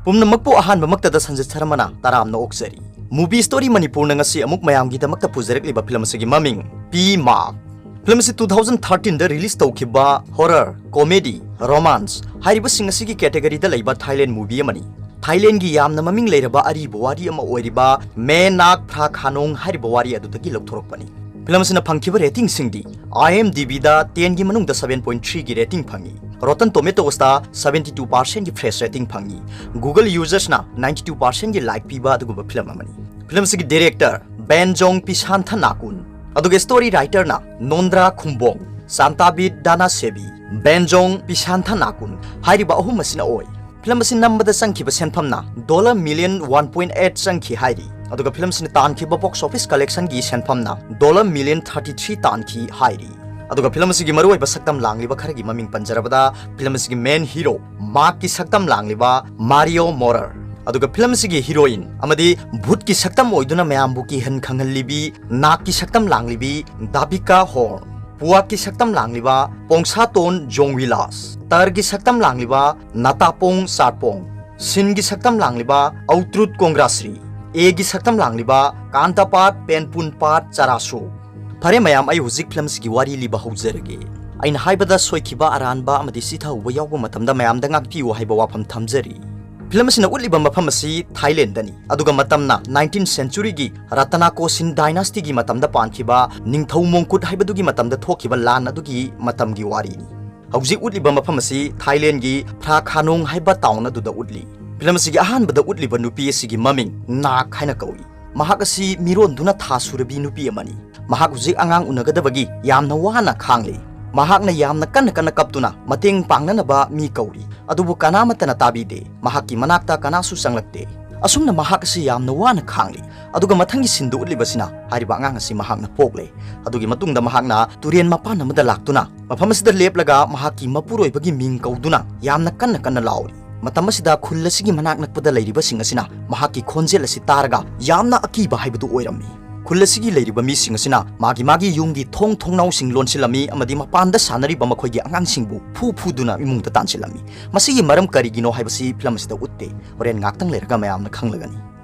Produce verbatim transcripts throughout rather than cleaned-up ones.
ꯄꯨꯝꯅꯃꯛꯄꯨ ꯑꯍꯥꯟꯕꯃꯛꯇꯗ ꯁꯟꯖꯤꯠ ꯁꯔꯃꯅ ꯇꯔꯥꯝꯅ ꯑꯣꯛꯆꯔꯤ꯫ Movie Story ꯃꯅꯤꯄꯨꯔꯅ ꯉꯁꯤ ꯑꯃꯨꯛ ꯃꯌꯥꯝꯒꯤꯗꯃꯛꯇ ꯄꯨꯖꯔꯛꯂꯤꯕ ꯐꯤꯂꯝ ꯑꯁꯤꯒꯤ ꯃꯃꯤꯡ ꯄꯤ ꯃꯥꯔꯛ꯫ ꯐꯤꯂꯝ ꯑꯁꯤ two thousand thirteen ꯗ release ꯇꯧꯈꯤꯕ horror, comedy, romance ꯍꯥꯏꯔꯤꯕꯁꯤꯡ ꯑꯁꯤꯒꯤ category ꯗ ꯂꯩꯕ Thailand movie ꯑꯃꯅꯤ꯫ ꯊꯥꯏꯂꯦꯟꯒꯤ ꯌꯥꯝꯅ ꯃꯃꯤꯡ ꯂꯩꯔꯕ ꯑꯔꯤꯕ ꯋꯥꯔꯤ ꯑꯃ ꯑꯣꯏꯔꯤꯕ ꯃꯦ ꯅꯥꯛ ꯐ꯭ꯔꯥ ꯈꯥꯅꯣꯡ ꯍꯥꯏꯔꯤꯕ ꯋꯥꯔꯤ ꯑꯗꯨꯗꯒꯤ ꯂꯧꯊꯣꯔꯛꯄꯅꯤ꯫ ꯐꯤꯂꯝ ꯑꯁꯤꯅ ꯐꯪꯈꯤꯕ rating ꯁꯤꯡꯗꯤ IMDb ꯗ ten ꯒꯤ ꯃꯅꯨꯡꯗ seven point three ꯒꯤ rating ꯐꯪꯉꯤ, Rotten Tomatoes ꯇ seventy two percent ꯒꯤ fresh rating ꯐꯪꯉꯤ, Google users ꯅ ninety two percent ꯒꯤ like ꯄꯤꯕ ꯑꯗꯨꯒꯨꯝꯕ ꯐꯤꯂꯝ ꯑꯃꯅꯤ꯫ ꯐꯤꯂꯝ ꯑꯁꯤꯒꯤ director ꯕꯦꯟꯖꯣꯡ ꯄꯤꯁꯥꯟꯊ ꯅꯥꯀꯨꯟ, ꯑꯗꯨꯒ story writer ꯅ ꯅꯣꯟꯗ꯭ꯔꯥ ꯈꯨꯝꯕꯣꯡ, ꯁꯥꯟꯇꯥꯕꯤꯠ ꯗꯥꯅꯥ ꯁꯦꯕꯤ, ꯕꯦꯟꯖꯣꯡ ꯄꯤꯁꯥꯟꯊ ꯅꯥꯀꯨꯟ ꯍꯥꯏꯔꯤꯕ ꯑꯍꯨꯝ ꯑꯁꯤꯅ ꯑꯣꯏ꯫ ꯐꯤꯂꯝ ꯑꯁꯤ ꯅꯝꯕꯗ ꯆꯪꯈꯤꯕ ꯁꯦꯟꯐꯝꯅ dollar million one point eight ꯆꯪꯈꯤ ꯍꯥꯏꯔꯤ꯫ ꯑꯗꯨꯒ ꯐꯤꯂꯝ ꯑꯁꯤꯅ ꯇꯥꯟꯈꯤꯕ box office collection ꯒꯤ ꯁꯦꯟꯐꯝꯅ dollar million thirty three ꯇꯥꯟꯈꯤ ꯍꯥꯏꯔꯤ꯫ ꯑꯗꯨꯒ ꯐꯤꯂꯝ ꯑꯁꯤꯒꯤ ꯃꯔꯨꯑꯣꯏꯕ ꯁꯛꯇꯝ ꯂꯥꯡꯂꯤꯕ ꯈꯔꯒꯤ ꯃꯃꯤꯡ ꯄꯟꯖꯔꯕꯗ, ꯐꯤꯂꯝ ꯑꯁꯤꯒꯤ main hero ꯃꯥꯔꯛꯀꯤ ꯁꯛꯇꯝ ꯂꯥꯡꯂꯤꯕ ꯃꯥꯔꯤꯑꯣ ꯃꯣꯔꯔ, ꯑꯗꯨꯒ ꯐꯤꯂꯝ ꯑꯁꯤꯒꯤ heroine ꯑꯃꯗꯤ ꯚꯨꯠꯀꯤ ꯁꯛꯇꯝ ꯑꯣꯏꯗꯨꯅ ꯃꯌꯥꯝꯕꯨ ꯀꯤꯍꯟ ꯈꯪꯍꯜꯂꯤꯕꯤ ꯅꯥꯛꯀꯤ ꯁꯛꯇꯝ ꯂꯥꯡꯂꯤꯕꯤ ꯗꯥꯕꯤꯀꯥ ꯍꯣꯔꯟ, ꯄꯨꯋꯥꯛꯀꯤ ꯁꯛꯇꯝ ꯂꯥꯡꯂꯤꯕ ꯄꯣꯡꯁꯥꯇꯣꯟ ꯖꯣꯡꯋꯤꯂꯥꯁ, ꯇꯔꯒꯤ ꯁꯛꯇꯝ ꯂꯥꯡꯂꯤꯕ ꯅꯥꯇꯥꯄꯣꯡ ꯆꯥꯔꯄꯣꯡ, ꯁꯤꯟꯒꯤ ꯁꯛꯇꯝ ꯂꯥꯡꯂꯤꯕ ꯑꯧꯇ꯭ꯔꯨꯠ ꯀꯣꯡꯒ꯭ꯔꯥꯁ꯭ꯔꯤ, ꯑꯦꯒꯤ ꯁꯛꯇꯝ ꯂꯥꯡꯂꯤꯕ ꯀꯥꯟꯇꯥꯄꯥꯠ ꯄꯦꯟꯄꯨꯟꯄꯥꯠ ꯆꯔꯥꯁꯨ꯫ ꯐꯔꯦ ꯃꯌꯥꯝ, ꯑꯩ ꯍꯧꯖꯤꯛ ꯐꯤꯂꯝ ꯑꯁꯤꯒꯤ ꯋꯥꯔꯤ ꯂꯤꯕ ꯍꯧꯖꯔꯒꯦ꯫ ꯑꯩꯅ ꯍꯥꯏꯕꯗ ꯁꯣꯏꯈꯤꯕ, ꯑꯔꯥꯟꯕ ꯑꯃꯗꯤ ꯆꯤꯊꯍꯧꯕ ꯌꯥꯎꯕ ꯃꯇꯝꯗ ꯃꯌꯥꯝꯗ ꯉꯥꯛꯄꯤꯌꯨ ꯍꯥꯏꯕ ꯋꯥꯐꯝ ꯊꯝꯖꯔꯤ꯫ ꯐꯤꯂꯝ ꯑꯁꯤꯅ ꯎꯠꯂꯤꯕ ꯃꯐꯝ ꯑꯁꯤ ꯊꯥꯏꯂꯦꯟꯗꯅꯤ, ꯑꯗꯨꯒ ꯃꯇꯝꯅ nineteenth century ꯒꯤ ꯔꯇꯅꯥꯀꯣꯁꯤꯟ dynasty ꯒꯤ ꯃꯇꯝꯗ ꯄꯥꯟꯈꯤꯕ ꯅꯤꯡꯊꯧ ꯃꯣꯡꯀꯨꯠ ꯍꯥꯏꯕꯗꯨꯒꯤ ꯃꯇꯝꯗ ꯊꯣꯛꯈꯤꯕ ꯂꯥꯟ ꯑꯗꯨꯒꯤ ꯃꯇꯝꯒꯤ ꯋꯥꯔꯤꯅꯤ꯫ ꯍꯧꯖꯤꯛ ꯎꯠꯂꯤꯕ ꯃꯐꯝ ꯑꯁꯤ ꯊꯥꯏꯂꯦꯟꯒꯤ ꯐ꯭ꯔꯥ ꯈꯥꯅꯣꯡ ꯍꯥꯏꯕ town ꯑꯗꯨꯗ ꯎꯠꯂꯤ꯫ ꯐꯤꯂꯝ ꯑꯁꯤꯒꯤ ꯑꯍꯥꯟꯕꯗ ꯎꯠꯂꯤꯕ ꯅꯨꯄꯤ ꯑꯁꯤꯒꯤ ꯃꯃꯤꯡ ꯅꯥꯛ ꯍꯥꯏꯅ ꯀꯧꯏ꯫ ꯃꯍꯥꯛ ꯑꯁꯤ ꯃꯤꯔꯣꯟꯗꯨꯅ ꯊꯥ ꯁꯨꯔꯕꯤ ꯅꯨꯄꯤ ꯑꯃꯅꯤ꯫ ꯃꯍꯥꯛ ꯍꯧꯖꯤꯛ ꯑꯉꯥꯡ ꯎꯅꯒꯗꯕꯒꯤ ꯌꯥꯝꯅ ꯋꯥꯅ ꯈꯥꯡꯂꯤ꯫ ꯃꯍꯥꯛꯅ ꯌꯥꯝꯅ ꯀꯟꯅ ꯀꯟꯅ ꯀꯞꯇꯨꯅ ꯃꯇꯦꯡ ꯄꯥꯡꯅꯅꯕ ꯃꯤ ꯀꯧꯔꯤ, ꯑꯗꯨꯕꯨ ꯀꯅꯥꯃꯠꯇꯅ ꯇꯥꯕꯤꯗꯦ꯫ ꯃꯍꯥꯛꯀꯤ ꯃꯅꯥꯛꯇ ꯀꯅꯥꯁꯨ ꯆꯪꯂꯛꯇꯦ꯫ ꯑꯁꯨꯝꯅ ꯃꯍꯥꯛ ꯑꯁꯤ ꯌꯥꯝꯅ ꯋꯥꯅ ꯈꯥꯡꯂꯤ꯫ ꯑꯗꯨꯒ ꯃꯊꯪꯒꯤ ꯁꯤꯟꯗꯨ ꯎꯠꯂꯤꯕꯁꯤꯅ ꯍꯥꯏꯔꯤꯕ ꯑꯉꯥꯡ ꯑꯁꯤ ꯃꯍꯥꯛꯅ ꯄꯣꯛꯂꯦ꯫ ꯑꯗꯨꯒꯤ ꯃꯇꯨꯡꯗ ꯃꯍꯥꯛꯅ ꯇꯨꯔꯦꯟ ꯃꯄꯥꯟ ꯑꯃꯗ ꯂꯥꯛꯇꯨꯅ ꯃꯐꯝ ꯑꯁꯤꯗ ꯂꯦꯞꯂꯒ ꯃꯍꯥꯛꯀꯤ ꯃꯄꯨꯔꯣꯏꯕꯒꯤ ꯃꯤꯡ ꯀꯧꯗꯨꯅ ꯌꯥꯝꯅ ꯀꯟꯅ ꯀꯟꯅ ꯂꯥꯎꯔꯤ꯫ ꯃꯇꯝ ꯑꯁꯤꯗ ꯈꯨꯜ ꯑꯁꯤꯒꯤ ꯃꯅꯥꯛ ꯅꯛꯄꯗ ꯂꯩꯔꯤꯕꯁꯤꯡ ꯑꯁꯤꯅ ꯃꯍꯥꯛꯀꯤ ꯈꯣꯟꯖꯦꯜ ꯑꯁꯤ ꯇꯥꯔꯒ ꯌꯥꯝꯅ ꯑꯀꯤꯕ ꯍꯥꯏꯕꯗꯨ ꯑꯣꯏꯔꯝꯃꯤ꯫ ꯈꯨꯜ ꯑꯁꯤꯒꯤ ꯂꯩꯔꯤꯕ ꯃꯤꯁꯤꯡ ꯑꯁꯤꯅ ꯃꯥꯒꯤ ꯃꯥꯒꯤ ꯌꯨꯝꯒꯤ ꯊꯣꯡ ꯊꯣꯡꯅꯥꯎꯁꯤꯡ ꯂꯣꯟꯁꯤꯜꯂꯝꯃꯤ ꯑꯃꯗꯤ ꯃꯄꯥꯟꯗ ꯁꯥꯟꯅꯔꯤꯕ ꯃꯈꯣꯏꯒꯤ ꯑꯉꯥꯡꯁꯤꯡꯕꯨ ꯐꯨ ꯐꯨꯗꯨꯅ ꯏꯃꯨꯡꯗ ꯇꯥꯟꯁꯤꯜꯂꯝꯃꯤ꯫ ꯃꯁꯤꯒꯤ ꯃꯔꯝ ꯀꯔꯤꯒꯤꯅꯣ ꯍꯥꯏꯕꯁꯤ ꯐꯤꯂꯝ ꯑꯁꯤꯗ ꯎꯠꯇꯦ꯫ ꯍꯣꯔꯦꯟ ꯉꯥꯛꯇꯪ ꯂꯩꯔꯒ ꯃꯌꯥꯝꯅ ꯈꯪꯂꯒꯅꯤ꯫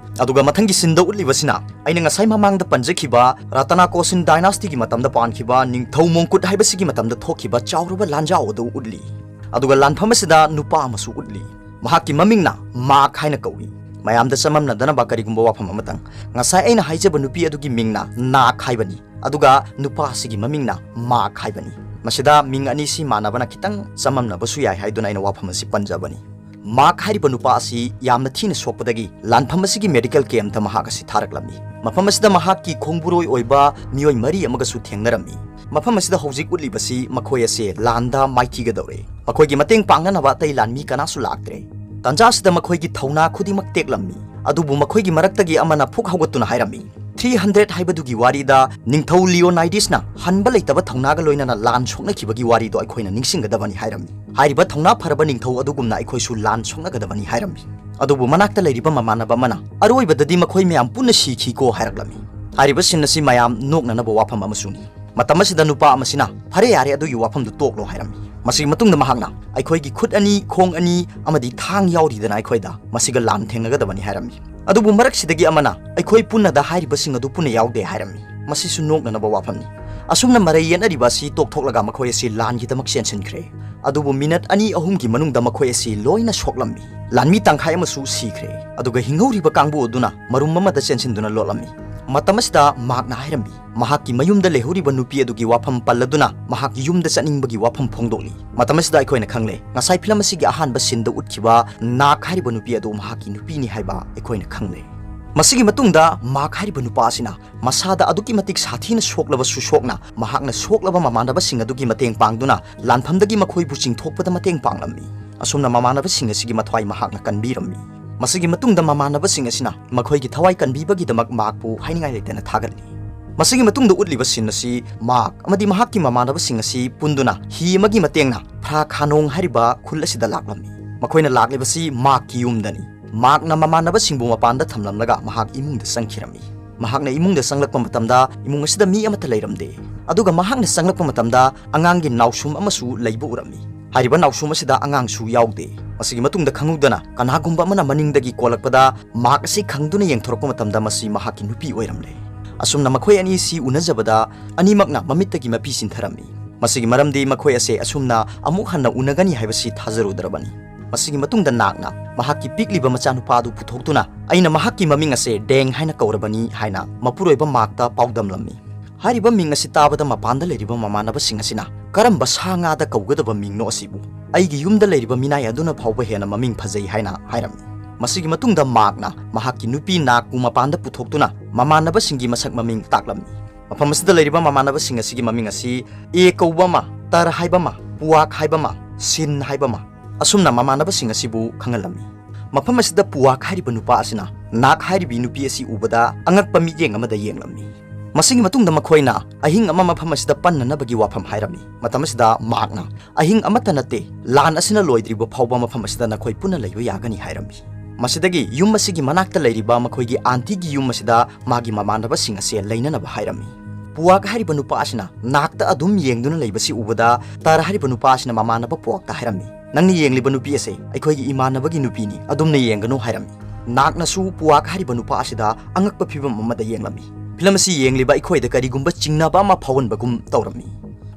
ꯑꯗꯨꯒ ꯃꯊꯪꯒꯤ ꯁꯤꯟꯗ ꯎꯠꯂꯤꯕꯁꯤꯅ ꯑꯩꯅ ꯉꯁꯥꯏ ꯃꯃꯥꯡꯗ ꯄꯟꯖꯈꯤꯕ ꯔꯇꯅꯥꯀꯣꯁꯤꯟ ꯗꯥꯏꯅꯥꯁꯇꯤꯒꯤ ꯃꯇꯝꯗ ꯄꯥꯟꯈꯤꯕ ꯅꯤꯡꯊꯧ ꯃꯣꯡꯀꯨꯠ ꯍꯥꯏꯕꯁꯤꯒꯤ ꯃꯇꯝꯗ ꯊꯣꯛꯈꯤꯕ ꯆꯥꯎꯔꯕ ꯂꯥꯟꯖꯥꯎ ꯑꯗꯨ ꯎꯠꯂꯤ꯫ ꯑꯗꯨꯒ ꯂꯥꯟꯐꯝ ꯑꯁꯤꯗ ꯅꯨꯄꯥ ꯑꯃꯁꯨ ꯎꯠꯂꯤ꯫ ꯃꯍꯥꯛꯀꯤ ꯃꯃꯤꯡꯅ ꯃꯥꯛ ꯍꯥꯏꯅ ꯀꯧꯏ꯫ ꯃꯌꯥꯝꯗ ꯆꯃꯝꯅꯗꯅꯕ ꯀꯔꯤꯒꯨꯝꯕ ꯋꯥꯐꯝ ꯑꯃꯇꯪ, ꯉꯁꯥꯏ ꯑꯩꯅ ꯍꯥꯏꯖꯕ ꯅꯨꯄꯤ ꯑꯗꯨꯒꯤ ꯃꯤꯡꯅ ꯅꯥꯛ ꯍꯥꯏꯕꯅꯤ, ꯑꯗꯨꯒ ꯅꯨꯄꯥ ꯑꯁꯤꯒꯤ ꯃꯃꯤꯡꯅ ꯃꯥꯛ ꯍꯥꯏꯕꯅꯤ꯫ ꯃꯁꯤꯗ ꯃꯤꯡ ꯑꯅꯤꯁꯤ ꯃꯥꯟꯅꯕꯅ ꯈꯤꯇꯪ ꯆꯃꯝꯅꯕꯁꯨ ꯌꯥꯏ ꯍꯥꯏꯗꯨꯅ ꯑꯩꯅ ꯋꯥꯐꯝ ꯑꯁꯤ ꯄꯟꯖꯕꯅꯤ꯫ ꯃꯥꯛ ꯍꯥꯏꯔꯤꯕ ꯅꯨꯄꯥ ꯑꯁꯤ ꯌꯥꯝꯅ ꯊꯤꯅ ꯁꯣꯛꯄꯗꯒꯤ ꯂꯥꯟꯐꯝ ꯑꯁꯤꯒꯤ ꯃꯦꯗꯤꯀꯦꯜ ꯀꯦꯝꯞꯇ ꯃꯍꯥꯛ ꯑꯁꯤ ꯊꯥꯔꯛꯂꯝꯃꯤ꯫ ꯃꯐꯝ ꯑꯁꯤꯗ ꯃꯍꯥꯛꯀꯤ ꯈꯣꯡꯕꯨꯔꯣꯏ ꯑꯣꯏꯕ ꯃꯤꯑꯣꯏ ꯃꯔꯤ ꯑꯃꯒꯁꯨ ꯊꯦꯡꯅꯔꯝꯃꯤ꯫ ꯃꯐꯝ ꯑꯁꯤꯗ ꯍꯧꯖꯤꯛ ꯎꯠꯂꯤꯕꯁꯤ ꯃꯈꯣꯏ ꯑꯁꯦ ꯂꯥꯟꯗ ꯃꯥꯏꯊꯤꯒꯗꯧꯔꯦ꯫ ꯃꯈꯣꯏꯒꯤ ꯃꯇꯦꯡ ꯄꯥꯡꯅꯅꯕ ꯑꯇꯩ ꯂꯥꯟꯃꯤ ꯀꯅꯥꯁꯨ ꯂꯥꯛꯇ꯭ꯔꯦ꯫ ꯇꯥꯟꯖꯥ ꯑꯁꯤꯗ ꯃꯈꯣꯏꯒꯤ ꯊꯧꯅꯥ ꯈꯨꯗꯤꯡꯃꯛ ꯇꯦꯛꯂꯝꯃꯤ꯫ ꯑꯗꯨꯕꯨ ꯃꯈꯣꯏꯒꯤ ꯃꯔꯛꯇꯒꯤ ꯑꯃꯅ ꯐꯨꯛ ꯍꯧꯒꯠꯇꯨꯅ ꯍꯥꯏꯔꯝꯃꯤ, "ꯊ꯭ꯔꯤ ꯍꯟꯗ꯭ꯔꯦꯠ ꯍꯥꯏꯕꯗꯨꯒꯤ ꯋꯥꯔꯤꯗ ꯅꯤꯡꯊꯧ ꯂꯤꯑꯣꯅꯥꯏꯗꯤꯁꯅ ꯍꯟꯕ ꯂꯩꯇꯕ ꯊꯧꯅꯥꯒ ꯂꯣꯏꯅꯅ ꯂꯥꯟ ꯁꯣꯛꯅꯈꯤꯕꯒꯤ ꯋꯥꯔꯤꯗꯣ ꯑꯩꯈꯣꯏꯅ ꯅꯤꯡꯁꯤꯡꯒꯗꯕꯅꯤ" ꯍꯥꯏꯔꯝꯃꯤ꯫ ꯍꯥꯏꯔꯤꯕ ꯊꯧꯅꯥ ꯐꯔꯕ ꯅꯤꯡꯊꯧ ꯑꯗꯨꯒꯨꯝꯅ ꯑꯩꯈꯣꯏꯁꯨ ꯂꯥꯟ ꯁꯣꯛꯅꯒꯗꯕꯅꯤ ꯍꯥꯏꯔꯝꯃꯤ꯫ ꯑꯗꯨꯕꯨ ꯃꯅꯥꯛꯇ ꯂꯩꯔꯤꯕ ꯃꯃꯥꯟꯅꯕ ꯑꯃꯅ, "ꯑꯔꯣꯏꯕꯗꯗꯤ ꯃꯈꯣꯏ ꯃꯌꯥꯝ ꯄꯨꯟꯅ ꯁꯤꯈꯤꯀꯣ" ꯍꯥꯏꯔꯛꯂꯝꯃꯤ꯫ ꯍꯥꯏꯔꯤꯕ ꯁꯤꯟ ꯑꯁꯤ ꯃꯌꯥꯝ ꯅꯣꯛꯅꯅꯕ ꯋꯥꯐꯝ ꯑꯃꯁꯨꯅꯤ꯫ ꯃꯇꯝ ꯑꯁꯤꯗ ꯅꯨꯄꯥ ꯑꯃꯁꯤꯅ, "ꯐꯔꯦ, ꯌꯥꯔꯦ, ꯑꯗꯨꯒꯤ ꯋꯥꯐꯝꯗꯨ ꯇꯣꯛꯂꯣ" ꯍꯥꯏꯔꯝꯃꯤ꯫ ꯃꯁꯤꯒꯤ ꯃꯇꯨꯡꯗ ꯃꯍꯥꯛꯅ, "ꯑꯩꯈꯣꯏꯒꯤ ꯈꯨꯠ ꯑꯅꯤ, ꯈꯣꯡ ꯑꯅꯤ ꯑꯃꯗꯤ ꯊꯥꯡ ꯌꯥꯎꯔꯤꯗꯅ ꯑꯩꯈꯣꯏꯗ, ꯃꯁꯤꯒ ꯂꯥꯟ ꯊꯦꯡꯅꯒꯗꯕꯅꯤ" ꯍꯥꯏꯔꯝꯃꯤ꯫ ꯑꯗꯨꯕꯨ ꯃꯔꯛꯁꯤꯗꯒꯤ ꯑꯃꯅ, "ꯑꯩꯈꯣꯏ ꯄꯨꯟꯅꯗ ꯍꯥꯏꯔꯤꯕꯁꯤꯡ ꯑꯗꯨ ꯄꯨꯟꯅ ꯌꯥꯎꯗꯦ" ꯍꯥꯏꯔꯝꯃꯤ꯫ ꯃꯁꯤꯁꯨ ꯅꯣꯛꯅꯅꯕ ꯋꯥꯐꯝꯅꯤ꯫ ꯑꯁꯨꯝꯅ ꯃꯔꯩ ꯌꯦꯠꯅꯔꯤꯕ ꯑꯁꯤ ꯇꯣꯛꯊꯣꯛꯂꯒ ꯃꯈꯣꯏ ꯑꯁꯤ ꯂꯥꯟꯒꯤꯗꯃꯛ ꯆꯦꯟꯁꯤꯟꯈ꯭ꯔꯦ꯫ ꯑꯗꯨꯕꯨ ꯃꯤꯅꯠ ꯑꯅꯤ ꯑꯍꯨꯝꯒꯤ ꯃꯅꯨꯡꯗ ꯃꯈꯣꯏ ꯑꯁꯤ ꯂꯣꯏꯅ ꯁꯣꯛꯂꯝꯃꯤ꯫ ꯂꯥꯟꯃꯤ ꯇꯪꯈꯥꯏ ꯑꯃꯁꯨ ꯁꯤꯈ꯭ꯔꯦ꯫ ꯑꯗꯨꯒ ꯍꯤꯡꯍꯧꯔꯤꯕ ꯀꯥꯡꯕꯨ ꯑꯗꯨꯅ ꯃꯔꯨꯝ ꯑꯃꯗ ꯆꯦꯟꯁꯤꯟꯗꯨꯅ ꯂꯣꯠꯂꯝꯃꯤ꯫ ꯃꯇꯝ ꯑꯁꯤꯗ ꯃꯥꯛꯅ ꯍꯥꯏꯔꯝꯃꯤ, ꯃꯍꯥꯛꯀꯤ ꯃꯌꯨꯝꯗ ꯂꯩꯍꯧꯔꯤꯕ ꯅꯨꯄꯤ ꯑꯗꯨꯒꯤ ꯋꯥꯐꯝ ꯄꯜꯂꯗꯨꯅ ꯃꯍꯥꯛ ꯌꯨꯝꯗ ꯆꯠꯅꯤꯡꯕꯒꯤ ꯋꯥꯐꯝ ꯐꯣꯡꯗꯣꯛꯂꯤ꯫ ꯃꯇꯝ ꯑꯁꯤꯗ ꯑꯩꯈꯣꯏꯅ ꯈꯪꯂꯦ, ꯉꯁꯥꯏ ꯐꯤꯂꯝ ꯑꯁꯤꯒꯤ ꯑꯍꯥꯟꯕ ꯁꯤꯟꯗ ꯎꯠꯈꯤꯕ ꯅꯥꯛ ꯍꯥꯏꯔꯤꯕ ꯅꯨꯄꯤ ꯑꯗꯨ ꯃꯍꯥꯛꯀꯤ ꯅꯨꯄꯤꯅꯤ ꯍꯥꯏꯕ ꯑꯩꯈꯣꯏꯅ ꯈꯪꯂꯦ꯫ ꯃꯁꯤꯒꯤ ꯃꯇꯨꯡꯗ ꯃꯥꯛ ꯍꯥꯏꯔꯤꯕ ꯅꯨꯄꯥ ꯑꯁꯤꯅ ꯃꯁꯥꯗ ꯑꯗꯨꯛꯀꯤ ꯃꯇꯤꯛ ꯁꯥꯊꯤꯅ ꯁꯣꯛꯂꯕꯁꯨ ꯁꯣꯛꯅ, ꯃꯍꯥꯛꯅ ꯁꯣꯛꯂꯕ ꯃꯃꯥꯟꯅꯕꯁꯤꯡ ꯑꯗꯨꯒꯤ ꯃꯇꯦꯡ ꯄꯥꯡꯗꯨꯅ ꯂꯥꯟꯐꯝꯗꯒꯤ ꯃꯈꯣꯏꯕꯨ ꯆꯤꯡꯊꯣꯛꯄꯗ ꯃꯇꯦꯡ ꯄꯥꯡꯂꯝꯃꯤ꯫ ꯑꯁꯨꯝꯅ ꯃꯃꯥꯟꯅꯕꯁꯤꯡ ꯑꯁꯤꯒꯤ ꯃꯊ꯭ꯋꯥꯏ ꯃꯍꯥꯛꯅ ꯀꯟꯕꯤꯔꯝꯃꯤ꯫ ꯃꯁꯤꯒꯤ ꯃꯇꯨꯡꯗ ꯃꯃꯥꯟꯅꯕꯁꯤꯡ ꯑꯁꯤꯅ ꯃꯈꯣꯏꯒꯤ ꯊꯋꯥꯏ ꯀꯟꯕꯤꯕꯒꯤꯗꯃꯛ ꯃꯥꯛꯄꯨ ꯍꯥꯏꯅꯤꯡꯉꯥꯏ ꯂꯩꯇꯅ ꯊꯥꯒꯠꯂꯤ꯫ ꯃꯁꯤꯒꯤ ꯃꯇꯨꯡꯗ ꯎꯠꯂꯤꯕ ꯁꯤꯟ ꯑꯁꯤ ꯃꯥꯛ ꯑꯃꯗꯤ ꯃꯍꯥꯛꯀꯤ ꯃꯃꯥꯟꯅꯕꯁꯤꯡ ꯑꯁꯤ ꯄꯨꯟꯗꯨꯅ ꯍꯤ ꯑꯃꯒꯤ ꯃꯇꯦꯡꯅ ꯐ꯭ꯔꯥ ꯈꯥꯅꯣꯡ ꯍꯥꯏꯔꯤꯕ ꯈꯨꯜ ꯑꯁꯤꯗ ꯂꯥꯛꯂꯝꯃꯤ꯫ ꯃꯈꯣꯏꯅ ꯂꯥꯛꯂꯤꯕꯁꯤ ꯃꯥꯛꯀꯤ ꯌꯨꯝꯗꯅꯤ꯫ ꯃꯥꯛꯅ ꯃꯃꯥꯟꯅꯕꯁꯤꯡꯕꯨ ꯃꯄꯥꯟꯗ ꯊꯝꯂꯝꯂꯒ ꯃꯍꯥꯛ ꯏꯃꯨꯡꯗ ꯆꯪꯈꯤꯔꯝꯃꯤ꯫ ꯃꯍꯥꯛꯅ ꯏꯃꯨꯡꯗ ꯆꯪꯂꯛꯄ ꯃꯇꯝꯗ ꯏꯃꯨꯡ ꯑꯁꯤꯗ ꯃꯤ ꯑꯃꯠꯇ ꯂꯩꯔꯝꯗꯦ꯫ ꯑꯗꯨꯒ ꯃꯍꯥꯛꯅ ꯆꯪꯂꯛꯄ ꯃꯇꯝꯗ ꯑꯉꯥꯡꯒꯤ ꯅꯥꯎꯁꯨꯝ ꯑꯃꯁꯨ ꯂꯩꯕ ꯎꯔꯝꯃꯤ꯫ ꯍꯥꯏꯔꯤꯕ ꯅꯥꯎꯁꯨꯝ ꯑꯁꯤꯗ ꯑꯉꯥꯡꯁꯨ ꯌꯥꯎꯗꯦ꯫ ꯃꯁꯤꯒꯤ ꯃꯇꯨꯡꯗ ꯈꯪꯍꯧꯗꯅ ꯀꯅꯥꯒꯨꯝꯕ ꯑꯃꯅ ꯃꯅꯤꯡꯗꯒꯤ ꯀꯣꯜꯂꯛꯄꯗ ꯃꯍꯥꯛ ꯑꯁꯤ ꯈꯪꯗꯨꯅ ꯌꯦꯡꯊꯣꯔꯛꯄ ꯃꯇꯝꯗ ꯃꯁꯤ ꯃꯍꯥꯛꯀꯤ ꯅꯨꯄꯤ ꯑꯣꯏꯔꯝꯂꯦ꯫ ꯑꯁꯨꯝꯅ ꯃꯈꯣꯏ ꯑꯅꯤ ꯑꯁꯤ ꯎꯅꯖꯕꯗ ꯑꯅꯤꯃꯛꯅ ꯃꯃꯤꯠꯇꯒꯤ ꯃꯄꯤ ꯆꯤꯟꯊꯔꯝꯃꯤ꯫ ꯃꯁꯤꯒꯤ ꯃꯔꯝꯗꯤ ꯃꯈꯣꯏ ꯑꯁꯦ ꯑꯁꯨꯝꯅ ꯑꯃꯨꯛ ꯍꯟꯅ ꯎꯅꯒꯅꯤ ꯍꯥꯏꯕꯁꯤ ꯊꯥꯖꯔꯨꯗ꯭ꯔꯕꯅꯤ꯫ ꯃꯁꯤꯒꯤ ꯃꯇꯨꯡꯗ ꯅꯥꯛꯅ ꯃꯍꯥꯛꯀꯤ ꯄꯤꯛꯂꯤꯕ ꯃꯆꯥꯅꯨꯄꯥ ꯑꯗꯨ ꯄꯨꯊꯣꯛꯇꯨꯅ, "ꯑꯩꯅ ꯃꯍꯥꯛꯀꯤ ꯃꯃꯤꯡ ꯑꯁꯦ ꯗꯦꯡ ꯍꯥꯏꯅ ꯀꯧꯔꯕꯅꯤ" ꯍꯥꯏꯅ ꯃꯄꯨꯔꯣꯏꯕ ꯃꯥꯛꯇ ꯄꯥꯎꯗꯝꯂꯝꯃꯤ꯫ ꯍꯥꯏꯔꯤꯕ ꯃꯤꯡ ꯑꯁꯤ ꯇꯥꯕꯗ ꯃꯄꯥꯟꯗ ꯂꯩꯔꯤꯕ ꯃꯃꯥꯟꯅꯕꯁꯤꯡ ꯑꯁꯤꯅ, "ꯀꯔꯝꯕ ꯁꯥ ꯉꯥꯗ ꯀꯧꯒꯗꯕ ꯃꯤꯡꯅꯣ ꯑꯁꯤꯕꯨ? ꯑꯩꯒꯤ ꯌꯨꯝꯗ ꯂꯩꯔꯤꯕ ꯃꯤꯅꯥꯏ ꯑꯗꯨꯅ ꯐꯥꯎꯕ ꯍꯦꯟꯅ ꯃꯃꯤꯡ ꯐꯖꯩ" ꯍꯥꯏꯅ ꯍꯥꯏꯔꯝꯃꯤ꯫ ꯃꯁꯤꯒꯤ ꯃꯇꯨꯡꯗ ꯃꯥꯛꯅ ꯃꯍꯥꯛꯀꯤ ꯅꯨꯄꯤ ꯅꯥꯛꯄꯨ ꯃꯄꯥꯟꯗ ꯄꯨꯊꯣꯛꯇꯨꯅ ꯃꯃꯥꯟꯅꯕꯁꯤꯡꯒꯤ ꯃꯁꯛ ꯃꯃꯤꯡ ꯇꯥꯛꯂꯝꯃꯤ꯫ ꯃꯐꯝ ꯑꯁꯤꯗ ꯂꯩꯔꯤꯕ ꯃꯃꯥꯟꯅꯕꯁꯤꯡ ꯑꯁꯤꯒꯤ ꯃꯃꯤꯡ ꯑꯁꯤ ꯑꯦ ꯀꯧꯕ ꯑꯃ, ꯇꯔ ꯍꯥꯏꯕ ꯑꯃ, ꯄꯨꯋꯥꯛ ꯍꯥꯏꯕ ꯑꯃ, ꯁꯤꯟ ꯍꯥꯏꯕ ꯑꯃ, ꯑꯁꯨꯝꯅ ꯃꯃꯥꯟꯅꯕꯁꯤꯡ ꯑꯁꯤꯕꯨ ꯈꯪꯍꯜꯂꯝꯃꯤ꯫ ꯃꯐꯝ ꯑꯁꯤꯗ ꯄꯨꯋꯥꯛ ꯍꯥꯏꯔꯤꯕ ꯅꯨꯄꯥ ꯑꯁꯤꯅ ꯅꯥꯛ ꯍꯥꯏꯔꯤꯕꯤ ꯅꯨꯄꯤ ꯑꯁꯤ ꯎꯕꯗ ꯑꯉꯛꯄ ꯃꯤꯠꯌꯦꯡ ꯑꯃꯗ ꯌꯦꯡꯂꯝꯃꯤ꯫ ꯃꯁꯤꯒꯤ ꯃꯇꯨꯡꯗ ꯃꯈꯣꯏꯅ ꯑꯍꯤꯡ ꯑꯃ ꯃꯐꯝ ꯑꯁꯤꯗ ꯄꯟꯅꯅꯕꯒꯤ ꯋꯥꯐꯝ ꯍꯥꯏꯔꯝꯃꯤ꯫ ꯃꯇꯝ ꯑꯁꯤꯗ ꯃꯥꯛꯅ, "ꯑꯍꯤꯡ ꯑꯃꯠꯇ ꯅꯠꯇꯦ, ꯂꯥꯟ ꯑꯁꯤꯅ ꯂꯣꯏꯗ꯭ꯔꯤꯕ ꯐꯥꯎꯕ ꯃꯐꯝ ꯑꯁꯤꯗ ꯅꯈꯣꯏ ꯄꯨꯟꯅ ꯂꯩꯕ ꯌꯥꯒꯅꯤ" ꯍꯥꯏꯔꯝꯃꯤ꯫ ꯃꯁꯤꯗꯒꯤ ꯌꯨꯝ ꯑꯁꯤꯒꯤ ꯃꯅꯥꯛꯇ ꯂꯩꯔꯤꯕ ꯃꯈꯣꯏꯒꯤ ꯑꯥꯟꯇꯤꯒꯤ ꯌꯨꯝ ꯑꯁꯤꯗ ꯃꯥꯒꯤ ꯃꯃꯥꯟꯅꯕꯁꯤꯡ ꯑꯁꯦ ꯂꯩꯅꯅꯕ ꯍꯥꯏꯔꯝꯃꯤ꯫ ꯄꯨꯋꯥꯛ ꯍꯥꯏꯔꯤꯕ ꯅꯨꯄꯥ ꯑꯁꯤꯅ ꯅꯥꯛꯇ ꯑꯗꯨꯝ ꯌꯦꯡꯗꯨꯅ ꯂꯩꯕꯁꯤ ꯎꯕꯗ, ꯇꯔ ꯍꯥꯏꯔꯤꯕ ꯅꯨꯄꯥ ꯑꯁꯤꯅ ꯃꯃꯥꯟꯅꯕ ꯄꯨꯋꯥꯛꯇ ꯍꯥꯏꯔꯝꯃꯤ, "ꯅꯪꯅ ꯌꯦꯡꯂꯤꯕ ꯅꯨꯄꯤ ꯑꯁꯦ ꯑꯩꯈꯣꯏꯒꯤ ꯏꯃꯥꯟꯅꯕꯒꯤ ꯅꯨꯄꯤꯅꯤ, ꯑꯗꯨꯝꯅ ꯌꯦꯡꯒꯅꯨ" ꯍꯥꯏꯔꯝꯃꯤ꯫ ꯅꯥꯛꯅꯁꯨ ꯄꯨꯋꯥꯛ ꯍꯥꯏꯔꯤꯕ ꯅꯨꯄꯥ ꯑꯁꯤꯗ ꯑꯉꯛꯄ ꯐꯤꯕꯝ ꯑꯃꯗ ꯌꯦꯡꯂꯝꯃꯤ꯫ ꯐꯤꯂꯝ ꯑꯁꯤ ꯌꯦꯡꯂꯤꯕ ꯑꯩꯈꯣꯏꯗ ꯀꯔꯤꯒꯨꯝꯕ ꯆꯤꯡꯅꯕ ꯑꯃ ꯐꯥꯎꯍꯟꯕꯒꯨꯝ ꯇꯧꯔꯝꯃꯤ꯫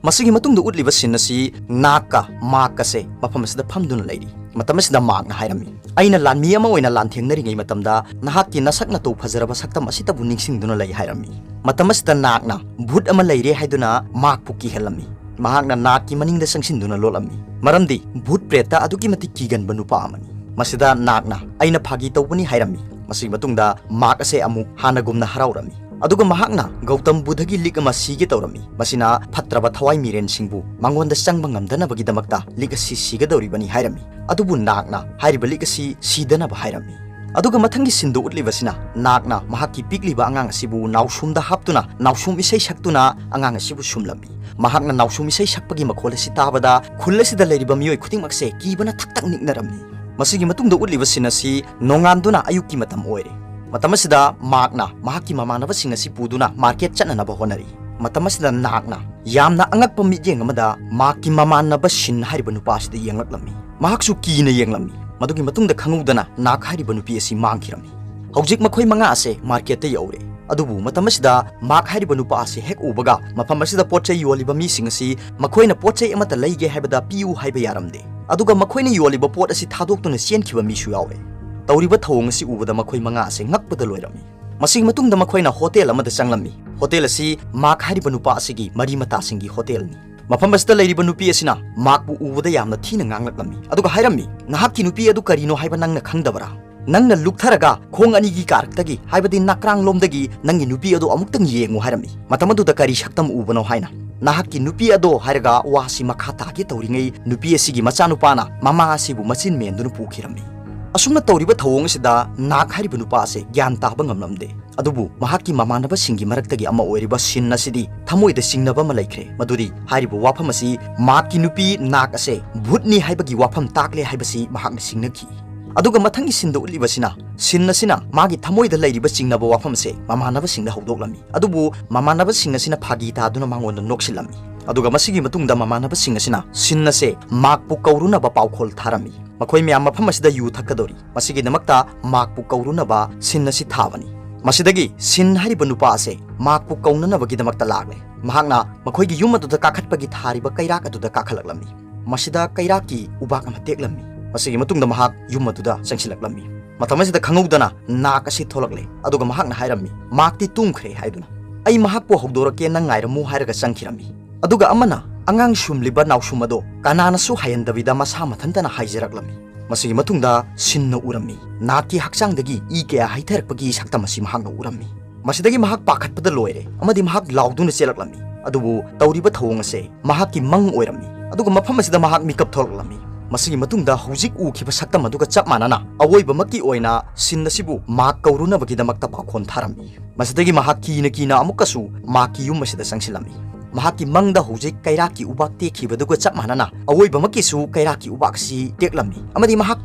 ꯃꯁꯤꯒꯤ ꯃꯇꯨꯡꯗ ꯎꯠꯂꯤꯕ ꯁꯤꯟ ꯑꯁꯤ ꯅꯥꯛꯀ ꯃꯥꯛꯀꯁꯦ ꯃꯐꯝ ꯑꯁꯤꯗ ꯐꯝꯗꯨꯅ ꯂꯩꯔꯤ꯫ ꯃꯇꯝ ꯑꯁꯤꯗ ꯃꯥꯛꯅ ꯍꯥꯏꯔꯝꯃꯤ, "ꯑꯩꯅ ꯂꯥꯟꯃꯤ ꯑꯃ ꯑꯣꯏꯅ ꯂꯥꯟꯊꯦꯡꯅꯔꯤꯉꯩ ꯃꯇꯝꯗ ꯅꯍꯥꯛꯀꯤ ꯅꯁꯛ ꯅꯇꯧ ꯐꯖꯔꯕ ꯁꯛꯇꯝ ꯑꯁꯤꯇꯕꯨ ꯅꯤꯡꯁꯤꯡꯗꯨꯅ ꯂꯩ" ꯍꯥꯏꯔꯝꯃꯤ꯫ ꯃꯇꯝ ꯑꯁꯤꯗ ꯅꯥꯛꯅ ꯚꯨꯠ ꯑꯃ ꯂꯩꯔꯦ ꯍꯥꯏꯗꯨꯅ ꯃꯥꯛꯄꯨ ꯀꯤꯍꯜꯂꯝꯃꯤ꯫ ꯃꯍꯥꯛꯅ ꯅꯥꯛꯀꯤ ꯃꯅꯤꯡꯗ ꯆꯪꯁꯤꯟꯗꯨꯅ ꯂꯣꯠꯂꯝꯃꯤ, ꯃꯔꯝꯗꯤ ꯚꯨꯠ ꯄ꯭ꯔꯦꯠꯇ ꯑꯗꯨꯛꯀꯤ ꯃꯇꯤꯛ ꯀꯤꯒꯟꯕ ꯅꯨꯄꯥ ꯑꯃꯅꯤ꯫ ꯃꯁꯤꯗ ꯅꯥꯛꯅ, "ꯑꯩꯅ ꯐꯥꯒꯤ ꯇꯧꯕꯅꯤ" ꯍꯥꯏꯔꯝꯃꯤ꯫ ꯃꯁꯤꯒꯤ ꯃꯇꯨꯡꯗ ꯃꯥꯛ ꯑꯁꯦ ꯑꯃꯨꯛ ꯍꯥꯟꯅꯒꯨꯝꯅ ꯍꯔꯥꯎꯔꯝꯃꯤ꯫ ꯑꯗꯨꯒ ꯃꯍꯥꯛꯅ ꯒꯧꯇꯝ ꯕꯨꯙꯒꯤ ꯂꯤꯛ ꯑꯃ ꯁꯤꯒꯦ ꯇꯧꯔꯝꯃꯤ꯫ ꯃꯁꯤꯅ ꯐꯠꯇ꯭ꯔꯕ ꯊꯋꯥꯏ ꯃꯤꯔꯦꯟꯁꯤꯡꯕꯨ ꯃꯉꯣꯟꯗ ꯆꯪꯕ ꯉꯝꯗꯅꯕꯒꯤꯗꯃꯛꯇ ꯂꯤꯛ ꯑꯁꯤ ꯁꯤꯒꯗꯧꯔꯤꯕꯅꯤ ꯍꯥꯏꯔꯝꯃꯤ꯫ ꯑꯗꯨꯕꯨ ꯅꯥꯛꯅ ꯍꯥꯏꯔꯤꯕ ꯂꯤꯛ ꯑꯁꯤ ꯁꯤꯗꯅꯕ ꯍꯥꯏꯔꯝꯃꯤ꯫ ꯑꯗꯨꯒ ꯃꯊꯪꯒꯤ ꯁꯤꯟꯗꯨ ꯎꯠꯂꯤꯕꯁꯤꯅ ꯅꯥꯛꯅ ꯃꯍꯥꯛꯀꯤ ꯄꯤꯛꯂꯤꯕ ꯑꯉꯥꯡ ꯑꯁꯤꯕꯨ ꯅꯥꯎꯁꯨꯝꯗ ꯍꯥꯞꯇꯨꯅ ꯅꯥꯎꯁꯨꯝ ꯏꯁꯩ ꯁꯛꯇꯨꯅ ꯑꯉꯥꯡ ꯑꯁꯤꯕꯨ ꯁꯨꯝꯂꯝꯃꯤ꯫ ꯃꯍꯥꯛꯅ ꯅꯥꯎꯁꯨꯝ ꯏꯁꯩ ꯁꯛꯄꯒꯤ ꯃꯈꯣꯜ ꯑꯁꯤ ꯇꯥꯕꯗ ꯈꯨꯜ ꯑꯁꯤꯗ ꯂꯩꯔꯤꯕ ꯃꯤꯑꯣꯏ ꯈꯨꯗꯤꯡꯃꯛꯁꯦ ꯀꯤꯕꯅ ꯊꯛ ꯊꯛ ꯅꯤꯛꯅꯔꯝꯃꯤ꯫ ꯃꯁꯤꯒꯤ ꯃꯇꯨꯡꯗ ꯎꯠꯂꯤꯕ ꯁꯤꯟ ꯑꯁꯤ ꯅꯣꯡꯉꯥꯟꯗꯨꯅ ꯑꯌꯨꯛꯀꯤ ꯃꯇꯝ ꯑꯣꯏꯔꯦ꯫ ꯃꯇꯝ ꯑꯁꯤꯗ ꯃꯥꯔꯛꯅ ꯃꯍꯥꯛꯀꯤ ꯃꯃꯥꯟꯅꯕꯁꯤꯡ ꯑꯁꯤ ꯄꯨꯗꯨꯅ ꯃꯥꯔꯀꯦꯠ ꯆꯠꯅꯅꯕ ꯍꯣꯠꯅꯔꯤ꯫ ꯃꯇꯝ ꯑꯁꯤꯗ ꯅꯥꯛꯅ ꯌꯥꯝꯅ ꯑꯉꯛꯄ ꯃꯤꯠꯌꯦꯡ ꯑꯃꯗ ꯃꯥꯔꯛꯀꯤ ꯃꯃꯥꯟꯅꯕ ꯁꯤꯟ ꯍꯥꯏꯔꯤꯕ ꯅꯨꯄꯥ ꯑꯁꯤꯗ ꯌꯦꯡꯂꯛꯂꯝꯃꯤ꯫ ꯃꯍꯥꯛꯁꯨ ꯀꯤꯅ ꯌꯦꯡꯂꯝꯃꯤ꯫ ꯃꯗꯨꯒꯤ ꯃꯇꯨꯡꯗ ꯈꯪꯍꯧꯗꯅ ꯅꯥꯛ ꯍꯥꯏꯔꯤꯕ ꯅꯨꯄꯤ ꯑꯁꯤ ꯃꯥꯡꯈꯤꯔꯝꯃꯤ꯫ ꯍꯧꯖꯤꯛ ꯃꯈꯣꯏ ꯃꯉꯥ ꯑꯁꯦ ꯃꯥꯔꯀꯦꯠꯇ ꯌꯧꯔꯦ꯫ ꯑꯗꯨꯕꯨ ꯃꯇꯝ ꯑꯁꯤꯗ ꯃꯥꯔꯛ ꯍꯥꯏꯔꯤꯕ ꯅꯨꯄꯥ ꯑꯁꯤ ꯍꯦꯛ ꯎꯕꯒ ꯃꯐꯝ ꯑꯁꯤꯗ ꯄꯣꯠ ꯆꯩ ꯌꯣꯜꯂꯤꯕ ꯃꯤꯁꯤꯡ ꯑꯁꯤ ꯃꯈꯣꯏꯅ ꯄꯣꯠ ꯆꯩ ꯑꯃꯠꯇ ꯂꯩꯒꯦ ꯍꯥꯏꯕꯗ ꯄꯤꯌꯨ ꯍꯥꯏꯕ ꯌꯥꯔꯝꯗꯦ꯫ ꯑꯗꯨꯒ ꯃꯈꯣꯏꯅ ꯌꯣꯜꯂꯤꯕ ꯄꯣꯠ ꯑꯁꯤ ꯊꯥꯗꯣꯛꯇꯨꯅ ꯆꯦꯟꯈꯤꯕ ꯃꯤꯁꯨ ꯌꯥꯎꯔꯦ꯫ ꯇꯧꯔꯤꯕ ꯊꯧꯑꯣꯡ ꯑꯁꯤ ꯎꯕꯗ ꯃꯈꯣꯏ ꯃꯉꯥ ꯑꯁꯤ ꯉꯛꯄꯗ ꯂꯣꯏꯔꯝꯃꯤ꯫ ꯃꯁꯤꯒꯤ ꯃꯇꯨꯡꯗ ꯃꯈꯣꯏꯅ ꯍꯣꯇꯦꯜ ꯑꯃꯗ ꯆꯪꯂꯝꯃꯤ꯫ ꯍꯣꯇꯦꯜ ꯑꯁꯤ ꯃꯥꯔꯛ ꯍꯥꯏꯔꯤꯕ ꯅꯨꯄꯥ ꯑꯁꯤꯒꯤ ꯃꯔꯤ ꯃꯇꯥꯁꯤꯡꯒꯤ ꯍꯣꯇꯦꯜꯅꯤ꯫ ꯃꯐꯝ ꯑꯁꯤꯗ ꯂꯩꯔꯤꯕ ꯅꯨꯄꯤ ꯑꯁꯤꯅ ꯃꯥꯔꯛꯄꯨ ꯎꯕꯗ ꯌꯥꯝꯅ ꯊꯤꯅ ꯉꯥꯡꯂꯛꯂꯝꯃꯤ꯫ ꯑꯗꯨꯒ ꯍꯥꯏꯔꯝꯃꯤ, "ꯅꯍꯥꯛꯀꯤ ꯅꯨꯄꯤ ꯑꯗꯨ ꯀꯔꯤꯅꯣ ꯍꯥꯏꯕ ꯅꯪꯅ ꯈꯪꯗꯕꯔꯥ? ꯅꯪꯅ ꯂꯨꯞꯊꯔꯒ ꯈꯣꯡ ꯑꯅꯤꯒꯤ ꯀꯥꯔꯛꯇꯒꯤ, ꯍꯥꯏꯕꯗꯤ ꯅꯥꯀ꯭ꯔꯥꯡꯂꯣꯝꯗꯒꯤ ꯅꯪꯒꯤ ꯅꯨꯄꯤ ꯑꯗꯨ ꯑꯃꯨꯛꯇꯪ ꯌꯦꯡꯉꯨ" ꯍꯥꯏꯔꯝꯃꯤ꯫ ꯃꯇꯝ ꯑꯗꯨꯗ ꯀꯔꯤ ꯁꯛꯇꯝ ꯎꯕꯅꯣ ꯍꯥꯏꯅ꯫ "ꯅꯍꯥꯛꯀꯤ ꯅꯨꯄꯤ ꯑꯗꯣ" ꯍꯥꯏꯔꯒ ꯋꯥꯁꯤ ꯃꯈꯥ ꯇꯥꯒꯦ ꯇꯧꯔꯤꯉꯩ, ꯅꯨꯄꯤ ꯑꯁꯤꯒꯤ ꯃꯆꯥꯅꯨꯄꯥꯅ ꯃꯃꯥ ꯑꯁꯤꯕꯨ ꯃꯆꯤꯟ ꯃꯦꯟꯗꯨꯅ ꯄꯨꯈꯤꯔꯝꯃꯤ꯫ ꯑꯁꯨꯝꯅ ꯇꯧꯔꯤꯕ ꯊꯧꯑꯣꯡ ꯑꯁꯤꯗ ꯅꯥꯛ ꯍꯥꯏꯔꯤꯕ ꯅꯨꯄꯥ ꯑꯁꯦ ꯒ꯭ꯌꯥꯟ ꯇꯥꯕ ꯉꯝꯂꯝꯗꯦ꯫ ꯑꯗꯨꯕꯨ ꯃꯍꯥꯛꯀꯤ ꯃꯃꯥꯟꯅꯕꯁꯤꯡꯒꯤ ꯃꯔꯛꯇꯒꯤ ꯑꯃ ꯑꯣꯏꯔꯤꯕ ꯁꯤꯟ ꯑꯁꯤꯗꯤ ꯊꯃꯣꯏꯗ ꯆꯤꯡꯅꯕ ꯑꯃ ꯂꯩꯈ꯭ꯔꯦ, ꯃꯗꯨꯗꯤ ꯍꯥꯏꯔꯤꯕ ꯋꯥꯐꯝ ꯑꯁꯤ ꯃꯥꯔꯛꯀꯤ ꯅꯨꯄꯤ ꯅꯥꯛ ꯑꯁꯦ ꯚꯨꯠꯅꯤ ꯍꯥꯏꯕꯒꯤ ꯋꯥꯐꯝ ꯇꯥꯛꯂꯦ ꯍꯥꯏꯕꯁꯤ ꯃꯍꯥꯛꯅ ꯆꯤꯡꯅꯈꯤ꯫ ꯑꯗꯨꯒ ꯃꯊꯪꯒꯤ ꯁꯤꯟꯗ ꯎꯠꯂꯤꯕꯁꯤꯅ ꯁꯤꯟ ꯑꯁꯤꯅ ꯃꯥꯒꯤ ꯊꯃꯣꯏꯗ ꯂꯩꯔꯤꯕ ꯆꯤꯡꯅꯕ ꯋꯥꯐꯝ ꯑꯁꯦ ꯃꯃꯥꯟꯅꯕꯁꯤꯡꯗ ꯍꯧꯗꯣꯛꯂꯝꯃꯤ꯫ ꯑꯗꯨꯕꯨ ꯃꯃꯥꯟꯅꯕꯁꯤꯡ ꯑꯁꯤꯅ ꯐꯥꯒꯤ ꯇꯥꯗꯨꯅ ꯃꯉꯣꯟꯗ ꯅꯣꯛꯁꯤꯜꯂꯝꯃꯤ꯫ ꯑꯗꯨꯒ ꯃꯁꯤꯒꯤ ꯃꯇꯨꯡꯗ ꯃꯃꯥꯟꯅꯕꯁꯤꯡ ꯑꯁꯤꯅ ꯁꯤꯟ ꯑꯁꯦ ꯃꯥꯔꯛꯄꯨ ꯀꯧꯔꯨꯅꯕ ꯄꯥꯎꯈꯣꯜ ꯊꯥꯔꯝꯃꯤ꯫ ꯃꯈꯣꯏ ꯃꯌꯥꯝ ꯃꯐꯝ ꯑꯁꯤꯗ ꯌꯨ ꯊꯛꯀꯗꯧꯔꯤ꯫ ꯃꯁꯤꯒꯤꯗꯃꯛꯇ ꯃꯥꯔꯛꯄꯨ ꯀꯧꯔꯨꯅꯕ ꯁꯤꯟ ꯑꯁꯤ ꯊꯥꯕꯅꯤ꯫ ꯃꯁꯤꯗꯒꯤ ꯁꯤꯟ ꯍꯥꯏꯔꯤꯕ ꯅꯨꯄꯥ ꯑꯁꯦ ꯃꯥꯔꯛꯄꯨ ꯀꯧꯅꯅꯕꯒꯤꯗꯃꯛꯇ ꯂꯥꯛꯂꯦ꯫ ꯃꯍꯥꯛꯅ ꯃꯈꯣꯏꯒꯤ ꯌꯨꯝ ꯑꯗꯨꯗ ꯀꯥꯈꯠꯄꯒꯤ ꯊꯥꯔꯤꯕ ꯀꯩꯔꯥꯛ ꯑꯗꯨꯗ ꯀꯥꯈꯠꯂꯛꯂꯝꯃꯤ꯫ ꯃꯁꯤꯗ ꯀꯩꯔꯥꯛꯀꯤ ꯎꯕꯥꯛ ꯑꯃ ꯇꯦꯛꯂꯝꯃꯤ꯫ ꯃꯁꯤꯒꯤ ꯃꯇꯨꯡꯗ ꯃꯍꯥꯛ ꯌꯨꯝ ꯑꯗꯨꯗ ꯆꯪꯁꯤꯜꯂꯛꯂꯝꯃꯤ꯫ ꯃꯇꯝ ꯑꯁꯤꯗ ꯈꯪꯍꯧꯗꯅ ꯅꯥꯛ ꯑꯁꯤ ꯊꯣꯛꯂꯛꯂꯦ, ꯑꯗꯨꯒ ꯃꯍꯥꯛꯅ ꯍꯥꯏꯔꯝꯃꯤ, "ꯃꯥꯔꯛꯇꯤ ꯇꯨꯝꯈ꯭ꯔꯦ" ꯍꯥꯏꯗꯨꯅ꯫ "ꯑꯩ ꯃꯍꯥꯛꯄꯨ ꯍꯧꯗꯣꯔꯛꯀꯦ, ꯅꯪ ꯉꯥꯏꯔꯝꯃꯨ" ꯍꯥꯏꯔꯒ ꯆꯪꯈꯤꯔꯝꯃꯤ꯫ ꯑꯗꯨꯒ ꯑꯃꯅ ꯑꯉꯥꯡ ꯁꯨꯝꯂꯤꯕ ꯅꯥꯎꯁꯨꯝ ꯑꯗꯣ ꯀꯅꯥꯅꯁꯨ ꯍꯥꯏꯍꯟꯗꯕꯤꯗ ꯃꯁꯥ ꯃꯊꯟꯇꯅ ꯍꯥꯏꯖꯔꯛꯂꯝꯃꯤ꯫ ꯃꯁꯤꯒꯤ ꯃꯇꯨꯡꯗ ꯁꯤꯟꯅ ꯎꯔꯝꯃꯤ꯫ ꯅꯥꯛꯀꯤ ꯍꯛꯆꯥꯡꯗꯒꯤ ꯏ ꯀꯌꯥ ꯍꯩꯊꯔꯛꯄꯒꯤ ꯁꯛꯇꯝ ꯑꯁꯤ ꯃꯍꯥꯛꯅ ꯎꯔꯝꯃꯤ꯫ ꯃꯁꯤꯗꯒꯤ ꯃꯍꯥꯛ ꯄꯥꯈꯠꯄꯗ ꯂꯣꯏꯔꯦ ꯑꯃꯗꯤ ꯃꯍꯥꯛ ꯂꯥꯎꯗꯨꯅ ꯆꯦꯜꯂꯛꯂꯝꯃꯤ꯫ ꯑꯗꯨꯕꯨ ꯇꯧꯔꯤꯕ ꯊꯧꯑꯣꯡ ꯑꯁꯦ ꯃꯍꯥꯛꯀꯤ ꯃꯪ ꯑꯣꯏꯔꯝꯃꯤ꯫ ꯑꯗꯨꯒ ꯃꯐꯝ ꯑꯁꯤꯗ ꯃꯍꯥꯛ ꯃꯤꯀꯞ ꯊꯣꯛꯂꯛꯂꯝꯃꯤ꯫ ꯃꯁꯤꯒꯤ ꯃꯇꯨꯡꯗ ꯍꯧꯖꯤꯛ ꯎꯈꯤꯕ ꯁꯛꯇꯝ ꯑꯗꯨꯒ ꯆꯞ ꯃꯥꯟꯅꯅ ꯑꯋꯣꯏꯕꯃꯛꯀꯤ ꯑꯣꯏꯅ ꯁꯤꯟ ꯑꯁꯤꯕꯨ ꯃꯥꯔꯛ ꯀꯧꯔꯨꯅꯕꯒꯤꯗꯃꯛꯇ ꯄꯥꯎꯈꯣꯜ ꯊꯥꯔꯝꯃꯤ꯫ ꯃꯁꯤꯗꯒꯤ ꯃꯍꯥꯛ ꯀꯤꯅ ꯀꯤꯅ ꯑꯃꯨꯛꯀꯁꯨ ꯃꯥꯔꯛꯀꯤ ꯌꯨꯝ ꯑꯁꯤꯗ ꯆꯪꯁꯤꯜꯂꯝꯃꯤ꯫ ꯃꯍꯥꯛꯀꯤ ꯃꯪꯗ ꯍꯧꯖꯤꯛ ꯀꯩꯔꯥꯛꯀꯤ ꯎꯕꯥꯛ ꯇꯦꯛꯈꯤꯕꯗꯨꯒ ꯆꯞ ꯃꯥꯟꯅꯅ ꯑꯋꯣꯏꯕꯃꯛꯀꯤꯁꯨ ꯀꯩꯔꯥꯛꯀꯤ ꯎꯕꯥꯛ ꯑꯁꯤ ꯇꯦꯛꯂꯝꯃꯤ ꯑꯃꯗꯤ ꯃꯍꯥꯛ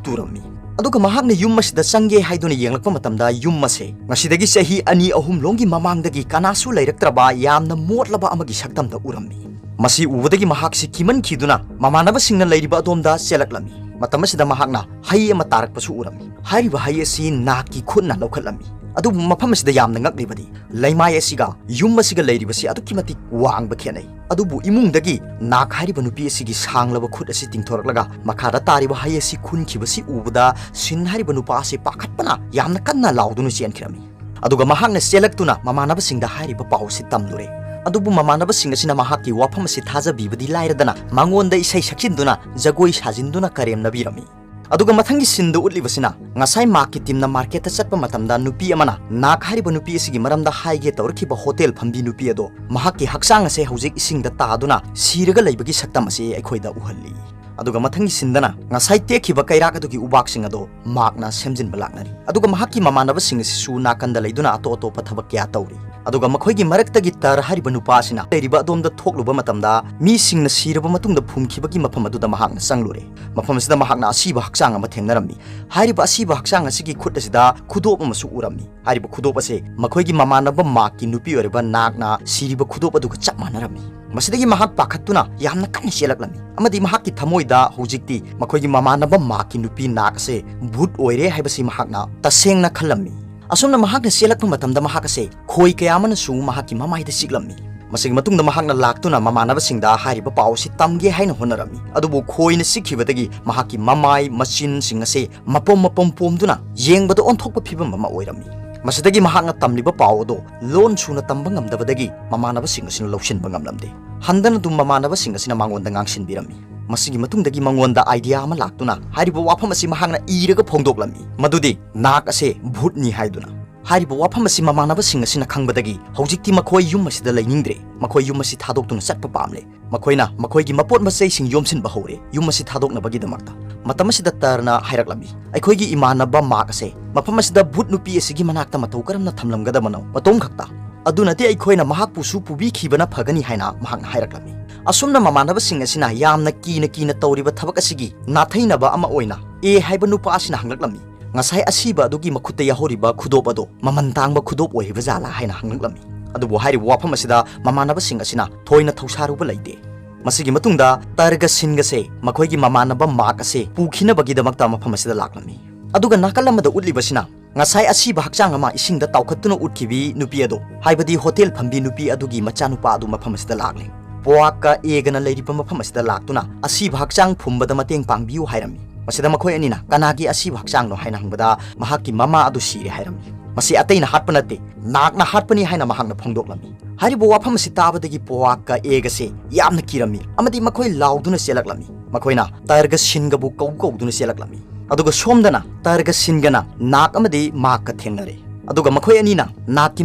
ꯇꯨꯔꯝꯃꯤ꯫ ꯑꯗꯨꯒ ꯃꯍꯥꯛꯅ ꯌꯨꯝ ꯑꯁꯤꯗ ꯆꯪꯒꯦ ꯍꯥꯏꯗꯨꯅ ꯌꯦꯡꯂꯛꯄ ꯃꯇꯝꯗ, ꯌꯨꯝ ꯑꯁꯦ ꯉꯁꯤꯗꯒꯤ ꯆꯍꯤ ꯑꯅꯤ ꯑꯍꯨꯝ ꯂꯣꯝꯒꯤ ꯃꯃꯥꯡꯗꯒꯤ ꯀꯅꯥꯁꯨ ꯂꯩꯔꯛꯇ꯭ꯔꯕ ꯌꯥꯝꯅ ꯃꯣꯠꯂꯕ ꯑꯃꯒꯤ ꯁꯛꯇꯝꯗ ꯎꯔꯝꯃꯤ꯫ ꯃꯁꯤ ꯎꯕꯗꯒꯤ ꯃꯍꯥꯛꯁꯤ ꯀꯤꯃꯟꯈꯤꯗꯨꯅ ꯃꯃꯥꯟꯅꯕꯁꯤꯡꯅ ꯂꯩꯔꯤꯕ ꯑꯗꯣꯝꯗ ꯆꯦꯜꯂꯛꯂꯝꯃꯤ꯫ ꯃꯇꯝ ꯑꯁꯤꯗ ꯃꯍꯥꯛꯅ ꯍꯩ ꯑꯃ ꯇꯥꯔꯛꯄꯁꯨ ꯎꯔꯝꯃꯤ꯫ ꯍꯥꯏꯔꯤꯕ ꯍꯩ ꯑꯁꯤ ꯅꯥꯛꯀꯤ ꯈꯨꯠꯅ ꯂꯧꯈꯠꯂꯝꯃꯤ꯫ ꯑꯗꯨꯕꯨ ꯃꯐꯝ ꯑꯁꯤꯗ ꯌꯥꯝꯅ ꯉꯛꯂꯤꯕꯗꯤ, ꯂꯩꯃꯥꯏ ꯑꯁꯤꯒ ꯌꯨꯝ ꯑꯁꯤꯒ ꯂꯩꯔꯤꯕꯁꯤ ꯑꯗꯨꯛꯀꯤ ꯃꯇꯤꯛ ꯋꯥꯡꯕ ꯈꯦꯠꯅꯩ꯫ ꯑꯗꯨꯕꯨ ꯏꯃꯨꯡꯗꯒꯤ ꯅꯥꯛ ꯍꯥꯏꯔꯤꯕ ꯅꯨꯄꯤ ꯑꯁꯤꯒꯤ ꯁꯥꯡꯂꯕ ꯈꯨꯠ ꯑꯁꯤ ꯇꯤꯡꯊꯣꯔꯛꯂꯒ ꯃꯈꯥꯗ ꯇꯥꯔꯤꯕ ꯍꯩ ꯑꯁꯤ ꯈꯨꯟꯈꯤꯕꯁꯤ ꯎꯕꯗ, ꯁꯤꯟ ꯍꯥꯏꯔꯤꯕ ꯅꯨꯄꯥ ꯑꯁꯤ ꯄꯥꯈꯠꯄꯅ ꯌꯥꯝꯅ ꯀꯟꯅ ꯂꯥꯎꯗꯨꯅ ꯆꯦꯟꯈꯤꯔꯝꯃꯤ꯫ ꯑꯗꯨꯒ ꯃꯍꯥꯛꯅ ꯆꯦꯜꯂꯛꯇꯨꯅ ꯃꯃꯥꯟꯅꯕꯁꯤꯡꯗ ꯍꯥꯏꯔꯤꯕ ꯄꯥꯎ ꯑꯁꯤ ꯇꯝꯂꯨꯔꯦ꯫ ꯑꯗꯨꯕꯨ ꯃꯃꯥꯟꯅꯕꯁꯤꯡ ꯑꯁꯤꯅ ꯃꯍꯥꯛꯀꯤ ꯋꯥꯐꯝ ꯑꯁꯤ ꯊꯥꯖꯕꯤꯕꯗꯤ ꯂꯥꯏꯔꯗꯅ, ꯃꯉꯣꯟꯗ ꯏꯁꯩ ꯁꯛꯆꯤꯟꯗꯨꯅ, ꯖꯒꯣꯏ ꯁꯥꯖꯤꯟꯗꯨꯅ ꯀꯔꯦꯝꯅꯕꯤꯔꯝꯃꯤ꯫ ꯑꯗꯨꯒ ꯃꯊꯪꯒꯤ ꯁꯤꯟꯗ ꯎꯠꯂꯤꯕꯁꯤꯅ, ꯉꯁꯥꯏ ꯃꯥꯛꯀꯤ ꯇꯤꯝꯅ ꯃꯥꯔꯀꯦꯠꯇ ꯆꯠꯄ ꯃꯇꯝꯗ ꯅꯨꯄꯤ ꯑꯃꯅ ꯅꯥꯛ ꯍꯥꯏꯔꯤꯕ ꯅꯨꯄꯤ ꯑꯁꯤꯒꯤ ꯃꯔꯝꯗ ꯍꯥꯏꯒꯦ ꯇꯧꯔꯛꯈꯤꯕ ꯍꯣꯇꯦꯜ ꯐꯝꯕꯤ ꯅꯨꯄꯤ ꯑꯗꯣ, ꯃꯍꯥꯛꯀꯤ ꯍꯛꯆꯥꯡ ꯑꯁꯦ ꯍꯧꯖꯤꯛ ꯏꯁꯤꯡꯗ ꯇꯥꯗꯨꯅ ꯁꯤꯔꯒ ꯂꯩꯕꯒꯤ ꯁꯛꯇꯝ ꯑꯁꯤ ꯑꯩꯈꯣꯏꯗ ꯎꯍꯜꯂꯤ꯫ ꯑꯗꯨꯒ ꯃꯊꯪꯒꯤ ꯁꯤꯟꯗꯅ ꯉꯁꯥꯏ ꯇꯦꯛꯈꯤꯕ ꯀꯩꯔꯥꯛ ꯑꯗꯨꯒꯤ ꯎꯕꯥꯛꯁꯤꯡ ꯑꯗꯣ ꯃꯥꯛꯅ ꯁꯦꯝꯖꯤꯟꯕ ꯂꯥꯛꯅꯔꯤ꯫ ꯑꯗꯨꯒ ꯃꯍꯥꯛꯀꯤ ꯃꯃꯥꯟꯅꯕꯁꯤꯡ ꯑꯁꯤꯁꯨ ꯅꯥꯀꯟꯗ ꯂꯩꯗꯨꯅ ꯑꯇꯣꯞ ꯑꯇꯣꯞꯄ ꯊꯕꯛ ꯀꯌꯥ ꯇꯧꯔꯤ꯫ ꯑꯗꯨꯒ ꯃꯈꯣꯏꯒꯤ ꯃꯔꯛꯇꯒꯤ ꯇꯔ ꯍꯥꯏꯔꯤꯕ ꯅꯨꯄꯥ ꯑꯁꯤꯅ ꯂꯩꯔꯤꯕ ꯑꯗꯣꯝꯗ ꯊꯣꯛꯂꯨꯕ ꯃꯇꯝꯗ, ꯃꯤꯁꯤꯡꯅ ꯁꯤꯔꯕ ꯃꯇꯨꯡꯗ ꯐꯨꯝꯈꯤꯕꯒꯤ ꯃꯐꯝ ꯑꯗꯨꯗ ꯃꯍꯥꯛꯅ ꯆꯪꯂꯨꯔꯦ꯫ ꯃꯐꯝ ꯑꯁꯤꯗ ꯃꯍꯥꯛꯅ ꯑꯁꯤꯕ ꯍꯛꯆꯥꯡ ꯑꯃ ꯊꯦꯡꯅꯔꯝꯃꯤ꯫ ꯍꯥꯏꯔꯤꯕ ꯑꯁꯤꯕ ꯍꯛꯆꯥꯡ ꯑꯁꯤꯒꯤ ꯈꯨꯠ ꯑꯁꯤꯗ ꯈꯨꯗꯣꯞ ꯑꯃꯁꯨ ꯎꯔꯝꯃꯤ꯫ ꯍꯥꯏꯔꯤꯕ ꯈꯨꯗꯣꯞ ꯑꯁꯦ ꯃꯈꯣꯏꯒꯤ ꯃꯃꯥꯟꯅꯕ ꯃꯥꯛꯀꯤ ꯅꯨꯄꯤ ꯑꯣꯏꯔꯤꯕ ꯅꯥꯛꯅ ꯁꯤꯔꯤꯕ ꯈꯨꯗꯣꯞ ꯑꯗꯨꯒ ꯆꯞ ꯃꯥꯟꯅꯔꯝꯃꯤ꯫ ꯃꯁꯤꯗꯒꯤ ꯃꯍꯥꯛ ꯄꯥꯈꯠꯇꯨꯅ ꯌꯥꯝꯅ ꯀꯟꯅ ꯆꯦꯜꯂꯛꯂꯝꯃꯤ, ꯑꯃꯗꯤ ꯃꯍꯥꯛꯀꯤ ꯊꯃꯣꯏꯗ ꯍꯧꯖꯤꯛꯇꯤ ꯃꯈꯣꯏꯒꯤ ꯃꯃꯥꯟꯅꯕ ꯃꯥꯛꯀꯤ ꯅꯨꯄꯤ ꯅꯥꯛ ꯑꯁꯦ ꯚꯨꯠ ꯑꯣꯏꯔꯦ ꯍꯥꯏꯕꯁꯤ ꯃꯍꯥꯛꯅ ꯇꯁꯦꯡꯅ ꯈꯜꯂꯝꯃꯤ꯫ ꯑꯁꯨꯝꯅ ꯃꯍꯥꯛꯅ ꯆꯦꯜꯂꯛꯄ ꯃꯇꯝꯗ ꯃꯍꯥꯛ ꯑꯁꯦ ꯈꯣꯏ ꯀꯌꯥ ꯑꯃꯅꯁꯨ ꯃꯍꯥꯛꯀꯤ ꯃꯃꯥꯏꯗ ꯆꯤꯛꯂꯝꯃꯤ꯫ ꯃꯁꯤꯒꯤ ꯃꯇꯨꯡꯗ ꯃꯍꯥꯛꯅ ꯂꯥꯛꯇꯨꯅ ꯃꯃꯥꯟꯅꯕꯁꯤꯡꯗ ꯍꯥꯏꯔꯤꯕ ꯄꯥꯎ ꯑꯁꯤ ꯇꯝꯒꯦ ꯍꯥꯏꯅ ꯍꯣꯠꯅꯔꯝꯃꯤ, ꯑꯗꯨꯕꯨ ꯈꯣꯏꯅ ꯆꯤꯛꯈꯤꯕꯗꯒꯤ ꯃꯍꯥꯛꯀꯤ ꯃꯃꯥꯏ ꯃꯆꯤꯟꯁꯤꯡ ꯑꯁꯤ ꯃꯄꯣꯝ ꯃꯄꯣꯝ ꯄꯣꯝꯗꯨꯅ ꯌꯦꯡꯕꯗ ꯑꯣꯟꯊꯣꯛꯄ ꯐꯤꯕꯝ ꯑꯃ ꯑꯣꯏꯔꯝꯃꯤ꯫ ꯃꯁꯤꯗꯒꯤ ꯃꯍꯥꯛꯅ ꯇꯝꯂꯤꯕ ꯄꯥꯎ ꯑꯗꯨ ꯂꯣꯟ ꯁꯨꯅ ꯇꯝꯕ ꯉꯝꯗꯕꯗꯒꯤ ꯃꯃꯥꯟꯅꯕꯁꯤꯡ ꯑꯁꯤꯅ ꯂꯧꯁꯤꯟꯕ ꯉꯝꯂꯝꯗꯦ꯫ ꯍꯟꯗꯅ ꯑꯗꯨꯝ ꯃꯃꯥꯟꯅꯕꯁꯤꯡ ꯑꯁꯤꯅ ꯃꯉꯣꯟꯗ ꯉꯥꯡꯁꯤꯟꯕꯤꯔꯝꯃꯤ꯫ ꯃꯁꯤꯒꯤ ꯃꯇꯨꯡꯗꯒꯤ ꯃꯉꯣꯟꯗ ꯑꯥꯏꯗꯤꯌꯥ ꯑꯃ ꯂꯥꯛꯇꯨꯅ ꯍꯥꯏꯔꯤꯕ ꯋꯥꯐꯝ ꯑꯁꯤ ꯃꯍꯥꯛꯅ ꯏꯔꯒ ꯐꯣꯡꯗꯣꯛꯂꯝꯃꯤ, ꯃꯗꯨꯗꯤ ꯅꯥꯛ ꯑꯁꯦ ꯚꯨꯠꯅꯤ ꯍꯥꯏꯗꯨꯅ꯫ ꯍꯥꯏꯔꯤꯕ ꯋꯥꯐꯝ ꯑꯁꯤ ꯃꯃꯥꯟꯅꯕꯁꯤꯡ ꯑꯁꯤꯅ ꯈꯪꯕꯗꯒꯤ ꯍꯧꯖꯤꯛꯇꯤ ꯃꯈꯣꯏ ꯌꯨꯝ ꯑꯁꯤꯗ ꯂꯩꯅꯤꯡꯗ꯭ꯔꯦ꯫ ꯃꯈꯣꯏ ꯌꯨꯝ ꯑꯁꯤ ꯊꯥꯗꯣꯛꯇꯨꯅ ꯆꯠꯄ ꯄꯥꯝꯂꯦ꯫ ꯃꯈꯣꯏꯅ ꯃꯈꯣꯏꯒꯤ ꯃꯄꯣꯠ ꯃꯆꯩꯁꯤꯡ ꯌꯣꯝꯁꯤꯟꯕ ꯍꯧꯔꯦ, ꯌꯨꯝ ꯑꯁꯤ ꯊꯥꯗꯣꯛꯅꯕꯒꯤꯗꯃꯛꯇ꯫ ꯃꯇꯝ ꯑꯁꯤꯗ ꯇꯔꯅ ꯍꯥꯏꯔꯛꯂꯝꯃꯤ, "ꯑꯩꯈꯣꯏꯒꯤ ꯏꯃꯥꯟꯅꯕ ꯃꯥꯛ ꯑꯁꯦ ꯃꯐꯝ ꯑꯁꯤꯗ ꯚꯨꯠ ꯅꯨꯄꯤ ꯑꯁꯤꯒꯤ ꯃꯅꯥꯛꯇ ꯃꯇꯧ ꯀꯔꯝꯅ ꯊꯝꯂꯝꯒꯗꯕꯅꯣ? ꯃꯇꯣꯝ ꯈꯛꯇ꯫ ꯑꯗꯨꯅꯗꯤ ꯑꯩꯈꯣꯏꯅ ꯃꯍꯥꯛꯄꯨꯁꯨ ꯄꯨꯕꯤꯈꯤꯕꯅ ꯐꯒꯅꯤ" ꯍꯥꯏꯅ ꯃꯍꯥꯛꯅ ꯍꯥꯏꯔꯛꯂꯝꯃꯤ꯫ ꯑꯁꯨꯝꯅ ꯃꯃꯥꯟꯅꯕꯁꯤꯡ ꯑꯁꯤꯅ ꯌꯥꯝꯅ ꯀꯤꯅ ꯀꯤꯅ ꯇꯧꯔꯤꯕ ꯊꯕꯛ ꯑꯁꯤꯒꯤ ꯅꯥꯊꯩꯅꯕ ꯑꯃ ꯑꯣꯏꯅ ꯑꯦ ꯍꯥꯏꯕ ꯅꯨꯄꯥ ꯑꯁꯤꯅ ꯍꯪꯂꯛꯂꯝꯃꯤ, "ꯉꯁꯥꯏ ꯑꯁꯤꯕ ꯑꯗꯨꯒꯤ ꯃꯈꯨꯠꯇ ꯌꯥꯍꯧꯔꯤꯕ ꯈꯨꯗꯣꯞ ꯑꯗꯣ ꯃꯃꯜ ꯇꯥꯡꯕ ꯈꯨꯗꯣꯞ ꯑꯣꯏꯔꯤꯕ ꯖꯥꯠꯂꯥ?" ꯍꯥꯏꯅ ꯍꯪꯂꯛꯂꯝꯃꯤ꯫ ꯑꯗꯨꯕꯨ ꯍꯥꯏꯔꯤꯕ ꯋꯥꯐꯝ ꯑꯁꯤꯗ ꯃꯃꯥꯟꯅꯕꯁꯤꯡ ꯑꯁꯤꯅ ꯊꯣꯏꯅ ꯊꯧꯁꯥꯔꯨꯕ ꯂꯩꯇꯦ꯫ ꯃꯁꯤꯒꯤ ꯃꯇꯨꯡꯗ ꯇꯔꯒ ꯁꯤꯟꯒꯁꯦ ꯃꯈꯣꯏꯒꯤ ꯃꯃꯥꯟꯅꯕ ꯃꯥꯛ ꯑꯁꯦ ꯄꯨꯈꯤꯅꯕꯒꯤꯗꯃꯛꯇ ꯃꯐꯝ ꯑꯁꯤꯗ ꯂꯥꯛꯂꯝꯃꯤ꯫ ꯑꯗꯨꯒ ꯅꯥꯀꯜ ꯑꯃꯗ ꯎꯠꯂꯤꯕꯁꯤꯅ ꯉꯁꯥꯏ ꯑꯁꯤꯕ ꯍꯛꯆꯥꯡ ꯑꯃ ꯏꯁꯤꯡꯗ ꯇꯥꯎꯈꯠꯇꯨꯅ ꯎꯠꯈꯤꯕꯤ ꯅꯨꯄꯤ ꯑꯗꯣ, ꯍꯥꯏꯕꯗꯤ ꯍꯣꯇꯦꯜ ꯐꯝꯕꯤ ꯅꯨꯄꯤ ꯑꯗꯨꯒꯤ ꯃꯆꯥꯅꯨꯄꯥ ꯑꯗꯨ ꯃꯐꯝ ꯑꯁꯤꯗ ꯂꯥꯛꯂꯦ꯫ ꯄꯣꯋꯥꯛꯀ ꯑꯦꯒꯅ ꯂꯩꯔꯤꯕ ꯃꯐꯝ ꯑꯁꯤꯗ ꯂꯥꯛꯇꯨꯅ ꯑꯁꯤꯕ ꯍꯛꯆꯥꯡ ꯐꯨꯝꯕꯗ ꯃꯇꯦꯡ ꯄꯥꯡꯕꯤꯌꯨ ꯍꯥꯏꯔꯝꯃꯤ꯫ ꯃꯁꯤꯗ ꯃꯈꯣꯏ ꯑꯅꯤꯅ ꯀꯅꯥꯒꯤ ꯑꯁꯤꯕ ꯍꯛꯆꯥꯡꯅꯣ ꯍꯥꯏꯅ ꯍꯪꯕꯗ ꯃꯍꯥꯛꯀꯤ ꯃꯃꯥ ꯑꯗꯨ ꯁꯤꯔꯦ ꯍꯥꯏꯔꯝꯃꯤ꯫ ꯃꯁꯤ ꯑꯇꯩꯅ ꯍꯥꯠꯄ ꯅꯠꯇꯦ, ꯅꯥꯛꯅ ꯍꯥꯠꯄꯅꯤ ꯍꯥꯏꯅ ꯃꯍꯥꯛꯅ ꯐꯣꯡꯗꯣꯛꯂꯝꯃꯤ꯫ ꯍꯥꯏꯔꯤꯕ ꯋꯥꯐꯝ ꯑꯁꯤ ꯇꯥꯕꯗꯒꯤ ꯄꯣꯋꯥꯛꯀ ꯑꯦꯒꯁꯦ ꯌꯥꯝꯅ ꯀꯤꯔꯝꯃꯤ ꯑꯃꯗꯤ ꯃꯈꯣꯏ ꯂꯥꯎꯗꯨꯅ ꯆꯦꯜꯂꯛꯂꯝꯃꯤ꯫ ꯃꯈꯣꯏꯅ ꯇꯔꯒ ꯁꯤꯟꯒꯕꯨ ꯀꯧ ꯀꯧꯗꯨꯅ ꯆꯦꯜꯂꯛꯂꯝꯃꯤ꯫ ꯑꯗꯨꯒ ꯁꯣꯝꯗꯅ ꯇꯔꯒ ꯁꯤꯟꯒꯅ ꯅꯥꯛ ꯑꯃꯗꯤ ꯃꯥꯛꯀ ꯊꯦꯡꯅꯔꯦ꯫ ꯑꯗꯨꯒ ꯃꯈꯣꯏ ꯑꯅꯤꯅ ꯅꯥꯛꯀꯤ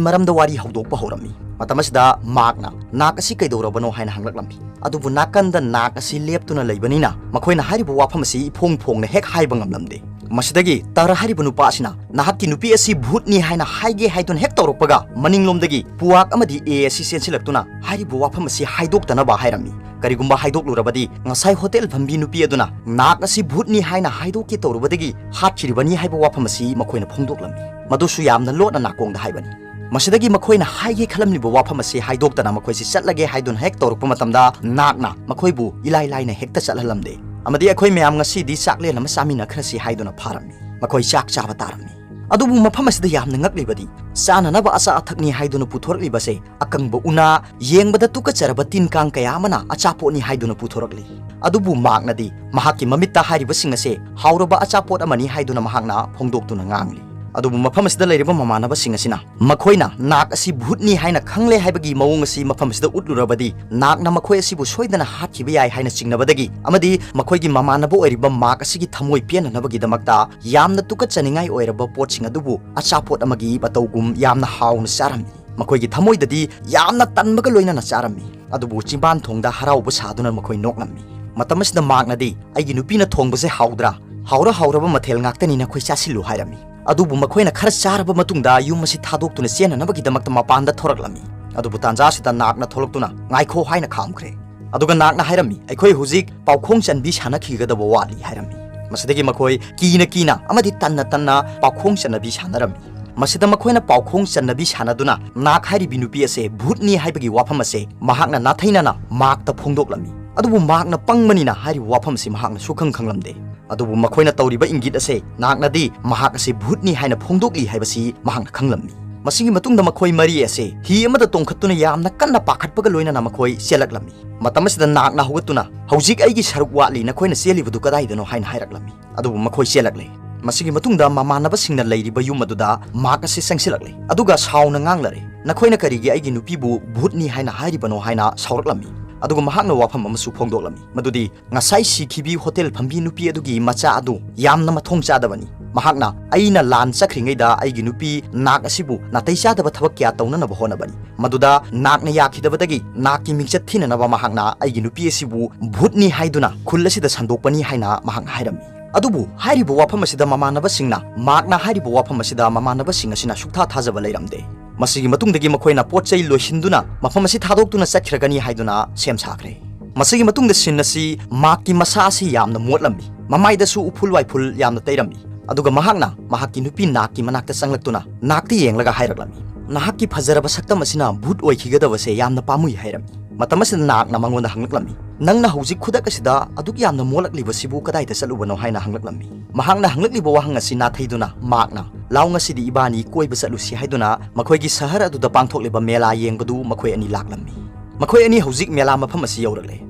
ꯃꯔꯝꯗ ꯋꯥꯔꯤ ꯍꯧꯗꯣꯛꯄ ꯍꯧꯔꯝꯃꯤ꯫ ꯃꯇꯝ ꯑꯁꯤꯗ ꯃꯥꯛꯅ, "ꯅꯥꯛ ꯑꯁꯤ ꯀꯩꯗꯧꯔꯕꯅꯣ?" ꯍꯥꯏꯅ ꯍꯪꯂꯛꯂꯝꯃꯤ꯫ ꯑꯗꯨꯕꯨ ꯅꯥꯀꯟꯗ ꯅꯥꯛ ꯑꯁꯤ ꯂꯦꯞꯇꯨꯅ ꯂꯩꯕꯅꯤꯅ ꯃꯈꯣꯏꯅ ꯍꯥꯏꯔꯤꯕ ꯋꯥꯐꯝ ꯑꯁꯤ ꯏꯐꯣꯡ ꯐꯣꯡꯅ ꯍꯦꯛ ꯍꯥꯏꯕ ꯉꯝꯂꯝꯗꯦ꯫ ꯃꯁꯤꯗꯒꯤ ꯇꯔ ꯍꯥꯏꯔꯤꯕ ꯅꯨꯄꯥ ꯑꯁꯤꯅ ꯅꯍꯥꯛꯀꯤ ꯅꯨꯄꯤ ꯑꯁꯤ ꯚꯨꯠꯅꯤ ꯍꯥꯏꯅ ꯍꯥꯏꯒꯦ ꯍꯥꯏꯗꯨꯅ ꯍꯦꯛ ꯇꯧꯔꯛꯄꯒ, ꯃꯅꯤꯡꯂꯣꯝꯗꯒꯤ ꯄꯨꯋꯥꯛ ꯑꯃꯗꯤ ꯑꯦ ꯑꯁꯤ ꯆꯦꯟꯁꯤꯜꯂꯛꯇꯨꯅ ꯍꯥꯏꯔꯤꯕ ꯋꯥꯐꯝ ꯑꯁꯤ ꯍꯥꯏꯗꯣꯛꯇꯅꯕ ꯍꯥꯏꯔꯝꯃꯤ꯫ ꯀꯔꯤꯒꯨꯝꯕ ꯍꯥꯏꯗꯣꯛꯂꯨꯔꯕꯗꯤ, ꯉꯁꯥꯏ ꯍꯣꯇꯦꯜ ꯐꯝꯕꯤ ꯅꯨꯄꯤ ꯑꯗꯨꯅ ꯅꯥꯛ ꯑꯁꯤ ꯚꯨꯠꯅꯤ ꯍꯥꯏꯅ ꯍꯥꯏꯗꯣꯛꯀꯦ ꯇꯧꯔꯨꯕꯗꯒꯤ ꯍꯥꯠꯈꯤꯔꯤꯕꯅꯤ ꯍꯥꯏꯕ ꯋꯥꯐꯝ ꯑꯁꯤ ꯃꯈꯣꯏꯅ ꯐꯣꯡꯗꯣꯛꯂꯝꯃꯤ꯫ ꯃꯗꯨꯁꯨ ꯌꯥꯝꯅ ꯂꯣꯠꯅ ꯅꯥꯀꯣꯡꯗ ꯍꯥꯏꯕꯅꯤ꯫ ꯃꯁꯤꯗꯒꯤ ꯃꯈꯣꯏꯅ ꯍꯥꯏꯒꯦ ꯈꯜꯂꯝꯂꯤꯕ ꯋꯥꯐꯝ ꯑꯁꯤ ꯍꯥꯏꯗꯣꯛꯇꯅ ꯃꯈꯣꯏꯁꯤ ꯆꯠꯂꯒꯦ ꯍꯥꯏꯗꯨꯅ ꯍꯦꯛ ꯇꯧꯔꯛꯄ ꯃꯇꯝꯗ, ꯅꯥꯛꯅ ꯃꯈꯣꯏꯕꯨ ꯏꯂꯥꯏ ꯂꯥꯏꯅ ꯍꯦꯛꯇ ꯆꯠꯍꯜꯂꯝꯗꯦ ꯑꯃꯗꯤ, "ꯑꯩꯈꯣꯏ ꯃꯌꯥꯝ ꯉꯁꯤꯗꯤ ꯆꯥꯛꯂꯦꯟ ꯑꯃ ꯆꯥꯃꯤꯟꯅꯈ꯭ꯔꯁꯤ" ꯍꯥꯏꯗꯨꯅ ꯐꯥꯔꯝꯃꯤ꯫ ꯃꯈꯣꯏ ꯆꯥꯛ ꯆꯥꯕ ꯇꯥꯔꯝꯃꯤ꯫ ꯑꯗꯨꯕꯨ ꯃꯐꯝ ꯑꯁꯤꯗ ꯌꯥꯝꯅ ꯉꯛꯂꯤꯕꯗꯤ, ꯆꯥꯅꯅꯕ ꯑꯆꯥ ꯑꯊꯛꯅꯤ ꯍꯥꯏꯗꯨꯅ ꯄꯨꯊꯣꯔꯛꯂꯤꯕꯁꯦ ꯑꯀꯪꯕ ꯎꯅꯥ, ꯌꯦꯡꯕꯗ ꯇꯨꯀꯠꯆꯔꯕ ꯇꯤꯟ ꯀꯥꯡ ꯀꯌꯥ ꯑꯃꯅ ꯑꯆꯥꯄꯣꯠꯅꯤ ꯍꯥꯏꯗꯨꯅ ꯄꯨꯊꯣꯔꯛꯂꯤ꯫ ꯑꯗꯨꯕꯨ ꯃꯥꯛꯅꯗꯤ ꯃꯍꯥꯛꯀꯤ ꯃꯃꯤꯠꯇ ꯍꯥꯏꯔꯤꯕꯁꯤꯡ ꯑꯁꯦ ꯍꯥꯎꯔꯕ ꯑꯆꯥꯄꯣꯠ ꯑꯃꯅꯤ ꯍꯥꯏꯗꯨꯅ ꯃꯍꯥꯛꯅ ꯐꯣꯡꯗꯣꯛꯇꯨꯅ ꯉꯥꯡꯂꯤ꯫ ꯑꯗꯨꯕꯨ ꯃꯐꯝ ꯑꯁꯤꯗ ꯂꯩꯔꯤꯕ ꯃꯃꯥꯟꯅꯕꯁꯤꯡ ꯑꯁꯤꯅ ꯃꯈꯣꯏꯅ ꯅꯥꯛ ꯑꯁꯤ ꯚꯨꯠꯅꯤ ꯍꯥꯏꯅ ꯈꯪꯂꯦ ꯍꯥꯏꯕꯒꯤ ꯃꯑꯣꯡ ꯑꯁꯤ ꯃꯐꯝ ꯑꯁꯤꯗ ꯎꯠꯂꯨꯔꯕꯗꯤ, ꯅꯥꯛꯅ ꯃꯈꯣꯏ ꯑꯁꯤꯕꯨ ꯁꯣꯏꯗꯅ ꯍꯥꯠꯈꯤꯕ ꯌꯥꯏ ꯍꯥꯏꯅ ꯆꯤꯡꯅꯕꯗꯒꯤ ꯑꯃꯗꯤ ꯃꯈꯣꯏꯒꯤ ꯃꯃꯥꯟꯅꯕ ꯑꯣꯏꯔꯤꯕ ꯃꯥꯛ ꯑꯁꯤꯒꯤ ꯊꯃꯣꯏ ꯄꯦꯟꯅꯅꯕꯒꯤꯗꯃꯛꯇ ꯌꯥꯝꯅ ꯇꯨꯀꯠꯆꯅꯤꯡꯉꯥꯏ ꯑꯣꯏꯔꯕ ꯄꯣꯠꯁꯤꯡ ꯑꯗꯨꯕꯨ ꯑꯆꯥꯄꯣꯠ ꯑꯃꯒꯤ ꯃꯇꯧꯒꯨꯝ ꯌꯥꯝꯅ ꯍꯥꯎꯅ ꯆꯥꯔꯝꯃꯤ꯫ ꯃꯈꯣꯏꯒꯤ ꯊꯃꯣꯏꯗꯗꯤ ꯌꯥꯝꯅ ꯇꯟꯕꯒ ꯂꯣꯏꯅꯅ ꯆꯥꯔꯝꯃꯤ꯫ ꯑꯗꯨꯕꯨ ꯆꯤꯝꯕꯥꯟ ꯊꯣꯡꯗ ꯍꯔꯥꯎꯕ ꯁꯥꯗꯨꯅ ꯃꯈꯣꯏ ꯅꯣꯛꯂꯝꯃꯤ꯫ ꯃꯇꯝ ꯑꯁꯤꯗ ꯃꯥꯛꯅꯗꯤ, "ꯑꯩꯒꯤ ꯅꯨꯄꯤꯅ ꯊꯣꯡꯕꯁꯦ ꯍꯥꯎꯗ꯭ꯔꯥ? ꯍꯥꯎꯔ ꯍꯥꯎꯔꯕ ꯃꯊꯦꯜ ꯉꯥꯛꯇꯅꯤ, ꯅꯈꯣꯏ ꯆꯥꯁꯤꯜꯂꯨ" ꯍꯥꯏꯔꯝꯃꯤ꯫ ꯑꯗꯨꯕꯨ ꯃꯈꯣꯏꯅ ꯈꯔ ꯆꯥꯔꯕ ꯃꯇꯨꯡꯗ ꯌꯨꯝ ꯑꯁꯤ ꯊꯥꯗꯣꯛꯇꯨꯅ ꯆꯦꯟꯅꯅꯕꯒꯤꯗꯃꯛꯇ ꯃꯄꯥꯟꯗ ꯊꯣꯔꯛꯂꯝꯃꯤ꯫ ꯑꯗꯨꯕꯨ ꯇꯥꯟꯖꯥ ꯑꯁꯤꯗ ꯅꯥꯛꯅ ꯊꯣꯛꯂꯛꯇꯨꯅ, "ꯉꯥꯏꯈꯣ" ꯍꯥꯏꯅ ꯈꯥꯝꯈ꯭ꯔꯦ꯫ ꯑꯗꯨꯒ ꯅꯥꯛꯅ ꯍꯥꯏꯔꯝꯃꯤ, "ꯑꯩꯈꯣꯏ ꯍꯧꯖꯤꯛ ꯄꯥꯎꯈꯣꯡ ꯆꯟꯕꯤ ꯁꯥꯟꯅꯈꯤꯒꯗꯕ ꯋꯥꯠꯂꯤ" ꯍꯥꯏꯔꯝꯃꯤ꯫ ꯃꯁꯤꯗꯒꯤ ꯃꯈꯣꯏ ꯀꯤꯅ ꯀꯤꯅ ꯑꯃꯗꯤ ꯇꯟꯅ ꯇꯟꯅ ꯄꯥꯎꯈꯣꯡ ꯆꯟꯅꯕꯤ ꯁꯥꯟꯅꯔꯝꯃꯤ꯫ ꯃꯁꯤꯗ ꯃꯈꯣꯏꯅ ꯄꯥꯎꯈꯣꯡ ꯆꯟꯅꯕꯤ ꯁꯥꯟꯅꯗꯨꯅ ꯅꯥꯛ ꯍꯥꯏꯔꯤꯕꯤ ꯅꯨꯄꯤ ꯑꯁꯦ ꯚꯨꯠꯅꯤ ꯍꯥꯏꯕꯒꯤ ꯋꯥꯐꯝ ꯑꯁꯦ ꯃꯍꯥꯛꯅ ꯅꯥꯊꯩꯅꯅ ꯃꯥꯛꯇ ꯐꯣꯡꯗꯣꯛꯂꯝꯃꯤ꯫ ꯑꯗꯨꯕꯨ ꯃꯥꯛꯅ ꯄꯪꯕꯅꯤꯅ ꯍꯥꯏꯔꯤꯕ ꯋꯥꯐꯝ ꯑꯁꯤ ꯃꯍꯥꯛꯅ ꯁꯨꯈꯪ ꯈꯪꯂꯝꯗꯦ꯫ ꯑꯗꯨꯕꯨ ꯃꯈꯣꯏꯅ ꯇꯧꯔꯤꯕ ꯏꯪꯒꯤꯠ ꯑꯁꯦ ꯅꯥꯛꯅꯗꯤ ꯃꯍꯥꯛ ꯑꯁꯦ ꯚꯨꯠꯅꯤ ꯍꯥꯏꯅ ꯐꯣꯡꯗꯣꯛꯂꯤ ꯍꯥꯏꯕꯁꯤ ꯃꯍꯥꯛꯅ ꯈꯪꯂꯝꯃꯤ꯫ ꯃꯁꯤꯒꯤ ꯃꯇꯨꯡꯗ ꯃꯈꯣꯏ ꯃꯔꯤ ꯑꯁꯦ ꯍꯤ ꯑꯃꯗ ꯇꯣꯡꯈꯠꯇꯨꯅ ꯌꯥꯝꯅ ꯀꯟꯅ ꯄꯥꯈꯠꯄꯒ ꯂꯣꯏꯅꯅ ꯃꯈꯣꯏ ꯆꯦꯜꯂꯛꯂꯝꯃꯤ꯫ ꯃꯇꯝ ꯑꯁꯤꯗ ꯅꯥꯛꯅ ꯍꯧꯒꯠꯇꯨꯅ, "ꯍꯧꯖꯤꯛ ꯑꯩꯒꯤ ꯁꯔꯨꯛ ꯋꯥꯠꯂꯤ, ꯅꯈꯣꯏꯅ ꯆꯦꯜꯂꯤꯕꯗꯨ ꯀꯗꯥꯏꯗꯅꯣ?" ꯍꯥꯏꯅ ꯍꯥꯏꯔꯛꯂꯝꯃꯤ꯫ ꯑꯗꯨꯕꯨ ꯃꯈꯣꯏ ꯆꯦꯜꯂꯛꯂꯦ꯫ ꯃꯁꯤꯒꯤ ꯃꯇꯨꯡꯗ ꯃꯃꯥꯟꯅꯕꯁꯤꯡꯅ ꯂꯩꯔꯤꯕ ꯌꯨꯝ ꯑꯗꯨꯗ ꯃꯥꯛ ꯑꯁꯤ ꯆꯪꯁꯤꯜꯂꯛꯂꯦ꯫ ꯑꯗꯨꯒ ꯁꯥꯎꯅ ꯉꯥꯡꯂꯔꯦ, "ꯅꯈꯣꯏꯅ ꯀꯔꯤꯒꯤ ꯑꯩꯒꯤ ꯅꯨꯄꯤꯕꯨ ꯚꯨꯠꯅꯤ ꯍꯥꯏꯅ ꯍꯥꯏꯔꯤꯕꯅꯣ?" ꯍꯥꯏꯅ ꯁꯥꯎꯔꯛꯂꯝꯃꯤ꯫ ꯑꯗꯨꯒ ꯃꯍꯥꯛꯅ ꯋꯥꯐꯝ ꯑꯃꯁꯨ ꯐꯣꯡꯗꯣꯛꯂꯝꯃꯤ, ꯃꯗꯨꯗꯤ ꯉꯁꯥꯏ ꯁꯤꯈꯤꯕꯤ ꯍꯣꯇꯦꯜ ꯐꯝꯕꯤ ꯅꯨꯄꯤ ꯑꯗꯨꯒꯤ ꯃꯆꯥ ꯑꯗꯨ ꯌꯥꯝꯅ ꯃꯊꯣꯡ ꯆꯥꯗꯕꯅꯤ꯫ ꯃꯍꯥꯛꯅ ꯑꯩꯅ ꯂꯥꯟ ꯆꯠꯈ꯭ꯔꯤꯉꯩꯗ ꯑꯩꯒꯤ ꯅꯨꯄꯤ ꯅꯥꯛ ꯑꯁꯤꯕꯨ ꯅꯥꯇꯩ ꯆꯥꯗꯕ ꯊꯕꯛ ꯀꯌꯥ ꯇꯧꯅꯅꯕ ꯍꯣꯠꯅꯕꯅꯤ꯫ ꯃꯗꯨꯗ ꯅꯥꯛꯅ ꯌꯥꯈꯤꯗꯕꯗꯒꯤ ꯅꯥꯛꯀꯤ ꯃꯤꯡꯆꯠ ꯊꯤꯅꯅꯕ ꯃꯍꯥꯛꯅ ꯑꯩꯒꯤ ꯅꯨꯄꯤ ꯑꯁꯤꯕꯨ ꯚꯨꯠꯅꯤ ꯍꯥꯏꯗꯨꯅ ꯈꯨꯜ ꯑꯁꯤꯗ ꯁꯟꯗꯣꯛꯄꯅꯤ ꯍꯥꯏꯅ ꯃꯍꯥꯛꯅ ꯍꯥꯏꯔꯝꯃꯤ꯫ ꯑꯗꯨꯕꯨ ꯍꯥꯏꯔꯤꯕ ꯋꯥꯐꯝ ꯑꯁꯤꯗ ꯃꯃꯥꯟꯅꯕꯁꯤꯡꯅ, ꯃꯥꯛꯅ ꯍꯥꯏꯔꯤꯕ ꯋꯥꯐꯝ ꯑꯁꯤꯗ ꯃꯃꯥꯟꯅꯕꯁꯤꯡ ꯑꯁꯤꯅ ꯁꯨꯛꯊꯥ ꯊꯥꯖꯕ ꯂꯩꯔꯝꯗꯦ꯫ ꯃꯁꯤꯒꯤ ꯃꯇꯨꯡꯗꯒꯤ ꯃꯈꯣꯏꯅ ꯄꯣꯠ ꯆꯩ ꯂꯣꯏꯁꯤꯟꯗꯨꯅ ꯃꯐꯝ ꯑꯁꯤ ꯊꯥꯗꯣꯛꯇꯨꯅ ꯆꯠꯈ꯭ꯔꯒꯅꯤ ꯍꯥꯏꯗꯨꯅ ꯁꯦꯝ ꯁꯥꯈ꯭ꯔꯦ꯫ ꯃꯁꯤꯒꯤ ꯃꯇꯨꯡꯗ ꯁꯤꯟ ꯑꯁꯤ ꯃꯥꯛꯀꯤ ꯃꯁꯥ ꯑꯁꯤ ꯌꯥꯝꯅ ꯃꯣꯠꯂꯝꯃꯤ꯫ ꯃꯃꯥꯏꯗꯁꯨ ꯎꯐꯨꯜ ꯋꯥꯏꯐꯨꯜ ꯌꯥꯝꯅ ꯇꯩꯔꯝꯃꯤ꯫ ꯑꯗꯨꯒ ꯃꯍꯥꯛꯅ ꯃꯍꯥꯛꯀꯤ ꯅꯨꯄꯤ ꯅꯥꯛꯀꯤ ꯃꯅꯥꯛꯇ ꯆꯪꯂꯛꯇꯨꯅ ꯅꯥꯛꯇ ꯌꯦꯡꯂꯒ ꯍꯥꯏꯔꯛꯂꯝꯃꯤ, "ꯅꯍꯥꯛꯀꯤ ꯐꯖꯔꯕ ꯁꯛꯇꯝ ꯑꯁꯤꯅ ꯚꯨꯠ ꯑꯣꯏꯈꯤꯒꯗꯕꯁꯦ ꯌꯥꯝꯅ ꯄꯥꯝꯃꯨꯏ" ꯍꯥꯏꯔꯝꯃꯤ꯫ ꯃꯇꯝ ꯑꯁꯤꯗ ꯅꯥꯛꯅ ꯃꯉꯣꯟꯗ ꯍꯪꯂꯛꯂꯝꯃꯤ, "ꯅꯪꯅ ꯍꯧꯖꯤꯛ ꯈꯨꯗꯛ ꯑꯁꯤꯗ ꯑꯗꯨꯛ ꯌꯥꯝꯅ ꯃꯣꯠꯂꯛꯂꯤꯕꯁꯤꯕꯨ ꯀꯗꯥꯏꯗ ꯆꯠꯂꯨꯕꯅꯣ?" ꯍꯥꯏꯅ ꯍꯪꯂꯛꯂꯝꯃꯤ꯫ ꯃꯍꯥꯛꯅ ꯍꯪꯂꯛꯂꯤꯕ ꯋꯥꯍꯪ ꯑꯁꯤ ꯅꯥꯊꯩꯗꯨꯅ ꯃꯥꯛꯅ, "ꯂꯥꯎ, ꯉꯁꯤꯗꯤ ꯏꯕꯥꯅꯤ ꯀꯣꯏꯕ ꯆꯠꯂꯨꯁꯤ" ꯍꯥꯏꯗꯨꯅ ꯃꯈꯣꯏꯒꯤ ꯁꯍꯔ ꯑꯗꯨꯗ ꯄꯥꯡꯊꯣꯛꯂꯤꯕ ꯃꯦꯂꯥ ꯌꯦꯡꯕꯗꯨ ꯃꯈꯣꯏ ꯑꯅꯤ ꯂꯥꯛꯂꯝꯃꯤ꯫ ꯃꯈꯣꯏ ꯑꯅꯤ ꯍꯧꯖꯤꯛ ꯃꯦꯂꯥ ꯃꯐꯝ ꯑꯁꯤ ꯌꯧꯔꯛꯂꯦ꯫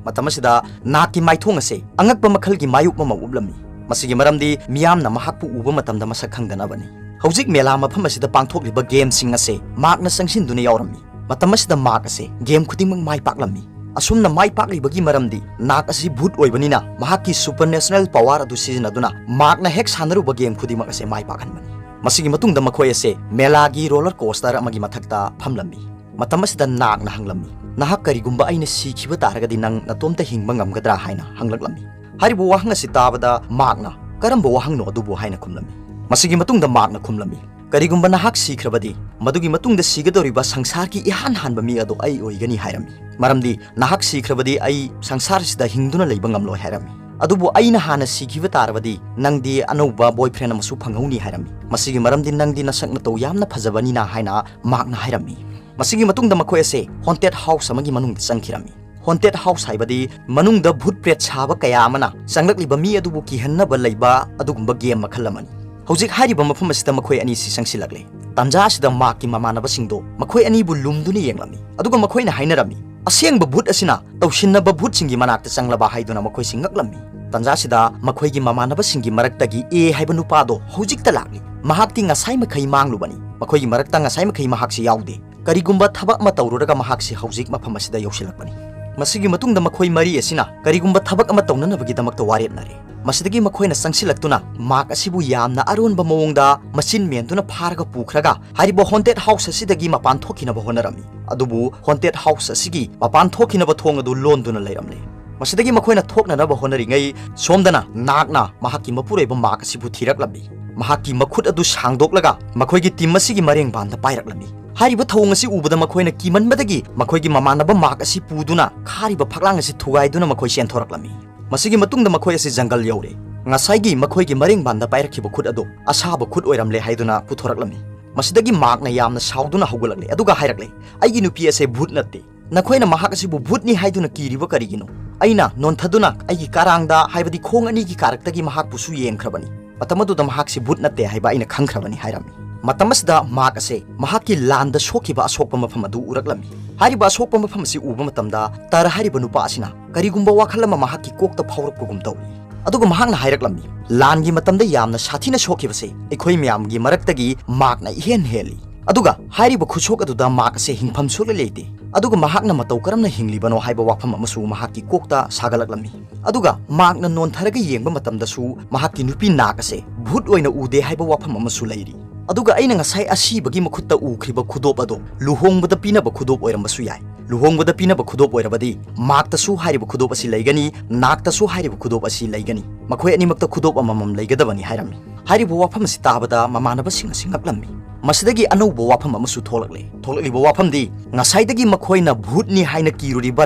ꯃꯇꯝ ꯑꯁꯤꯗ ꯅꯥꯛꯀꯤ ꯃꯥꯏꯊꯣꯡ ꯑꯁꯦ ꯑꯉꯛꯄ ꯃꯈꯜꯒꯤ ꯃꯥꯌꯣꯛ ꯑꯃ ꯎꯞꯂꯝꯃꯤ꯫ ꯃꯁꯤꯒꯤ ꯃꯔꯝꯗꯤ ꯃꯤꯌꯥꯝꯅ ꯃꯍꯥꯛꯄꯨ ꯎꯕ ꯃꯇꯝꯗ ꯃꯁꯛ ꯈꯪꯗꯅꯕꯅꯤ꯫ ꯍꯧꯖꯤꯛ ꯃꯦꯂꯥ ꯃꯐꯝ ꯑꯁꯤꯗ ꯄꯥꯡꯊꯣꯛꯂꯤꯕ ꯒꯦꯝꯁꯤꯡ ꯑꯁꯦ ꯃꯥꯛꯅ ꯆꯪꯁꯤꯟꯗꯨꯅ ꯌꯥꯎꯔꯝꯃꯤ꯫ ꯃꯇꯝ ꯑꯁꯤꯗ ꯃꯥꯛ ꯑꯁꯦ ꯒꯦꯝ ꯈꯨꯗꯤꯡꯃꯛ ꯃꯥꯏ ꯄꯥꯛꯂꯝꯃꯤ꯫ ꯑꯁꯨꯝꯅ ꯃꯥꯏ ꯄꯥꯛꯂꯤꯕꯒꯤ ꯃꯔꯝꯗꯤ ꯅꯥꯛ ꯑꯁꯤ ꯚꯨꯠ ꯑꯣꯏꯕꯅꯤꯅ ꯃꯍꯥꯛꯀꯤ supernatural power ꯑꯗꯨ ꯁꯤꯖꯤꯟꯅꯗꯨꯅ ꯃꯥꯛꯅ ꯍꯦꯛ ꯁꯥꯟꯅꯔꯨꯕ ꯒꯦꯝ ꯈꯨꯗꯤꯡꯃꯛ ꯑꯁꯦ ꯃꯥꯏ ꯄꯥꯛꯍꯟꯕꯅꯤ꯫ ꯃꯁꯤꯒꯤ ꯃꯇꯨꯡꯗ ꯃꯈꯣꯏ ꯑꯁꯦ ꯃꯦꯂꯥꯒꯤ roller coaster ꯑꯃꯒꯤ ꯃꯊꯛꯇ ꯐꯝꯂꯝꯃꯤ꯫ ꯃꯇꯝ ꯑꯁꯤꯗ ꯅꯥꯛꯅ ꯍꯪꯂꯝꯃꯤ, "ꯅꯍꯥꯛ ꯀꯔꯤꯒꯨꯝꯕ ꯑꯩꯅ ꯁꯤꯈꯤꯕ ꯇꯥꯔꯒꯗꯤ ꯅꯪ ꯅꯇꯣꯝꯇ ꯍꯤꯡꯕ ꯉꯝꯒꯗ꯭ꯔꯥ?" ꯍꯥꯏꯅ ꯍꯪꯂꯛꯂꯝꯃꯤ꯫ ꯍꯥꯏꯔꯤꯕ ꯋꯥꯍꯪ ꯑꯁꯤ ꯇꯥꯕꯗ ꯃꯥꯛꯅ, "ꯀꯔꯝꯕ ꯋꯥꯍꯪꯅꯣ ꯑꯗꯨꯕꯨ?" ꯍꯥꯏꯅ ꯈꯨꯝꯂꯝꯃꯤ꯫ ꯃꯁꯤꯒꯤ ꯃꯇꯨꯡꯗ ꯃꯥꯛꯅ ꯈꯨꯝꯂꯝꯃꯤ, "ꯀꯔꯤꯒꯨꯝꯕ ꯅꯍꯥꯛ ꯁꯤꯈ꯭ꯔꯕꯗꯤ, ꯃꯗꯨꯒꯤ ꯃꯇꯨꯡꯗ ꯁꯤꯒꯗꯧꯔꯤꯕ ꯁꯪꯁꯥꯔꯒꯤ ꯏꯍꯥꯟ ꯍꯥꯟꯕ ꯃꯤ ꯑꯗꯣ ꯑꯩ ꯑꯣꯏꯒꯅꯤ" ꯍꯥꯏꯔꯝꯃꯤ꯫ "ꯃꯔꯝꯗꯤ ꯅꯍꯥꯛ ꯁꯤꯈ꯭ꯔꯕꯗꯤ ꯑꯩ ꯁꯪꯁꯥꯔꯁꯤꯗ ꯍꯤꯡꯗꯨꯅ ꯂꯩꯕ ꯉꯝꯂꯣꯏ" ꯍꯥꯏꯔꯝꯃꯤ꯫ "ꯑꯗꯨꯕꯨ ꯑꯩꯅ ꯍꯥꯟꯅ ꯁꯤꯈꯤꯕ ꯇꯥꯔꯕꯗꯤ ꯅꯪꯗꯤ ꯑꯅꯧꯕ boyfriend ꯑꯃꯁꯨ ꯐꯪꯍꯧꯅꯤ" ꯍꯥꯏꯔꯝꯃꯤ꯫ "ꯃꯁꯤꯒꯤ ꯃꯔꯝꯗꯤ ꯅꯪꯗꯤ ꯅꯁꯛ ꯃꯇꯧ ꯌꯥꯝꯅ ꯐꯖꯕꯅꯤꯅ" ꯍꯥꯏꯅ ꯃꯍꯥꯛꯅ ꯍꯥꯏꯔꯝꯃꯤ꯫ ꯃꯁꯤꯒꯤ ꯃꯇꯨꯡꯗ ꯃꯈꯣꯏ ꯑꯁꯦ haunted house ꯑꯃꯒꯤ ꯃꯅꯨꯡꯗ ꯆꯪꯈꯤꯔꯝꯃꯤ꯫ Haunted house ꯍꯥꯏꯕꯗꯤ ꯃꯅꯨꯡꯗ ꯚꯨꯠ ꯄ꯭ꯔꯦꯠ ꯁꯥꯕ ꯀꯌꯥ ꯑꯃꯅ ꯆꯪꯂꯛꯂꯤꯕ ꯃꯤ ꯑꯗꯨꯕꯨ ꯀꯤꯍꯟꯅꯕ ꯂꯩꯕ ꯑꯗꯨꯒꯨꯝꯕ game ꯃꯈꯜ ꯑꯃꯅꯤ꯫ ꯍꯧꯖꯤꯛ ꯍꯥꯏꯔꯤꯕ ꯃꯐꯝ ꯑꯁꯤꯗ ꯃꯈꯣꯏ ꯑꯅꯤꯁꯤ ꯆꯪꯁꯤꯜꯂꯛꯂꯦ꯫ ꯇꯥꯟꯖꯥ ꯑꯁꯤꯗ ꯃꯥꯔꯛꯀꯤ ꯃꯃꯥꯟꯅꯕꯁꯤꯡꯗꯣ ꯃꯈꯣꯏ ꯑꯅꯤꯕꯨ ꯂꯨꯝꯗꯨꯅ ꯌꯦꯡꯂꯝꯃꯤ, ꯑꯗꯨꯒ ꯃꯈꯣꯏꯅ ꯍꯥꯏꯅꯔꯝꯃꯤ, "ꯑꯁꯦꯡꯕ ꯚꯨꯠ ꯑꯁꯤꯅ ꯇꯧꯁꯤꯟꯅꯕ ꯚꯨꯠꯁꯤꯡꯒꯤ ꯃꯅꯥꯛꯇ ꯆꯪꯂꯕ" ꯍꯥꯏꯗꯨꯅ ꯃꯈꯣꯏꯁꯤ ꯉꯛꯂꯝꯃꯤ꯫ ꯇꯥꯟꯖꯥꯁꯤꯗ ꯃꯈꯣꯏꯒꯤ ꯃꯃꯥꯟꯅꯕꯁꯤꯡꯒꯤ ꯃꯔꯛꯇꯒꯤ A ꯍꯥꯏꯕ ꯅꯨꯄꯥꯗꯣ ꯍꯧꯖꯤꯛꯇ ꯂꯥꯛꯂꯤ꯫ ꯃꯍꯥꯛꯇꯤ ꯉꯁꯥꯏ ꯃꯈꯩ ꯃꯥꯡꯂꯨꯕꯅꯤ꯫ ꯃꯈꯣꯏꯒꯤ ꯃꯔꯛꯇ ꯉꯁꯥꯏ ꯃꯈꯩ ꯃꯍꯥꯛꯁꯤ ꯌꯥꯎꯗꯦ꯫ ꯀꯔꯤꯒꯨꯝꯕ ꯊꯕꯛ ꯑꯃ ꯇꯧꯔꯨꯔꯒ ꯃꯍꯥꯛꯁꯤ ꯍꯧꯖꯤꯛ ꯃꯐꯝ ꯑꯁꯤꯗ ꯌꯧꯁꯤꯜꯂꯛꯄꯅꯤ꯫ ꯃꯁꯤꯒꯤ ꯃꯇꯨꯡꯗ ꯃꯈꯣꯏ ꯃꯔꯤ ꯑꯁꯤꯅ ꯀꯔꯤꯒꯨꯝꯕ ꯊꯕꯛ ꯑꯃ ꯇꯧꯅꯅꯕꯒꯤꯗꯃꯛꯇ ꯋꯥꯔꯦꯞꯅꯔꯦ꯫ ꯃꯁꯤꯗꯒꯤ ꯃꯈꯣꯏꯅ ꯆꯪꯁꯤꯜꯂꯛꯇꯨꯅ ꯃꯥꯔꯛ ꯑꯁꯤꯕꯨ ꯌꯥꯝꯅ ꯑꯔꯣꯟꯕ ꯃꯑꯣꯡꯗ ꯃꯆꯤꯟ ꯃꯦꯟꯗꯨꯅ ꯐꯥꯔꯒ ꯄꯨꯈ꯭ꯔꯒ ꯍꯥꯏꯔꯤꯕ haunted house ꯑꯁꯤꯗꯒꯤ ꯃꯄꯥꯟ ꯊꯣꯛꯈꯤꯅꯕ ꯍꯣꯠꯅꯔꯝꯃꯤ꯫ ꯑꯗꯨꯕꯨ haunted house ꯑꯁꯤꯒꯤ ꯃꯄꯥꯟ ꯊꯣꯛꯈꯤꯅꯕ ꯊꯣꯡ ꯑꯗꯨ ꯂꯣꯟꯗꯨꯅ ꯂꯩꯔꯝꯂꯦ꯫ ꯃꯁꯤꯗꯒꯤ ꯃꯈꯣꯏꯅ ꯊꯣꯛꯅꯅꯕ ꯍꯣꯠꯅꯔꯤꯉꯩ ꯁꯣꯝꯗꯅ ꯅꯥꯛꯅ ꯃꯍꯥꯛꯀꯤ ꯃꯄꯨꯔꯣꯏꯕ ꯃꯥꯔꯛ ꯑꯁꯤꯕꯨ ꯊꯤꯔꯛꯂꯝꯃꯤ꯫ ꯃꯍꯥꯛꯀꯤ ꯃꯈꯨꯠ ꯑꯗꯨ ꯁꯥꯡꯗꯣꯛꯂꯒ ꯃꯈꯣꯏꯒꯤ team ꯑꯁꯤꯒꯤ ꯃꯔꯦꯡꯕꯥꯟꯗ ꯄꯥꯏꯔꯛꯂꯝꯃꯤ꯫ ꯍꯥꯏꯔꯤꯕ ꯊꯧꯑꯣꯡ ꯑꯁꯤ ꯎꯕꯗ ꯃꯈꯣꯏꯅ ꯀꯤꯃꯟꯕꯗꯒꯤ ꯃꯈꯣꯏꯒꯤ ꯃꯃꯥꯟꯅꯕ ꯃꯥꯔꯛ ꯑꯁꯤ ꯄꯨꯗꯨꯅ ꯈꯥꯔꯤꯕ ꯐꯛꯂꯥꯡ ꯑꯁꯤ ꯊꯨꯒꯥꯏꯗꯨꯅ ꯃꯈꯣꯏ ꯆꯦꯟꯊꯣꯔꯛꯂꯝꯃꯤ꯫ ꯃꯁꯤꯒꯤ ꯃꯇꯨꯡꯗ ꯃꯈꯣꯏ ꯑꯁꯤ ꯖꯪꯒꯜ ꯌꯧꯔꯦ꯫ ꯉꯁꯥꯏꯒꯤ ꯃꯈꯣꯏꯒꯤ ꯃꯔꯦꯡꯕꯥꯟꯗ ꯄꯥꯏꯔꯛꯈꯤꯕ ꯈꯨꯠ ꯑꯗꯨ ꯑꯁꯥꯕ ꯈꯨꯠ ꯑꯣꯏꯔꯝꯂꯦ ꯍꯥꯏꯗꯨꯅ ꯄꯨꯊꯣꯔꯛꯂꯝꯃꯤ꯫ ꯃꯁꯤꯗꯒꯤ ꯃꯥꯔꯛꯅ ꯌꯥꯝꯅ ꯁꯥꯎꯗꯨꯅ ꯍꯧꯒꯠꯂꯛꯂꯦ, ꯑꯗꯨꯒ ꯍꯥꯏꯔꯛꯂꯦ, "ꯑꯩꯒꯤ ꯅꯨꯄꯤ ꯑꯁꯦ ꯚꯨꯠ ꯅꯠꯇꯦ꯫ ꯅꯈꯣꯏꯅ ꯃꯍꯥꯛ ꯑꯁꯤꯕꯨ ꯚꯨꯠꯅꯤ ꯍꯥꯏꯗꯨꯅ ꯀꯤꯔꯤꯕ ꯀꯔꯤꯒꯤꯅꯣ? ꯑꯩꯅ ꯅꯣꯟꯊꯗꯨꯅ ꯑꯩꯒꯤ ꯀꯔꯥꯡꯗ, ꯍꯥꯏꯕꯗꯤ ꯈꯣꯡ ꯑꯅꯤꯒꯤ ꯀꯥꯔꯛꯇꯒꯤ ꯃꯍꯥꯛꯄꯨꯁꯨ ꯌꯦꯡꯈ꯭ꯔꯕꯅꯤ꯫ ꯃꯇꯝ ꯑꯗꯨꯗ ꯃꯍꯥꯛꯁꯤ ꯚꯨꯠ ꯅꯠꯇꯦ ꯍꯥꯏꯕ ꯑꯩꯅ ꯈꯪꯈ꯭ꯔꯕꯅꯤ" ꯍꯥꯏꯔꯝꯃꯤ꯫ ꯃꯇꯝ ꯑꯁꯤꯗ ꯃꯥꯔꯛ ꯑꯁꯦ ꯃꯍꯥꯛꯀꯤ ꯂꯥꯟꯗ ꯁꯣꯛꯈꯤꯕ ꯑꯁꯣꯛꯄ ꯃꯐꯝ ꯑꯗꯨ ꯎꯔꯛꯂꯝꯃꯤ꯫ ꯍꯥꯏꯔꯤꯕ ꯑꯁꯣꯛꯄ ꯃꯐꯝ ꯑꯁꯤ ꯎꯕ ꯃꯇꯝꯗ ꯇꯔ ꯍꯥꯏꯔꯤꯕ ꯅꯨꯄꯥ ꯑꯁꯤꯅ ꯀꯔꯤꯒꯨꯝꯕ ꯋꯥꯈꯜ ꯑꯃ ꯃꯍꯥꯛꯀꯤ ꯀꯣꯛꯇ ꯐꯥꯎꯔꯛꯄꯒꯨꯝ ꯇꯧꯏ꯫ ꯑꯗꯨꯒ ꯃꯍꯥꯛꯅ ꯍꯥꯏꯔꯛꯂꯝꯃꯤ, "ꯂꯥꯟꯒꯤ ꯃꯇꯝꯗ ꯌꯥꯝꯅ ꯁꯥꯊꯤꯅ ꯁꯣꯛꯈꯤꯕꯁꯦ ꯑꯩꯈꯣꯏ ꯃꯌꯥꯝꯒꯤ ꯃꯔꯛꯇꯒꯤ ꯃꯥꯔꯛꯅ ꯏꯍꯦꯟ ꯍꯦꯜꯂꯤ"꯫ ꯑꯗꯨꯒ ꯍꯥꯏꯔꯤꯕ ꯈꯨꯠꯁꯣꯛ ꯑꯗꯨꯗ ꯃꯥꯔꯛ ꯑꯁꯦ ꯍꯤꯡꯐꯝ ꯁꯨꯛꯂꯩ ꯂꯩꯇꯦ꯫ ꯑꯗꯨꯒ ꯃꯍꯥꯛꯅ ꯃꯇꯧ ꯀꯔꯝꯅ ꯍꯤꯡꯂꯤꯕꯅꯣ ꯍꯥꯏꯕ ꯋꯥꯐꯝ ꯑꯃꯁꯨ ꯃꯍꯥꯛꯀꯤ ꯀꯣꯛꯇ ꯁꯥꯒꯠꯂꯛꯂꯝꯃꯤ꯫ ꯑꯗꯨꯒ ꯃꯥꯔꯛꯅ ꯅꯣꯟꯊꯔꯒ ꯌꯦꯡꯕ ꯃꯇꯝꯗꯁꯨ ꯃꯍꯥꯛꯀꯤ ꯅꯨꯄꯤ ꯅꯥꯛ ꯑꯁꯦ ꯚꯨꯠ ꯑꯣꯏꯅ ꯎꯗꯦ ꯍꯥꯏꯕ ꯋꯥꯐꯝ ꯑꯃꯁꯨ ꯂꯩꯔꯤ꯫ ꯑꯗꯨꯒ ꯑꯩꯅ ꯉꯁꯥꯏ ꯑꯁꯤꯕꯒꯤ ꯃꯈꯨꯠꯇ ꯎꯈ꯭ꯔꯤꯕ ꯈꯨꯗꯣꯞ ꯑꯗꯣ ꯂꯨꯍꯣꯡꯕꯗ ꯄꯤꯅꯕ ꯈꯨꯗꯣꯞ ꯑꯣꯏꯔꯝꯕꯁꯨ ꯌꯥꯏ꯫ ꯂꯨꯍꯣꯡꯕꯗ ꯄꯤꯅꯕ ꯈꯨꯗꯣꯞ ꯑꯣꯏꯔꯕꯗꯤ ꯃꯥꯛꯇꯁꯨ ꯍꯥꯏꯔꯤꯕ ꯈꯨꯗꯣꯞ ꯑꯁꯤ ꯂꯩꯒꯅꯤ, ꯅꯥꯛꯇꯁꯨ ꯍꯥꯏꯔꯤꯕ ꯈꯨꯗꯣꯞ ꯑꯁꯤ ꯂꯩꯒꯅꯤ꯫ ꯃꯈꯣꯏ ꯑꯅꯤꯃꯛꯇ ꯈꯨꯗꯣꯞ ꯑꯃꯃꯝ ꯂꯩꯒꯗꯕꯅꯤ ꯍꯥꯏꯔꯝꯃꯤ꯫ ꯍꯥꯏꯔꯤꯕ ꯋꯥꯐꯝ ꯑꯁꯤ ꯇꯥꯕꯗ ꯃꯃꯥꯟꯅꯕꯁꯤꯡ ꯑꯁꯤ ꯉꯛꯂꯝꯃꯤ꯫ ꯃꯁꯤꯗꯒꯤ ꯑꯅꯧꯕ ꯋꯥꯐꯝ ꯑꯃꯁꯨ ꯊꯣꯛꯂꯛꯂꯦ꯫ ꯊꯣꯛꯂꯛꯂꯤꯕ ꯋꯥꯐꯝꯗꯤ ꯉꯁꯥꯏꯗꯒꯤ ꯃꯈꯣꯏꯅ ꯚꯨꯠꯅꯤ ꯍꯥꯏꯅ ꯀꯤꯔꯨꯔꯤꯕ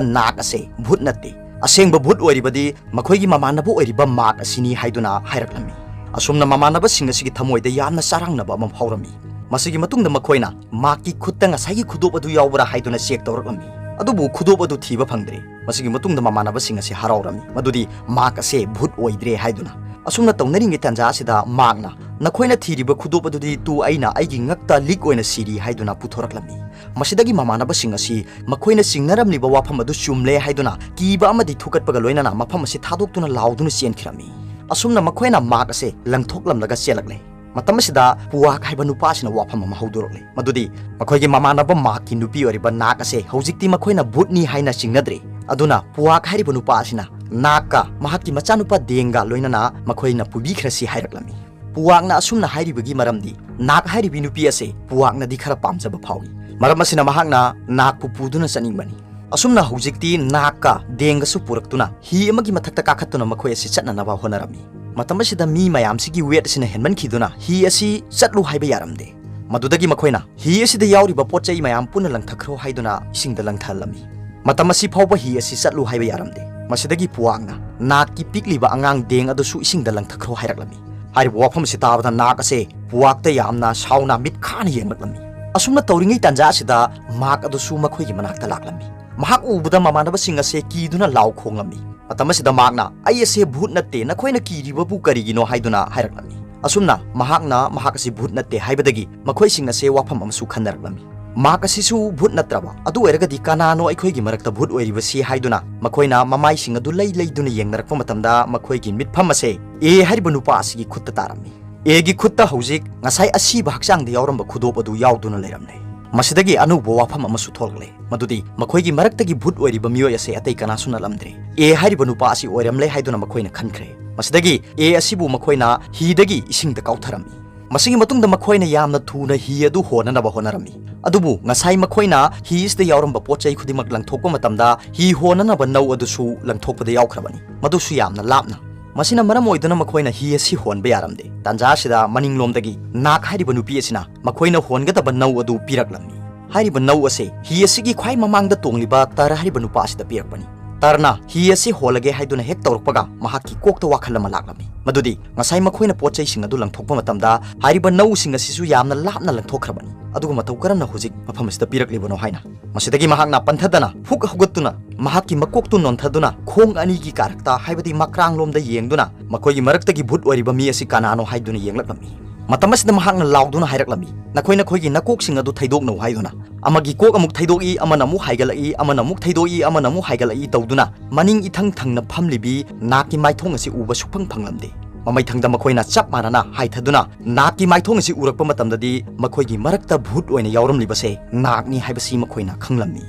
ꯅꯥꯛ ꯑꯁꯦ ꯚꯨꯠ ꯅꯠꯇꯦ꯫ ꯑꯁꯦꯡꯕ ꯚꯨꯠ ꯑꯣꯏꯔꯤꯕꯗꯤ ꯃꯈꯣꯏꯒꯤ ꯃꯃꯥꯟꯅꯕ ꯑꯣꯏꯔꯤꯕ ꯃꯥꯛ ꯑꯁꯤꯅꯤ ꯍꯥꯏꯗꯨꯅ ꯍꯥꯏꯔꯛꯂꯝꯃꯤ꯫ ꯑꯁꯨꯝꯅ ꯃꯃꯥꯟꯅꯕꯁꯤꯡ ꯑꯁꯤꯒꯤ ꯊꯃꯣꯏꯗ ꯌꯥꯝꯅ ꯆꯔꯥꯡꯅꯕ ꯑꯃ ꯐꯥꯎꯔꯝꯃꯤ꯫ ꯃꯁꯤꯒꯤ ꯃꯇꯨꯡꯗ ꯃꯈꯣꯏꯅ ꯃꯥꯛꯀꯤ ꯈꯨꯠꯇ ꯉꯁꯥꯏꯒꯤ ꯈꯨꯗꯣꯞ ꯑꯗꯨ ꯌꯥꯎꯕ꯭ꯔꯥ ꯍꯥꯏꯗꯨꯅ ꯆꯦꯛ ꯇꯧꯔꯛꯂꯝꯃꯤ꯫ ꯑꯗꯨꯕꯨ ꯈꯨꯗꯣꯞ ꯑꯗꯨ ꯊꯤꯕ ꯐꯪꯗ꯭ꯔꯦ꯫ ꯃꯁꯤꯒꯤ ꯃꯇꯨꯡꯗ ꯃꯃꯥꯟꯅꯕꯁꯤꯡ ꯑꯁꯤ ꯍꯔꯥꯎꯔꯝꯃꯤ, ꯃꯗꯨꯗꯤ ꯃꯥꯛ ꯑꯁꯦ ꯚꯨꯠ ꯑꯣꯏꯗ꯭ꯔꯦ ꯍꯥꯏꯗꯨꯅ꯫ ꯑꯁꯨꯝꯅ ꯇꯧꯅꯔꯤꯉꯩ ꯇꯥꯟꯖꯥ ꯑꯁꯤꯗ ꯃꯥꯛꯅ, "ꯅꯈꯣꯏꯅ ꯊꯤꯔꯤꯕ ꯈꯨꯗꯣꯞ ꯑꯗꯨꯗꯤ ꯇꯨ ꯑꯩꯅ ꯑꯩꯒꯤ ꯉꯛꯇ ꯂꯤꯛ ꯑꯣꯏꯅ ꯁꯤꯔꯤ" ꯍꯥꯏꯗꯨꯅ ꯄꯨꯊꯣꯔꯛꯂꯝꯃꯤ꯫ ꯃꯁꯤꯗꯒꯤ ꯃꯃꯥꯟꯅꯕꯁꯤꯡ ꯑꯁꯤ ꯃꯈꯣꯏꯅ ꯆꯤꯡꯅꯔꯝꯂꯤꯕ ꯋꯥꯐꯝ ꯑꯗꯨ ꯆꯨꯝꯂꯦ ꯍꯥꯏꯗꯨꯅ ꯀꯤꯕ ꯑꯃꯗꯤ ꯊꯨꯀꯠꯄꯒ ꯂꯣꯏꯅꯅ ꯃꯐꯝ ꯑꯁꯤ ꯊꯥꯗꯣꯛꯇꯨꯅ ꯂꯥꯎꯗꯨꯅ ꯆꯦꯟꯈꯤꯔꯝꯃꯤ꯫ ꯑꯁꯨꯝꯅ ꯃꯈꯣꯏꯅ ꯃꯥꯛ ꯑꯁꯦ ꯂꯪꯊꯣꯛꯂꯝꯂꯒ ꯆꯦꯜꯂꯛꯂꯦ꯫ ꯃꯇꯝ ꯑꯁꯤꯗ ꯄꯨꯋꯥꯛ ꯍꯥꯏꯕ ꯅꯨꯄꯥ ꯑꯁꯤꯅ ꯋꯥꯐꯝ ꯑꯃ ꯍꯧꯗꯣꯔꯛꯂꯦ, ꯃꯗꯨꯗꯤ ꯃꯈꯣꯏꯒꯤ ꯃꯃꯥꯟꯅꯕ ꯃꯥꯛꯀꯤ ꯅꯨꯄꯤ ꯑꯣꯏꯔꯤꯕ ꯅꯥꯛ ꯑꯁꯦ ꯍꯧꯖꯤꯛꯇꯤ ꯃꯈꯣꯏꯅ ꯚꯨꯠꯅꯤ ꯍꯥꯏꯅ ꯆꯤꯡꯅꯗ꯭ꯔꯦ꯫ ꯑꯗꯨꯅ ꯄꯨꯋꯥꯛ ꯍꯥꯏꯔꯤꯕ ꯅꯨꯄꯥ ꯑꯁꯤꯅ ꯅꯥꯛꯀ ꯃꯍꯥꯛꯀꯤ ꯃꯆꯥꯅꯨꯄꯥ ꯗꯦꯡꯒ ꯂꯣꯏꯅꯅ ꯃꯈꯣꯏꯅ ꯄꯨꯕꯤꯈ꯭ꯔꯁꯤ ꯍꯥꯏꯔꯛꯂꯝꯃꯤ꯫ ꯄꯨꯋꯥꯛꯅ ꯑꯁꯨꯝꯅ ꯍꯥꯏꯔꯤꯕꯒꯤ ꯃꯔꯝꯗꯤ ꯅꯥꯛ ꯍꯥꯏꯔꯤꯕꯤ ꯅꯨꯄꯤ ꯑꯁꯦ ꯄꯨꯋꯥꯛꯅꯗꯤ ꯈꯔ ꯄꯥꯝꯖꯕ ꯐꯥꯎꯏ꯫ ꯃꯔꯝ ꯑꯁꯤꯅ ꯃꯍꯥꯛꯅ ꯅꯥꯛꯄꯨ ꯄꯨꯗꯨꯅ ꯆꯠꯅꯤꯡꯕꯅꯤ꯫ ꯑꯁꯨꯝꯅ ꯍꯧꯖꯤꯛꯇꯤ ꯅꯥꯛꯀ ꯗꯦꯡꯒꯁꯨ ꯄꯨꯔꯛꯇꯨꯅ ꯍꯤ ꯑꯃꯒꯤ ꯃꯊꯛꯇ ꯀꯥꯈꯠꯇꯨꯅ ꯃꯈꯣꯏ ꯑꯁꯤ ꯆꯠꯅꯅꯕ ꯍꯣꯠꯅꯔꯝꯃꯤ꯫ ꯃꯇꯝ ꯑꯁꯤꯗ ꯃꯤ ꯃꯌꯥꯝꯁꯤꯒꯤ ꯋꯦꯠ ꯑꯁꯤꯅ ꯍꯦꯟꯃꯟꯈꯤꯗꯨꯅ ꯍꯤ ꯑꯁꯤ ꯆꯠꯂꯨ ꯍꯥꯏꯕ ꯌꯥꯔꯝꯗꯦ꯫ ꯃꯗꯨꯗꯒꯤ ꯃꯈꯣꯏꯅ ꯍꯤ ꯑꯁꯤꯗ ꯌꯥꯎꯔꯤꯕ ꯄꯣꯠ ꯆꯩ ꯃꯌꯥꯝ ꯄꯨꯟꯅ ꯂꯪꯊꯈ꯭ꯔꯣ ꯍꯥꯏꯗꯨꯅ ꯏꯁꯤꯡꯗ ꯂꯪꯊꯍꯜꯂꯝꯃꯤ꯫ ꯃꯇꯝ ꯑꯁꯤ ꯐꯥꯎꯕ ꯍꯤ ꯑꯁꯤ ꯆꯠꯂꯨ ꯍꯥꯏꯕ ꯌꯥꯔꯝꯗꯦ꯫ ꯃꯁꯤꯗꯒꯤ ꯄꯨꯋꯥꯛꯅ ꯅꯥꯛꯀꯤ ꯄꯤꯛꯂꯤꯕ ꯑꯉꯥꯡ ꯗꯦꯡ ꯑꯗꯨꯁꯨ ꯏꯁꯤꯡꯗ ꯂꯪꯊꯈ꯭ꯔꯣ ꯍꯥꯏꯔꯛꯂꯝꯃꯤ꯫ ꯍꯥꯏꯔꯤꯕ ꯋꯥꯐꯝ ꯑꯁꯤ ꯇꯥꯕꯗ ꯅꯥꯛ ꯑꯁꯦ ꯄꯨꯋꯥꯛꯇ ꯌꯥꯝꯅ ꯁꯥꯎꯅ ꯃꯤꯠ ꯈꯥꯅ ꯌꯦꯡꯂꯛꯂꯝꯃꯤ꯫ ꯑꯁꯨꯝꯅ ꯇꯧꯔꯤꯉꯩ ꯇꯥꯟꯖꯥ ꯑꯁꯤꯗ ꯃꯥꯛ ꯑꯗꯨꯁꯨ ꯃꯈꯣꯏꯒꯤ ꯃꯅꯥꯛꯇ ꯂꯥꯛꯂꯝꯃꯤ꯫ ꯃꯍꯥꯛ ꯎꯕꯗ ꯃꯃꯥꯟꯅꯕꯁꯤꯡ ꯑꯁꯦ ꯀꯤꯗꯨꯅ ꯂꯥꯎ ꯈꯣꯡꯂꯝꯃꯤ꯫ ꯃꯇꯝ ꯑꯁꯤꯗ ꯃꯥꯛꯅ, "ꯑꯩ ꯑꯁꯦ ꯚꯨꯠ ꯅꯠꯇꯦ, ꯅꯈꯣꯏꯅ ꯀꯤꯔꯤꯕꯕꯨ ꯀꯔꯤꯒꯤꯅꯣ?" ꯍꯥꯏꯗꯨꯅ ꯍꯥꯏꯔꯛꯂꯝꯃꯤ꯫ ꯑꯁꯨꯝꯅ ꯃꯍꯥꯛꯅ ꯃꯍꯥꯛ ꯑꯁꯤ ꯚꯨꯠ ꯅꯠꯇꯦ ꯍꯥꯏꯕꯗꯒꯤ ꯃꯈꯣꯏꯁꯤꯡ ꯑꯁꯦ ꯋꯥꯐꯝ ꯑꯃꯁꯨ ꯈꯟꯅꯔꯛꯂꯝꯃꯤ꯫ ꯃꯥꯛ ꯑꯁꯤꯁꯨ ꯚꯨꯠ ꯅꯠꯇ꯭ꯔꯕ? ꯑꯗꯨ ꯑꯣꯏꯔꯒꯗꯤ ꯀꯅꯥꯅꯣ ꯑꯩꯈꯣꯏꯒꯤ ꯃꯔꯛꯇ ꯚꯨꯠ ꯑꯣꯏꯔꯤꯕꯁꯤ? ꯍꯥꯏꯗꯨꯅ ꯃꯈꯣꯏꯅ ꯃꯃꯥꯏꯁꯤꯡ ꯑꯗꯨ ꯂꯩ ꯂꯩꯗꯨꯅ ꯌꯦꯡꯅꯔꯛꯄ ꯃꯇꯝꯗ ꯃꯈꯣꯏꯒꯤ ꯃꯤꯠꯐꯝ ꯑꯁꯦ ꯑꯦ ꯍꯥꯏꯔꯤꯕ ꯅꯨꯄꯥ ꯑꯁꯤꯒꯤ ꯈꯨꯠꯇ ꯇꯥꯔꯝꯃꯤ꯫ ꯑꯦꯒꯤ ꯈꯨꯠꯇ ꯍꯧꯖꯤꯛ ꯉꯁꯥꯏ ꯑꯁꯤꯕ ꯍꯛꯆꯥꯡꯗ ꯌꯥꯎꯔꯝꯕ ꯈꯨꯗꯣꯞ ꯑꯗꯨ ꯌꯥꯎꯗꯨꯅ ꯂꯩꯔꯝꯂꯦ꯫ ꯃꯁꯤꯗꯒꯤ ꯑꯅꯧꯕ ꯋꯥꯐꯝ ꯑꯃꯁꯨ ꯊꯣꯛꯂꯛꯂꯦ, ꯃꯗꯨꯗꯤ ꯃꯈꯣꯏꯒꯤ ꯃꯔꯛꯇꯒꯤ ꯚꯨꯠ ꯑꯣꯏꯔꯤꯕ ꯃꯤꯑꯣꯏ ꯑꯁꯦ ꯑꯇꯩ ꯀꯅꯥꯁꯨ ꯅꯠꯂꯝꯗ꯭ꯔꯦ꯫ ꯑꯦ ꯍꯥꯏꯔꯤꯕ ꯅꯨꯄꯥ ꯑꯁꯤ ꯑꯣꯏꯔꯝꯂꯦ ꯍꯥꯏꯗꯨꯅ ꯃꯈꯣꯏꯅ ꯈꯟꯈ꯭ꯔꯦ꯫ ꯃꯁꯤꯗꯒꯤ ꯑꯦ ꯑꯁꯤꯕꯨ ꯃꯈꯣꯏꯅ ꯍꯤꯗꯒꯤ ꯏꯁꯤꯡꯗ ꯀꯥꯎꯊꯔꯝꯃꯤ꯫ ꯃꯁꯤꯒꯤ ꯃꯇꯨꯡꯗ ꯃꯈꯣꯏꯅ ꯌꯥꯝꯅ ꯊꯨꯅ ꯍꯤ ꯑꯗꯨ ꯍꯣꯟꯅꯅꯕ ꯍꯣꯠꯅꯔꯝꯃꯤ꯫ ꯑꯗꯨꯕꯨ ꯉꯁꯥꯏ ꯃꯈꯣꯏꯅ ꯍꯤ ꯑꯁꯤꯗ ꯌꯥꯎꯔꯝꯕ ꯄꯣꯠ ꯆꯩ ꯈꯨꯗꯤꯡꯃꯛ ꯂꯪꯊꯣꯛꯄ ꯃꯇꯝꯗ ꯍꯤ ꯍꯣꯟꯅꯅꯕ ꯅꯧ ꯑꯗꯨꯁꯨ ꯂꯪꯊꯣꯛꯄꯗ ꯌꯥꯎꯈ꯭ꯔꯕꯅꯤ, ꯃꯗꯨꯁꯨ ꯌꯥꯝꯅ ꯂꯥꯞꯅ꯫ ꯃꯁꯤꯅ ꯃꯔꯝ ꯑꯣꯏꯗꯨꯅ ꯃꯈꯣꯏꯅ ꯍꯤ ꯑꯁꯤ ꯍꯣꯟꯕ ꯌꯥꯔꯝꯗꯦ꯫ ꯇꯥꯟꯖꯥ ꯑꯁꯤꯗ ꯃꯅꯤꯡꯂꯣꯝꯗꯒꯤ ꯅꯥꯛ ꯍꯥꯏꯔꯤꯕ ꯅꯨꯄꯤ ꯑꯁꯤꯅ ꯃꯈꯣꯏꯅ ꯍꯣꯟꯒꯗꯕ ꯅꯧ ꯑꯗꯨ ꯄꯤꯔꯛꯂꯝꯃꯤ꯫ ꯍꯥꯏꯔꯤꯕ ꯅꯧ ꯑꯁꯤ ꯍꯤ ꯑꯁꯤꯒꯤ ꯈ꯭ꯋꯥꯏ ꯃꯃꯥꯡꯗ ꯇꯣꯡꯂꯤꯕ ꯇꯔ ꯍꯥꯏꯔꯤꯕ ꯅꯨꯄꯥ ꯑꯁꯤꯗ ꯄꯤꯔꯛꯄꯅꯤ꯫ ꯇꯔꯅ ꯍꯤ ꯑꯁꯤ ꯍꯣꯜꯂꯒꯦ ꯍꯥꯏꯗꯨꯅ ꯍꯦꯛ ꯇꯧꯔꯛꯄꯒ ꯃꯍꯥꯛꯀꯤ ꯀꯣꯛꯇ ꯋꯥꯈꯜ ꯑꯃ ꯂꯥꯛꯂꯝꯃꯤ, ꯃꯗꯨꯗꯤ ꯉꯁꯥꯏ ꯃꯈꯣꯏꯅ ꯄꯣꯠ ꯆꯩꯁꯤꯡ ꯑꯗꯨ ꯂꯪꯊꯣꯛꯄ ꯃꯇꯝꯗ ꯍꯥꯏꯔꯤꯕ ꯅꯧꯁꯤꯡ ꯑꯁꯤꯁꯨ ꯌꯥꯝꯅ ꯂꯥꯞꯅ ꯂꯪꯊꯣꯛꯈ꯭ꯔꯕꯅꯤ꯫ ꯑꯗꯨꯒ ꯃꯇꯧ ꯀꯔꯝꯅ ꯍꯧꯖꯤꯛ ꯃꯐꯝ ꯑꯁꯤꯗ ꯄꯤꯔꯛꯂꯤꯕꯅꯣ ꯍꯥꯏꯅ꯫ ꯃꯁꯤꯗꯒꯤ ꯃꯍꯥꯛꯅ ꯄꯟꯊꯗꯅ ꯍꯨꯛ ꯍꯧꯒꯠꯇꯨꯅ ꯃꯍꯥꯛꯀꯤ ꯃꯀꯣꯛꯇꯨ ꯅꯣꯟꯊꯗꯨꯅ ꯈꯣꯡ ꯑꯅꯤꯒꯤ ꯀꯥꯔꯛꯇ, ꯍꯥꯏꯕꯗꯤ ꯃꯀ꯭ꯔꯥꯡꯂꯣꯝꯗ ꯌꯦꯡꯗꯨꯅ ꯃꯈꯣꯏꯒꯤ ꯃꯔꯛꯇꯒꯤ ꯚꯨꯠ ꯑꯣꯏꯔꯤꯕ ꯃꯤ ꯑꯁꯤ ꯀꯅꯥꯅꯣ ꯍꯥꯏꯗꯨꯅ ꯌꯦꯡꯂꯛꯂꯝꯃꯤ꯫ ꯃꯇꯝ ꯑꯁꯤꯗ ꯃꯍꯥꯛꯅ ꯂꯥꯎꯗꯨꯅ ꯍꯥꯏꯔꯛꯂꯝꯃꯤ, "ꯅꯈꯣꯏ ꯅꯈꯣꯏꯒꯤ ꯅꯀꯣꯛꯁꯤꯡ ꯑꯗꯨ ꯊꯩꯗꯣꯛꯅꯧ" ꯍꯥꯏꯗꯨꯅ꯫ ꯑꯃꯒꯤ ꯀꯣꯛ ꯑꯃꯨꯛ ꯊꯩꯗꯣꯛꯏ, ꯑꯃꯅ ꯑꯃꯨꯛ ꯍꯥꯏꯒꯠꯂꯛꯏ, ꯑꯃꯅ ꯑꯃꯨꯛ ꯊꯩꯗꯣꯛꯏ, ꯑꯃꯅ ꯑꯃꯨꯛ ꯍꯥꯏꯒꯠꯂꯛꯏ ꯇꯧꯗꯨꯅ ꯃꯅꯤꯡ ꯏꯊꯪ ꯊꯪꯅ ꯐꯝꯂꯤꯕꯤ ꯅꯥꯛꯀꯤ ꯃꯥꯏꯊꯣꯡ ꯑꯁꯤ ꯎꯕ ꯁꯨꯛꯐꯪ ꯐꯪꯂꯝꯗꯦ꯫ ꯃꯃꯩꯊꯪꯗ ꯃꯈꯣꯏꯅ ꯆꯞ ꯃꯥꯟꯅꯅ ꯍꯥꯏꯊꯗꯨꯅ ꯅꯥꯛꯀꯤ ꯃꯥꯏꯊꯣꯡ ꯑꯁꯤ ꯎꯔꯛꯄ ꯃꯇꯝꯗꯗꯤ ꯃꯈꯣꯏꯒꯤ ꯃꯔꯛꯇ ꯚꯨꯠ ꯑꯣꯏꯅ ꯌꯥꯎꯔꯝꯂꯤꯕꯁꯦ ꯅꯥꯛꯅꯤ ꯍꯥꯏꯕꯁꯤ ꯃꯈꯣꯏꯅ ꯈꯪꯂꯝꯃꯤ꯫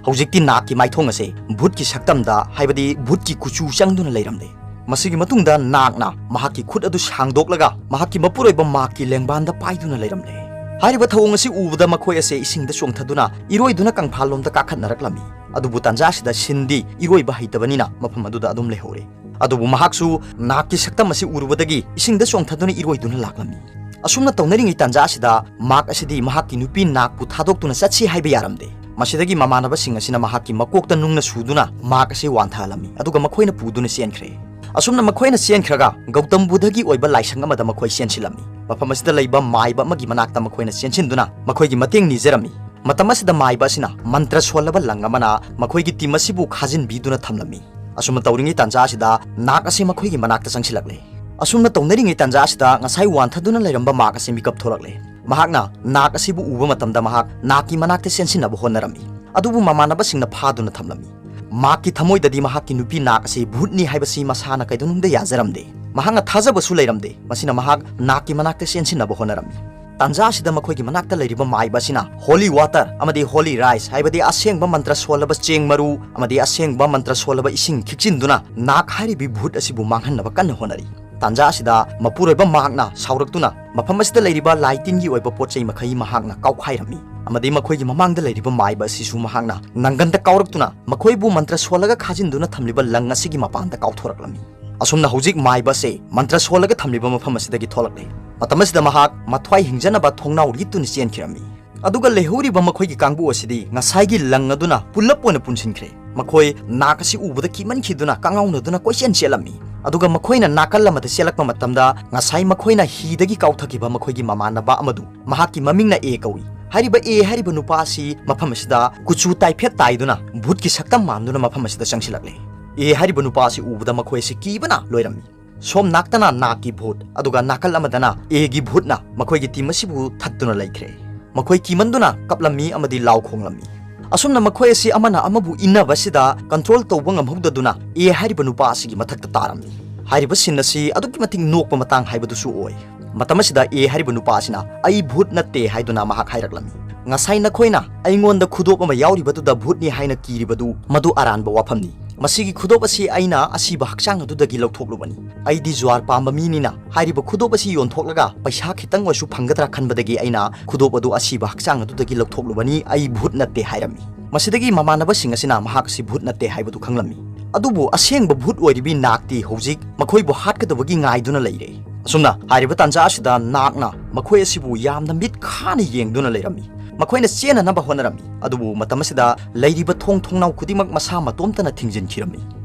ꯍꯧꯖꯤꯛꯇꯤ ꯅꯥꯛꯀꯤ ꯃꯥꯏꯊꯣꯡ ꯑꯁꯦ ꯚꯨꯠꯀꯤ ꯁꯛꯇꯝꯗ, ꯍꯥꯏꯕꯗꯤ ꯚꯨꯠꯀꯤ ꯀꯨꯆꯨ ꯆꯪꯗꯨꯅ ꯂꯩꯔꯝꯂꯦ꯫ ꯃꯁꯤꯒꯤ ꯃꯇꯨꯡꯗ ꯅꯥꯛꯅ ꯃꯍꯥꯛꯀꯤ ꯈꯨꯠ ꯑꯗꯨ ꯁꯥꯡꯗꯣꯛꯂꯒ ꯃꯍꯥꯛꯀꯤ ꯃꯄꯨꯔꯣꯏꯕ ꯃꯥꯛꯀꯤ ꯂꯦꯡꯕꯥꯟꯗ ꯄꯥꯏꯗꯨꯅ ꯂꯩꯔꯝꯂꯦ꯫ ꯍꯥꯏꯔꯤꯕ ꯊꯧꯑꯣꯡ ꯑꯁꯤ ꯎꯕꯗ ꯃꯈꯣꯏ ꯑꯁꯦ ꯏꯁꯤꯡꯗ ꯆꯣꯡꯊꯗꯨꯅ ꯏꯔꯣꯏꯗꯨꯅ ꯀꯪꯐꯥꯜꯂꯣꯝꯗ ꯀꯥꯈꯠꯅꯔꯛꯂꯝꯃꯤ꯫ ꯑꯗꯨꯕꯨ ꯇꯥꯟꯖꯥ ꯑꯁꯤꯗ ꯁꯤꯟꯗꯤ ꯏꯔꯣꯏꯕ ꯍꯩꯇꯕꯅꯤꯅ ꯃꯐꯝ ꯑꯗꯨꯗ ꯑꯗꯨꯝ ꯂꯩꯍꯧꯔꯦ꯫ ꯑꯗꯨꯕꯨ ꯃꯍꯥꯛꯁꯨ ꯅꯥꯛꯀꯤ ꯁꯛꯇꯝ ꯑꯁꯤ ꯎꯔꯨꯕꯗꯒꯤ ꯏꯁꯤꯡꯗ ꯆꯣꯡꯊꯗꯨꯅ ꯏꯔꯣꯏꯗꯨꯅ ꯂꯥꯛꯂꯝꯃꯤ꯫ ꯑꯁꯨꯝꯅ ꯇꯧꯅꯔꯤꯉꯩ ꯇꯥꯟꯖꯥ ꯑꯁꯤꯗ ꯃꯥꯛ ꯑꯁꯤꯗꯤ ꯃꯍꯥꯛꯀꯤ ꯅꯨꯄꯤ ꯅꯥꯛꯄꯨ ꯊꯥꯗꯣꯛꯇꯨꯅ ꯆꯠꯁꯤ ꯍꯥꯏꯕ ꯌꯥꯔꯝꯗꯦ꯫ ꯃꯁꯤꯗꯒꯤ ꯃꯃꯥꯟꯅꯕꯁꯤꯡ ꯑꯁꯤꯅ ꯃꯍꯥꯛꯀꯤ ꯃꯀꯣꯛꯇ ꯅꯨꯡꯅ ꯁꯨꯗꯨꯅ ꯃꯥꯛ ꯑꯁꯤ ꯋꯥꯟꯊꯍꯜꯂꯝꯃꯤ, ꯑꯗꯨꯒ ꯃꯈꯣꯏꯅ ꯄꯨꯗꯨꯅ ꯆꯦꯟꯈ꯭ꯔꯦ꯫ ꯑꯁꯨꯝꯅ ꯃꯈꯣꯏꯅ ꯆꯦꯟꯈ꯭ꯔꯒ ꯒꯧꯇꯝ ꯕꯨꯙꯒꯤ ꯑꯣꯏꯕ ꯂꯥꯏꯁꯪ ꯑꯃꯗ ꯃꯈꯣꯏ ꯆꯦꯟꯁꯤꯜꯂꯝꯃꯤ꯫ ꯃꯐꯝ ꯑꯁꯤꯗ ꯂꯩꯕ ꯃꯥꯏꯕ ꯑꯃꯒꯤ ꯃꯅꯥꯛꯇ ꯃꯈꯣꯏꯅ ꯆꯦꯟꯁꯤꯟꯗꯨꯅ ꯃꯈꯣꯏꯒꯤ ꯃꯇꯦꯡ ꯅꯤꯖꯔꯝꯃꯤ꯫ ꯃꯇꯝ ꯑꯁꯤꯗ ꯃꯥꯏꯕ ꯑꯁꯤꯅ ꯃꯟꯇ꯭ꯔ ꯁꯣꯜꯂꯕ ꯂꯪ ꯑꯃꯅ ꯃꯈꯣꯏꯒꯤ ꯇꯤꯝ ꯑꯁꯤꯕꯨ ꯈꯥꯖꯤꯟꯕꯤꯗꯨꯅ ꯊꯝꯂꯝꯃꯤ꯫ ꯑꯁꯨꯝꯅ ꯇꯧꯔꯤꯉꯩ ꯇꯥꯟꯖꯥ ꯑꯁꯤꯗ ꯅꯥꯛ ꯑꯁꯤ ꯃꯈꯣꯏꯒꯤ ꯃꯅꯥꯛꯇ ꯆꯪꯁꯤꯜꯂꯛꯂꯦ꯫ ꯑꯁꯨꯝꯅ ꯇꯧꯅꯔꯤꯉꯩ ꯇꯥꯟꯖꯥ ꯑꯁꯤꯗ ꯉꯁꯥꯏ ꯋꯥꯟꯊꯗꯨꯅ ꯂꯩꯔꯝꯕ ꯃꯥꯛ ꯑꯁꯤ ꯃꯤꯀꯞ ꯊꯣꯛꯂꯛꯂꯦ꯫ ꯃꯍꯥꯛꯅ ꯅꯥꯛ ꯑꯁꯤꯕꯨ ꯎꯕ ꯃꯇꯝꯗ ꯃꯍꯥꯛ ꯅꯥꯛꯀꯤ ꯃꯅꯥꯛꯇ ꯆꯦꯟꯁꯤꯟꯅꯕ ꯍꯣꯠꯅꯔꯝꯃꯤ, ꯑꯗꯨꯕꯨ ꯃꯃꯥꯟꯅꯕꯁꯤꯡꯅ ꯐꯥꯗꯨꯅ ꯊꯝꯂꯝꯃꯤ꯫ ꯃꯥꯛꯀꯤ ꯊꯃꯣꯏꯗꯗꯤ ꯃꯍꯥꯛꯀꯤ ꯅꯨꯄꯤ ꯅꯥꯛ ꯑꯁꯤ ꯚꯨꯠꯅꯤ ꯍꯥꯏꯕꯁꯤ ꯃꯁꯥꯅ ꯀꯩꯗꯧꯅꯨꯡꯗ ꯌꯥꯖꯔꯝꯗꯦ꯫ ꯃꯍꯥꯛꯅ ꯊꯥꯖꯕꯁꯨ ꯂꯩꯔꯝꯗꯦ꯫ ꯃꯁꯤꯅ ꯃꯍꯥꯛ ꯅꯥꯛꯀꯤ ꯃꯅꯥꯛꯇ ꯆꯦꯟꯁꯤꯟꯅꯕ ꯍꯣꯠꯅꯔꯝꯃꯤ꯫ ꯇꯥꯟꯖꯥ ꯑꯁꯤꯗ ꯃꯈꯣꯏꯒꯤ ꯃꯅꯥꯛꯇ ꯂꯩꯔꯤꯕ ꯃꯥꯏꯕ ꯑꯁꯤꯅ ꯍꯣꯂꯤ ꯋꯥꯇꯔ ꯑꯃꯗꯤ ꯍꯣꯂꯤ ꯔꯥꯏꯁ, ꯍꯥꯏꯕꯗꯤ ꯑꯁꯦꯡꯕ ꯃꯟꯇ꯭ꯔ ꯁꯣꯜꯂꯕ ꯆꯦꯡ ꯃꯔꯨ ꯑꯃꯗꯤ ꯑꯁꯦꯡꯕ ꯃꯟꯇ꯭ꯔ ꯁꯣꯜꯂꯕ ꯏꯁꯤꯡ ꯈꯤꯛꯆꯤꯟꯗꯨꯅ ꯅꯥꯛ ꯍꯥꯏꯔꯤꯕꯤ ꯚꯨꯠ ꯑꯁꯤꯕꯨ ꯃꯥꯡꯍꯟꯅꯕ ꯀꯟꯅ ꯍꯣꯠꯅꯔꯤ꯫ ꯇꯥꯟꯖꯥ ꯑꯁꯤꯗ ꯃꯄꯨꯔꯣꯏꯕ ꯃꯥꯛꯅ ꯁꯥꯎꯔꯛꯇꯨꯅ ꯃꯐꯝ ꯑꯁꯤꯗ ꯂꯩꯔꯤꯕ ꯂꯥꯏ ꯇꯤꯟꯒꯤ ꯑꯣꯏꯕ ꯄꯣꯠ ꯆꯩ ꯃꯈꯩ ꯃꯍꯥꯛꯅ ꯀꯥꯎꯈꯥꯏꯔꯝꯃꯤ, ꯑꯃꯗꯤ ꯃꯈꯣꯏꯒꯤ ꯃꯃꯥꯡꯗ ꯂꯩꯔꯤꯕ ꯃꯥꯏꯕ ꯑꯁꯤꯁꯨ ꯃꯍꯥꯛꯅ ꯅꯪꯒꯟꯗ ꯀꯥꯎꯔꯛꯇꯨꯅ ꯃꯈꯣꯏꯕꯨ ꯃꯟꯇ꯭ꯔ ꯁꯣꯜꯂꯒ ꯈꯥꯖꯤꯟꯗꯨꯅ ꯊꯝꯂꯤꯕ ꯂꯪ ꯑꯁꯤꯒꯤ ꯃꯄꯥꯟꯗ ꯀꯥꯎꯊꯣꯔꯛꯂꯝꯃꯤ꯫ ꯑꯁꯨꯝꯅ ꯍꯧꯖꯤꯛ ꯃꯥꯏꯕ ꯑꯁꯤ ꯃꯟꯇ꯭ꯔ ꯁꯣꯜꯂꯒ ꯊꯝꯂꯤꯕ ꯃꯐꯝ ꯑꯁꯤꯗꯒꯤ ꯊꯣꯛꯂꯛꯂꯦ꯫ ꯃꯇꯝ ꯑꯁꯤꯗ ꯃꯍꯥꯛ ꯃꯊ꯭ꯋꯥꯏ ꯍꯤꯡꯖꯅꯕ ꯊꯣꯡꯅꯥꯎ ꯂꯤꯠꯇꯨꯅ ꯆꯦꯟꯈꯤꯔꯝꯃꯤ꯫ ꯑꯗꯨꯒ ꯂꯩꯍꯧꯔꯤꯕ ꯃꯈꯣꯏꯒꯤ ꯀꯥꯡꯕꯨ ꯑꯁꯤꯗꯤ ꯉꯁꯥꯏꯒꯤ ꯂꯪ ꯑꯗꯨꯅ ꯄꯨꯜꯂꯞ ꯑꯣꯏꯅ ꯄꯨꯟꯁꯤꯟꯈ꯭ꯔꯦ꯫ ꯃꯈꯣꯏ ꯅꯥꯛ ꯑꯁꯤ ꯎꯕꯗ ꯀꯤꯃꯟꯈꯤꯗꯨꯅ ꯀꯉꯥꯎꯅꯗꯨꯅ ꯀꯣꯏꯆꯦꯟ ꯆꯦꯜꯂꯝꯃꯤ꯫ ꯑꯗꯨꯒ ꯃꯈꯣꯏꯅ ꯅꯥꯀꯜ ꯑꯃꯗ ꯆꯦꯜꯂꯛꯄ ꯃꯇꯝꯗ ꯉꯁꯥꯏ ꯃꯈꯣꯏꯅ ꯍꯤꯗꯒꯤ ꯀꯥꯎꯊꯈꯤꯕ ꯃꯈꯣꯏꯒꯤ ꯃꯃꯥꯟꯅꯕ ꯑꯃꯗꯨ, ꯃꯍꯥꯛꯀꯤ ꯃꯃꯤꯡꯅ ꯑꯦ ꯀꯧꯏ꯫ ꯍꯥꯏꯔꯤꯕ ꯑꯦ ꯍꯥꯏꯔꯤꯕ ꯅꯨꯄꯥ ꯑꯁꯤ ꯃꯐꯝ ꯑꯁꯤꯗ ꯀꯨꯆꯨ ꯇꯥꯏꯐꯦꯠ ꯇꯥꯏꯗꯨꯅ ꯚꯨꯠꯀꯤ ꯁꯛꯇꯝ ꯃꯥꯟꯗꯨꯅ ꯃꯐꯝ ꯑꯁꯤꯗ ꯆꯪꯁꯤꯜꯂꯛꯂꯦ꯫ ꯑꯦ ꯍꯥꯏꯔꯤꯕ ꯅꯨꯄꯥ ꯑꯁꯤ ꯎꯕꯗ ꯃꯈꯣꯏ ꯑꯁꯤ ꯀꯤꯕꯅ ꯂꯣꯏꯔꯝꯃꯤ꯫ ꯁꯣꯝ ꯅꯥꯛꯇꯅ ꯅꯥꯛꯀꯤ ꯚꯨꯠ, ꯑꯗꯨꯒ ꯅꯥꯀꯜ ꯑꯃꯗꯅ ꯑꯦꯒꯤ ꯚꯨꯠꯅ ꯃꯈꯣꯏꯒꯤ ꯇꯤꯝ ꯑꯁꯤꯕꯨ ꯊꯠꯇꯨꯅ ꯂꯩꯈ꯭ꯔꯦ꯫ ꯃꯈꯣꯏ ꯀꯤꯃꯟꯗꯨꯅ ꯀꯞꯂꯝꯃꯤ ꯑꯃꯗꯤ ꯂꯥꯎ ꯈꯣꯡꯂꯝꯃꯤ꯫ ꯑꯁꯨꯝꯅ ꯃꯈꯣꯏ ꯑꯁꯤ ꯑꯃꯅ ꯑꯃꯕꯨ ꯏꯟꯅꯕ ꯑꯁꯤꯗ ꯀꯟꯇ꯭ꯔꯣꯜ ꯇꯧꯕ ꯉꯝꯍꯧꯗꯗꯨꯅ ꯑꯦ ꯍꯥꯏꯔꯤꯕ ꯅꯨꯄꯥ ꯑꯁꯤꯒꯤ ꯃꯊꯛꯇ ꯇꯥꯔꯝꯃꯤ꯫ ꯍꯥꯏꯔꯤꯕ ꯁꯤꯟ ꯑꯁꯤ ꯑꯗꯨꯛꯀꯤ ꯃꯇꯤꯛ ꯅꯣꯛꯄ ꯃꯇꯥꯡ ꯍꯥꯏꯕꯗꯨꯁꯨ ꯑꯣꯏ꯫ ꯃꯇꯝ ꯑꯁꯤꯗ ꯑꯦ ꯍꯥꯏꯔꯤꯕ ꯅꯨꯄꯥ ꯑꯁꯤꯅ "ꯑꯩ ꯚꯨꯠ ꯅꯠꯇꯦ" ꯍꯥꯏꯗꯨꯅ ꯃꯍꯥꯛ ꯍꯥꯏꯔꯛꯂꯝꯃꯤ꯫ "ꯉꯁꯥꯏ ꯅꯈꯣꯏꯅ ꯑꯩꯉꯣꯟꯗ ꯈꯨꯗꯣꯞ ꯑꯃ ꯌꯥꯎꯔꯤꯕꯗꯨꯗ ꯚꯨꯠꯅꯤ ꯍꯥꯏꯅ ꯀꯤꯔꯤꯕꯗꯨ ꯃꯗꯨ ꯑꯔꯥꯟꯕ ꯋꯥꯐꯝꯅꯤ꯫ ꯃꯁꯤꯒꯤ ꯈꯨꯗꯣꯞ ꯑꯁꯤ ꯑꯩꯅ ꯑꯁꯤꯕ ꯍꯛꯆꯥꯡ ꯑꯗꯨꯗꯒꯤ ꯂꯧꯊꯣꯛꯂꯨꯕꯅꯤ꯫ ꯑꯩꯗꯤ ꯖꯨꯋꯥꯔ ꯄꯥꯝꯕ ꯃꯤꯅꯤꯅ ꯍꯥꯏꯔꯤꯕ ꯈꯨꯗꯣꯞ ꯑꯁꯤ ꯌꯣꯟꯊꯣꯛꯂꯒ ꯄꯩꯁꯥ ꯈꯤꯇꯪ ꯑꯣꯏꯁꯨ ꯐꯪꯒꯗ꯭ꯔꯥ ꯈꯟꯕꯗꯒꯤ ꯑꯩꯅ ꯈꯨꯗꯣꯞ ꯑꯗꯨ ꯑꯁꯤꯕ ꯍꯛꯆꯥꯡ ꯑꯗꯨꯗꯒꯤ ꯂꯧꯊꯣꯛꯂꯨꯕꯅꯤ꯫ ꯑꯩ ꯚꯨꯠ ꯅꯠꯇꯦ" ꯍꯥꯏꯔꯝꯃꯤ꯫ ꯃꯁꯤꯗꯒꯤ ꯃꯃꯥꯟꯅꯕꯁꯤꯡ ꯑꯁꯤꯅ ꯃꯍꯥꯛ ꯑꯁꯤ ꯚꯨꯠ ꯅꯠꯇꯦ ꯍꯥꯏꯕꯗꯨ ꯈꯪꯂꯝꯃꯤ꯫ ꯑꯗꯨꯕꯨ ꯑꯁꯦꯡꯕ ꯚꯨꯠ ꯑꯣꯏꯔꯤꯕꯤ ꯅꯥꯛꯇꯤ ꯍꯧꯖꯤꯛ ꯃꯈꯣꯏꯕꯨ ꯍꯥꯠꯀꯗꯕꯒꯤ ꯉꯥꯏꯗꯨꯅ ꯂꯩꯔꯦ꯫ ꯑꯁꯨꯝꯅ ꯍꯥꯏꯔꯤꯕ ꯇꯥꯟꯖꯥ ꯑꯁꯤꯗ ꯅꯥꯛꯅ ꯃꯈꯣꯏ ꯑꯁꯤꯕꯨ ꯌꯥꯝꯅ ꯃꯤꯠ ꯈꯥꯅ ꯌꯦꯡꯗꯨꯅ ꯂꯩꯔꯝꯃꯤ꯫ ꯃꯈꯣꯏꯅ ꯆꯦꯟꯅꯅꯕ ꯍꯣꯠꯅꯔꯝꯃꯤ, ꯑꯗꯨꯕꯨ ꯃꯇꯝ ꯑꯁꯤꯗ ꯂꯩꯔꯤꯕ ꯊꯣꯡ ꯊꯣꯡꯅꯥꯎ ꯈꯨꯗꯤꯡꯃꯛ ꯃꯁꯥ ꯃꯇꯣꯝꯇꯅ ꯊꯤꯡꯖꯤꯟꯈꯤꯔꯝꯃꯤ꯫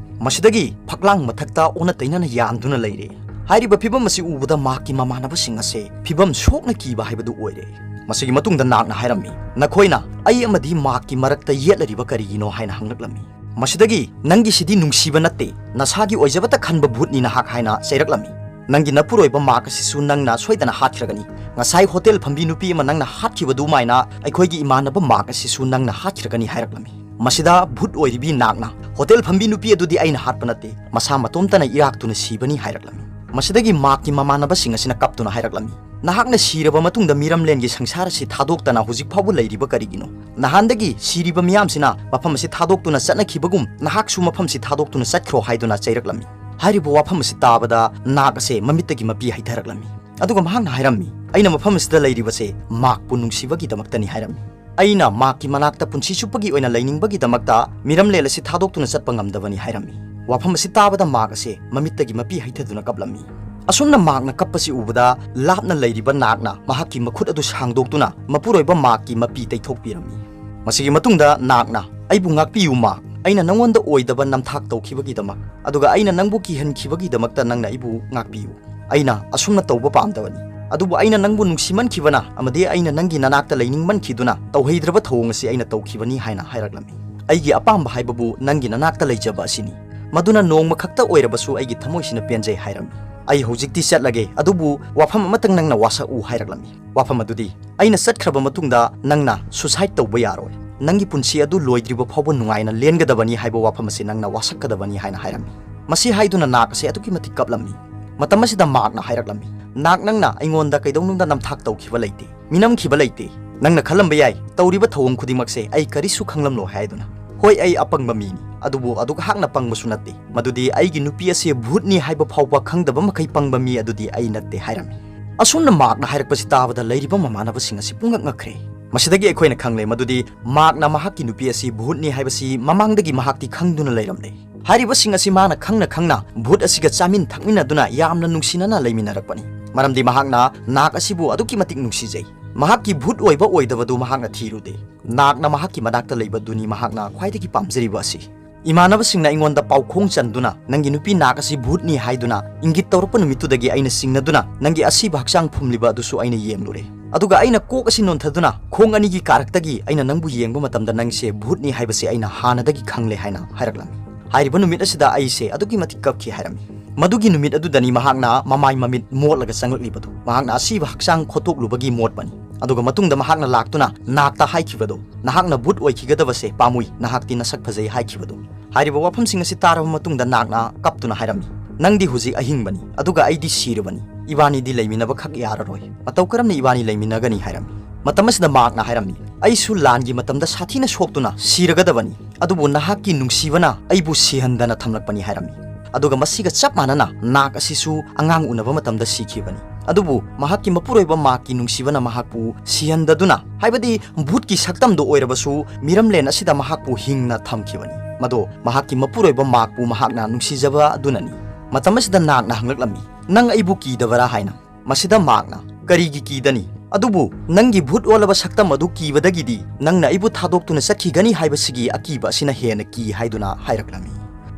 ꯃꯁꯤꯗꯒꯤ ꯐꯛꯂꯥꯡ ꯃꯊꯛꯇ ꯑꯣꯟꯅ ꯇꯩꯅꯅ ꯌꯥꯟꯗꯨꯅ ꯂꯩꯔꯦ꯫ ꯍꯥꯏꯔꯤꯕ ꯐꯤꯚꯝ ꯑꯁꯤ ꯎꯕꯗ ꯃꯥꯛꯀꯤ ꯃꯃꯥꯟꯅꯕꯁꯤꯡ ꯑꯁꯦ ꯐꯤꯚꯝ ꯁꯣꯛꯅ ꯀꯤꯕ ꯍꯥꯏꯕꯗꯨ ꯑꯣꯏꯔꯦ꯫ ꯃꯁꯤꯒꯤ ꯃꯇꯨꯡꯗ ꯅꯥꯛꯅ ꯍꯥꯏꯔꯝꯃꯤ, "ꯅꯈꯣꯏꯅ ꯑꯩ ꯑꯃꯗꯤ ꯃꯥꯛꯀꯤ ꯃꯔꯛꯇ ꯌꯦꯠꯂꯔꯤꯕ ꯀꯔꯤꯒꯤꯅꯣ?" ꯍꯥꯏꯅ ꯍꯪꯂꯛꯂꯝꯃꯤ꯫ ꯃꯁꯤꯗꯒꯤ "ꯅꯪꯒꯤꯁꯤꯗꯤ ꯅꯨꯡꯁꯤꯕ ꯅꯠꯇꯦ, ꯅꯁꯥꯒꯤ ꯑꯣꯏꯖꯕꯇ ꯈꯟꯕ ꯚꯨꯠꯅꯤ ꯅꯍꯥꯛ" ꯍꯥꯏꯅ ꯆꯩꯔꯛꯂꯝꯃꯤ꯫ "ꯅꯪꯒꯤ ꯅꯄꯨꯔꯣꯏꯕ ꯃꯥꯛ ꯑꯁꯤꯁꯨ ꯅꯪꯅ ꯁꯣꯏꯗꯅ ꯍꯥꯠꯈ꯭ꯔꯒꯅꯤ꯫ ꯉꯁꯥꯏ ꯍꯣꯇꯦꯜ ꯐꯝꯕꯤ ꯅꯨꯄꯤ ꯑꯃ ꯅꯪꯅ ꯍꯥꯠꯈꯤꯕ ꯑꯗꯨꯃꯥꯏꯅ ꯑꯩꯈꯣꯏꯒꯤ ꯏꯃꯥꯟꯅꯕ ꯃꯥꯛ ꯑꯁꯤꯁꯨ ꯅꯪꯅ ꯍꯥꯠꯈ꯭ꯔꯒꯅꯤ" ꯍꯥꯏꯔꯛꯂꯝꯃꯤ꯫ ꯃꯁꯤꯗ ꯚꯨꯠ ꯑꯣꯏꯔꯤꯕꯤ ꯅꯥꯛꯅ, "ꯍꯣꯇꯦꯜ ꯐꯝꯕꯤ ꯅꯨꯄꯤ ꯑꯗꯨꯗꯤ ꯑꯩꯅ ꯍꯥꯠꯄ ꯅꯠꯇꯦ, ꯃꯁꯥ ꯃꯇꯣꯝꯇꯅ ꯏꯔꯥꯛꯇꯨꯅ ꯁꯤꯕꯅꯤ" ꯍꯥꯏꯔꯛꯂꯝꯃꯤ꯫ ꯃꯁꯤꯗꯒꯤ ꯃꯥꯛꯀꯤ ꯃꯃꯥꯟꯅꯕꯁꯤꯡ ꯑꯁꯤꯅ ꯀꯞꯇꯨꯅ ꯍꯥꯏꯔꯛꯂꯝꯃꯤ, "ꯅꯍꯥꯛꯅ ꯁꯤꯔꯕ ꯃꯇꯨꯡꯗ ꯃꯤꯔꯝꯂꯦꯟꯒꯤ ꯁꯪꯁꯥꯔ ꯑꯁꯤ ꯊꯥꯗꯣꯛꯇꯅ ꯍꯧꯖꯤꯛ ꯐꯥꯎꯕ ꯂꯩꯔꯤꯕ ꯀꯔꯤꯒꯤꯅꯣ? ꯅꯍꯥꯟꯗꯒꯤ ꯁꯤꯔꯤꯕ ꯃꯤꯌꯥꯝꯁꯤꯅ ꯃꯐꯝ ꯑꯁꯤ ꯊꯥꯗꯣꯛꯇꯨꯅ ꯆꯠꯅꯈꯤꯕꯒꯨꯝ ꯅꯍꯥꯛꯁꯨ ꯃꯐꯝ ꯑꯁꯤ ꯊꯥꯗꯣꯛꯇꯨꯅ ꯆꯠꯈ꯭ꯔꯣ" ꯍꯥꯏꯗꯨꯅ ꯆꯩꯔꯛꯂꯝꯃꯤ꯫ ꯍꯥꯏꯔꯤꯕ ꯋꯥꯐꯝ ꯑꯁꯤ ꯇꯥꯕꯗ ꯅꯥꯛ ꯑꯁꯦ ꯃꯃꯤꯠꯇꯒꯤ ꯃꯄꯤ ꯍꯩꯊꯔꯛꯂꯝꯃꯤ꯫ ꯑꯗꯨꯒ ꯃꯍꯥꯛꯅ ꯍꯥꯏꯔꯝꯃꯤ, "ꯑꯩꯅ ꯃꯐꯝ ꯑꯁꯤꯗ ꯂꯩꯔꯤꯕꯁꯦ ꯃꯥꯛꯄꯨ ꯅꯨꯡꯁꯤꯕꯒꯤꯗꯃꯛꯇꯅꯤ" ꯍꯥꯏꯔꯝꯃꯤ꯫ "ꯑꯩꯅ ꯃꯥꯛꯀꯤ ꯃꯅꯥꯛꯇ ꯄꯨꯟꯁꯤ ꯆꯨꯞꯄꯒꯤ ꯑꯣꯏꯅ ꯂꯩꯅꯤꯡꯕꯒꯤꯗꯃꯛꯇ ꯃꯤꯔꯝꯂꯦꯟ ꯑꯁꯤ ꯊꯥꯗꯣꯛꯇꯨꯅ ꯆꯠꯄ ꯉꯝꯗꯕꯅꯤ" ꯍꯥꯏꯔꯝꯃꯤ꯫ ꯋꯥꯐꯝ ꯑꯁꯤ ꯇꯥꯕꯗ ꯃꯥꯛ ꯑꯁꯦ ꯃꯃꯤꯠꯇꯒꯤ ꯃꯄꯤ ꯍꯩꯊꯗꯨꯅ ꯀꯞꯂꯝꯃꯤ꯫ ꯑꯁꯨꯝꯅ ꯃꯥꯛꯅ ꯀꯞꯄꯁꯤ ꯎꯕꯗ ꯂꯥꯞꯅ ꯂꯩꯔꯤꯕ ꯅꯥꯛꯅ ꯃꯍꯥꯛꯀꯤ ꯃꯈꯨꯠ ꯑꯗꯨ ꯁꯥꯡꯗꯣꯛꯇꯨꯅ ꯃꯄꯨꯔꯣꯏꯕ ꯃꯥꯛꯀꯤ ꯃꯄꯤ ꯇꯩꯊꯣꯛꯄꯤꯔꯝꯃꯤ꯫ ꯃꯁꯤꯒꯤ ꯃꯇꯨꯡꯗ ꯅꯥꯛꯅ, "ꯑꯩꯕꯨ ꯉꯥꯛꯄꯤꯌꯨ ꯃꯥꯛ, ꯑꯩꯅ ꯅꯉꯣꯟꯗ ꯑꯣꯏꯗꯕ ꯅꯝꯊꯥꯛ ꯇꯧꯈꯤꯕꯒꯤꯗꯃꯛ, ꯑꯗꯨꯒ ꯑꯩꯅ ꯅꯪꯕꯨ ꯀꯤꯍꯟꯈꯤꯕꯒꯤꯗꯃꯛꯇ ꯅꯪꯅ ꯑꯩꯕꯨ ꯉꯥꯛꯄꯤꯌꯨ꯫ ꯑꯩꯅ ꯑꯁꯨꯝꯅ ꯇꯧꯕ ꯄꯥꯝꯗꯕꯅꯤ, ꯑꯗꯨꯕꯨ ꯑꯩꯅ ꯅꯪꯕꯨ ꯅꯨꯡꯁꯤꯃꯟꯈꯤꯕꯅ ꯑꯃꯗꯤ ꯑꯩꯅ ꯅꯪꯒꯤ ꯅꯅꯥꯛꯇ ꯂꯩꯅꯤꯡꯃꯟꯈꯤꯗꯨꯅ ꯇꯧꯍꯩꯗ꯭ꯔꯕ ꯊꯧꯑꯣꯡ ꯑꯁꯤ ꯑꯩꯅ ꯇꯧꯈꯤꯕꯅꯤ" ꯍꯥꯏꯅ ꯍꯥꯏꯔꯛꯂꯝꯃꯤ꯫ "ꯑꯩꯒꯤ ꯑꯄꯥꯝꯕ ꯍꯥꯏꯕꯕꯨ ꯅꯪꯒꯤ ꯅꯅꯥꯛꯇ ꯂꯩꯖꯕ ꯑꯁꯤꯅꯤ꯫ ꯃꯗꯨꯅ ꯅꯣꯡꯃ ꯈꯛꯇ ꯑꯣꯏꯔꯕꯁꯨ ꯑꯩꯒꯤ ꯊꯃꯣꯏꯁꯤꯅ ꯄꯦꯟꯖꯩ" ꯍꯥꯏꯔꯝꯃꯤ꯫ "ꯑꯩ ꯍꯧꯖꯤꯛꯇꯤ ꯆꯠꯂꯒꯦ, ꯑꯗꯨꯕꯨ ꯋꯥꯐꯝ ꯑꯃꯇꯪ ꯅꯪꯅ ꯋꯥꯁꯛꯎ" ꯍꯥꯏꯔꯛꯂꯝꯃꯤ꯫ ꯋꯥꯐꯝ ꯑꯗꯨꯗꯤ, "ꯑꯩꯅ ꯆꯠꯈ꯭ꯔꯕ ꯃꯇꯨꯡꯗ ꯅꯪꯅ suicide ꯇꯧꯕ ꯌꯥꯔꯣꯏ꯫ ꯅꯪꯒꯤ ꯄꯨꯟꯁꯤ ꯑꯗꯨ ꯂꯣꯏꯗ꯭ꯔꯤꯕ ꯐꯥꯎꯕ ꯅꯨꯡꯉꯥꯏꯅ ꯂꯦꯟꯒꯗꯕꯅꯤ ꯍꯥꯏꯕ ꯋꯥꯐꯝ ꯑꯁꯤ ꯅꯪꯅ ꯋꯥꯁꯛꯀꯗꯕꯅꯤ" ꯍꯥꯏꯅ ꯍꯥꯏꯔꯝꯃꯤ꯫ ꯃꯁꯤ ꯍꯥꯏꯗꯨꯅ ꯅꯥꯛ ꯑꯁꯤ ꯑꯗꯨꯛꯀꯤ ꯃꯇꯤꯛ ꯀꯞꯂꯝꯃꯤ꯫ ꯃꯇꯝ ꯑꯁꯤꯗ ꯃꯥꯛꯅ ꯍꯥꯏꯔꯛꯂꯝꯃꯤ, "ꯅꯥꯛ, ꯅꯪꯅ ꯑꯩꯉꯣꯟꯗ ꯀꯩꯗꯧꯅꯨꯡꯗ ꯅꯝꯊꯥꯛ ꯇꯧꯈꯤꯕ ꯂꯩꯇꯦ, ꯃꯤꯅꯝꯈꯤꯕ ꯂꯩꯇꯦ꯫ ꯅꯪꯅ ꯈꯜꯂꯝꯕ ꯌꯥꯏ, ꯇꯧꯔꯤꯕ ꯊꯧꯑꯣꯡ ꯈꯨꯗꯤꯡꯃꯛꯁꯦ ꯑꯩ ꯀꯔꯤꯁꯨ ꯈꯪꯂꯝꯂꯣꯏ ꯍꯥꯏꯗꯨꯅ꯫ ꯍꯣꯏ, ꯑꯩ ꯑꯄꯪꯕ ꯃꯤꯅꯤ, ꯑꯗꯨꯕꯨ ꯑꯗꯨꯛ ꯍꯥꯛꯅ ꯄꯪꯕꯁꯨ ꯅꯠꯇꯦ꯫ ꯃꯗꯨꯗꯤ ꯑꯩꯒꯤ ꯅꯨꯄꯤ ꯑꯁꯤ ꯚꯨꯠꯅꯤ ꯍꯥꯏꯕ ꯐꯥꯎꯕ ꯈꯪꯗꯕ ꯃꯈꯩ ꯄꯪꯕ ꯃꯤ ꯑꯗꯨꯗꯤ ꯑꯩ ꯅꯠꯇꯦ" ꯍꯥꯏꯔꯝꯃꯤ꯫ ꯑꯁꯨꯝꯅ ꯃꯥꯛꯅ ꯍꯥꯏꯔꯛꯄꯁꯤ ꯇꯥꯕꯗ ꯂꯩꯔꯤꯕ ꯃꯃꯥꯟꯅꯕꯁꯤꯡ ꯑꯁꯤ ꯄꯨꯡꯉꯛ ꯉꯛꯈ꯭ꯔꯦ꯫ ꯃꯁꯤꯗꯒꯤ ꯑꯩꯈꯣꯏꯅ ꯈꯪꯂꯦ ꯃꯗꯨꯗꯤ ꯃꯥꯛꯅ ꯃꯍꯥꯛꯀꯤ ꯅꯨꯄꯤ ꯑꯁꯤ ꯚꯨꯠꯅꯤ ꯍꯥꯏꯕꯁꯤ ꯃꯃꯥꯡꯗꯒꯤ ꯃꯍꯥꯛꯇꯤ ꯈꯪꯗꯨꯅ ꯂꯩꯔꯝꯂꯦ꯫ ꯍꯥꯏꯔꯤꯕꯁꯤꯡ ꯑꯁꯤ ꯃꯥꯅ ꯈꯪꯅ ꯈꯪꯅ ꯚꯨꯠ ꯑꯁꯤꯒ ꯆꯥꯃꯤꯟ ꯊꯛꯃꯤꯟꯅꯗꯨꯅ ꯌꯥꯝꯅ ꯅꯨꯡꯁꯤꯅꯅ ꯂꯩꯃꯤꯟꯅꯔꯛꯄꯅꯤ꯫ ꯃꯔꯝꯗꯤ ꯃꯍꯥꯛꯅ ꯅꯥꯛ ꯑꯁꯤꯕꯨ ꯑꯗꯨꯛꯀꯤ ꯃꯇꯤꯛ ꯅꯨꯡꯁꯤꯖꯩ꯫ ꯃꯍꯥꯛꯀꯤ ꯚꯨꯠ ꯑꯣꯏꯕ ꯑꯣꯏꯗꯕꯗꯨ ꯃꯍꯥꯛꯅ ꯊꯤꯔꯨꯗꯦ꯫ ꯅꯥꯛꯅ ꯃꯍꯥꯛꯀꯤ ꯃꯅꯥꯛꯇ ꯂꯩꯕꯗꯨꯅꯤ ꯃꯍꯥꯛꯅ ꯈ꯭ꯋꯥꯏꯗꯒꯤ ꯄꯥꯝꯖꯔꯤꯕ ꯑꯁꯤ꯫ ꯏꯃꯥꯟꯅꯕꯁꯤꯡꯅ ꯑꯩꯉꯣꯟꯗ ꯄꯥꯎꯈꯣꯡ ꯆꯟꯗꯨꯅ ꯅꯪꯒꯤ ꯅꯨꯄꯤ ꯅꯥꯛ ꯑꯁꯤ ꯚꯨꯠꯅꯤ ꯍꯥꯏꯗꯨꯅ ꯏꯪꯒꯤꯠ ꯇꯧꯔꯛꯄ ꯅꯨꯃꯤꯠꯇꯨꯗꯒꯤ ꯑꯩꯅ ꯆꯤꯡꯅꯗꯨꯅ ꯅꯪꯒꯤ ꯑꯁꯤꯕ ꯍꯛꯆꯥꯡ ꯐꯨꯝꯂꯤꯕ ꯑꯗꯨꯁꯨ ꯑꯩꯅ ꯌꯦꯡꯂꯨꯔꯦ꯫ ꯑꯗꯨꯒ ꯑꯩꯅ ꯀꯣꯛ ꯑꯁꯤ ꯅꯣꯟꯊꯗꯨꯅ ꯈꯣꯡ ꯑꯅꯤꯒꯤ ꯀꯥꯔꯛꯇꯒꯤ ꯑꯩꯅ ꯅꯪꯕꯨ ꯌꯦꯡꯕ ꯃꯇꯝꯗ ꯅꯪꯁꯦ ꯚꯨꯠꯅꯤ ꯍꯥꯏꯕꯁꯤ ꯑꯩꯅ ꯍꯥꯟꯅꯗꯒꯤ ꯈꯪꯂꯦ" ꯍꯥꯏꯅ ꯍꯥꯏꯔꯛꯂꯝꯃꯤ꯫ ꯍꯥꯏꯔꯤꯕ ꯅꯨꯃꯤꯠ ꯑꯁꯤꯗ ꯑꯩꯁꯦ ꯑꯗꯨꯛꯀꯤ ꯃꯇꯤꯛ ꯀꯞꯈꯤ ꯍꯥꯏꯔꯝꯃꯤ꯫ ꯃꯗꯨꯒꯤ ꯅꯨꯃꯤꯠ ꯑꯗꯨꯗꯅꯤ ꯃꯍꯥꯛꯅ ꯃꯃꯥꯏ ꯃꯃꯤꯠ ꯃꯣꯠꯂꯒ ꯆꯪꯂꯛꯂꯤꯕꯗꯨ꯫ ꯃꯍꯥꯛꯅ ꯑꯁꯤꯕ ꯍꯛꯆꯥꯡ ꯈꯣꯠꯇꯣꯛꯂꯨꯕꯒꯤ ꯃꯣꯠꯄꯅꯤ꯫ ꯑꯗꯨꯒ ꯃꯇꯨꯡꯗ ꯃꯍꯥꯛꯅ ꯂꯥꯛꯇꯨꯅ ꯅꯥꯛꯇ ꯍꯥꯏꯈꯤꯕꯗꯨ, "ꯅꯍꯥꯛꯅ ꯚꯨꯠ ꯑꯣꯏꯈꯤꯒꯗꯕꯁꯦ ꯄꯥꯝꯃꯨꯏ, ꯅꯍꯥꯛꯇꯤ ꯅꯁꯛ ꯐꯖꯩ" ꯍꯥꯏꯈꯤꯕꯗꯨ꯫ ꯍꯥꯏꯔꯤꯕ ꯋꯥꯐꯝꯁꯤꯡ ꯑꯁꯤ ꯇꯥꯔꯕ ꯃꯇꯨꯡꯗ ꯅꯥꯛꯅ ꯀꯞꯇꯨꯅ ꯍꯥꯏꯔꯝꯃꯤ, "ꯅꯪꯗꯤ ꯍꯧꯖꯤꯛ ꯑꯍꯤꯡꯕꯅꯤ, ꯑꯗꯨꯒ ꯑꯩꯗꯤ ꯁꯤꯔꯕꯅꯤ꯫ ꯏꯕꯥꯅꯤꯗꯤ ꯂꯩꯃꯤꯟꯅꯕ ꯈꯛ ꯌꯥꯔꯔꯣꯏ꯫ ꯃꯇꯧ ꯀꯔꯝꯅ ꯏꯕꯥꯅꯤ ꯂꯩꯃꯤꯟꯅꯒꯅꯤ?" ꯍꯥꯏꯔꯝꯃꯤ꯫ ꯃꯇꯝ ꯑꯁꯤꯗ ꯃꯥꯛꯅ ꯍꯥꯏꯔꯝꯃꯤ, "ꯑꯩꯁꯨ ꯂꯥꯟꯒꯤ ꯃꯇꯝꯗ ꯁꯥꯊꯤꯅ ꯁꯣꯛꯇꯨꯅ ꯁꯤꯔꯒꯗꯕꯅꯤ, ꯑꯗꯨꯕꯨ ꯅꯍꯥꯛꯀꯤ ꯅꯨꯡꯁꯤꯕꯅ ꯑꯩꯕꯨ ꯁꯤꯍꯟꯗꯅ ꯊꯝꯂꯛꯄꯅꯤ" ꯍꯥꯏꯔꯝꯃꯤ꯫ ꯑꯗꯨꯒ ꯃꯁꯤꯒ ꯆꯞ ꯃꯥꯟꯅꯅ ꯅꯥꯛ ꯑꯁꯤꯁꯨ ꯑꯉꯥꯡ ꯎꯅꯕ ꯃꯇꯝꯗ ꯁꯤꯈꯤꯕꯅꯤ꯫ ꯑꯗꯨꯕꯨ ꯃꯍꯥꯛꯀꯤ ꯃꯄꯨꯔꯣꯏꯕ ꯃꯥꯛꯀꯤ ꯅꯨꯡꯁꯤꯕꯅ ꯃꯍꯥꯛꯄꯨ ꯁꯤꯍꯟꯗꯗꯨꯅ, ꯍꯥꯏꯕꯗꯤ ꯚꯨꯠꯀꯤ ꯁꯛꯇꯝꯗꯨ ꯑꯣꯏꯔꯕꯁꯨ, ꯃꯤꯔꯝꯂꯦꯟ ꯑꯁꯤꯗ ꯃꯍꯥꯛꯄꯨ ꯍꯤꯡꯅ ꯊꯝꯈꯤꯕꯅꯤ꯫ ꯃꯗꯣ ꯃꯍꯥꯛꯀꯤ ꯃꯄꯨꯔꯣꯏꯕ ꯃꯥꯛꯄꯨ ꯃꯍꯥꯛꯅ ꯅꯨꯡꯁꯤꯖꯕ ꯑꯗꯨꯅꯅꯤ꯫ ꯃꯇꯝ ꯑꯁꯤꯗ ꯅꯥꯛꯅ ꯍꯪꯂꯛꯂꯝꯃꯤ, "ꯅꯪ ꯑꯩꯕꯨ ꯀꯤꯗꯕꯔꯥ?" ꯍꯥꯏꯅ꯫ ꯃꯁꯤꯗ ꯃꯥꯛꯅ, "ꯀꯔꯤꯒꯤ ꯀꯤꯗꯅꯤ? ꯑꯗꯨꯕꯨ ꯅꯪꯒꯤ ꯚꯨꯠ ꯑꯣꯜꯂꯕ ꯁꯛꯇꯝ ꯑꯗꯨ ꯀꯤꯕꯗꯒꯤꯗꯤ ꯅꯪꯅ ꯑꯩꯕꯨ ꯊꯥꯗꯣꯛꯇꯨꯅ ꯆꯠꯈꯤꯒꯅꯤ ꯍꯥꯏꯕꯁꯤꯒꯤ ꯑꯀꯤꯕ ꯑꯁꯤꯅ ꯍꯦꯟꯅ ꯀꯤ" ꯍꯥꯏꯗꯨꯅ ꯍꯥꯏꯔꯛꯂꯝꯃꯤ꯫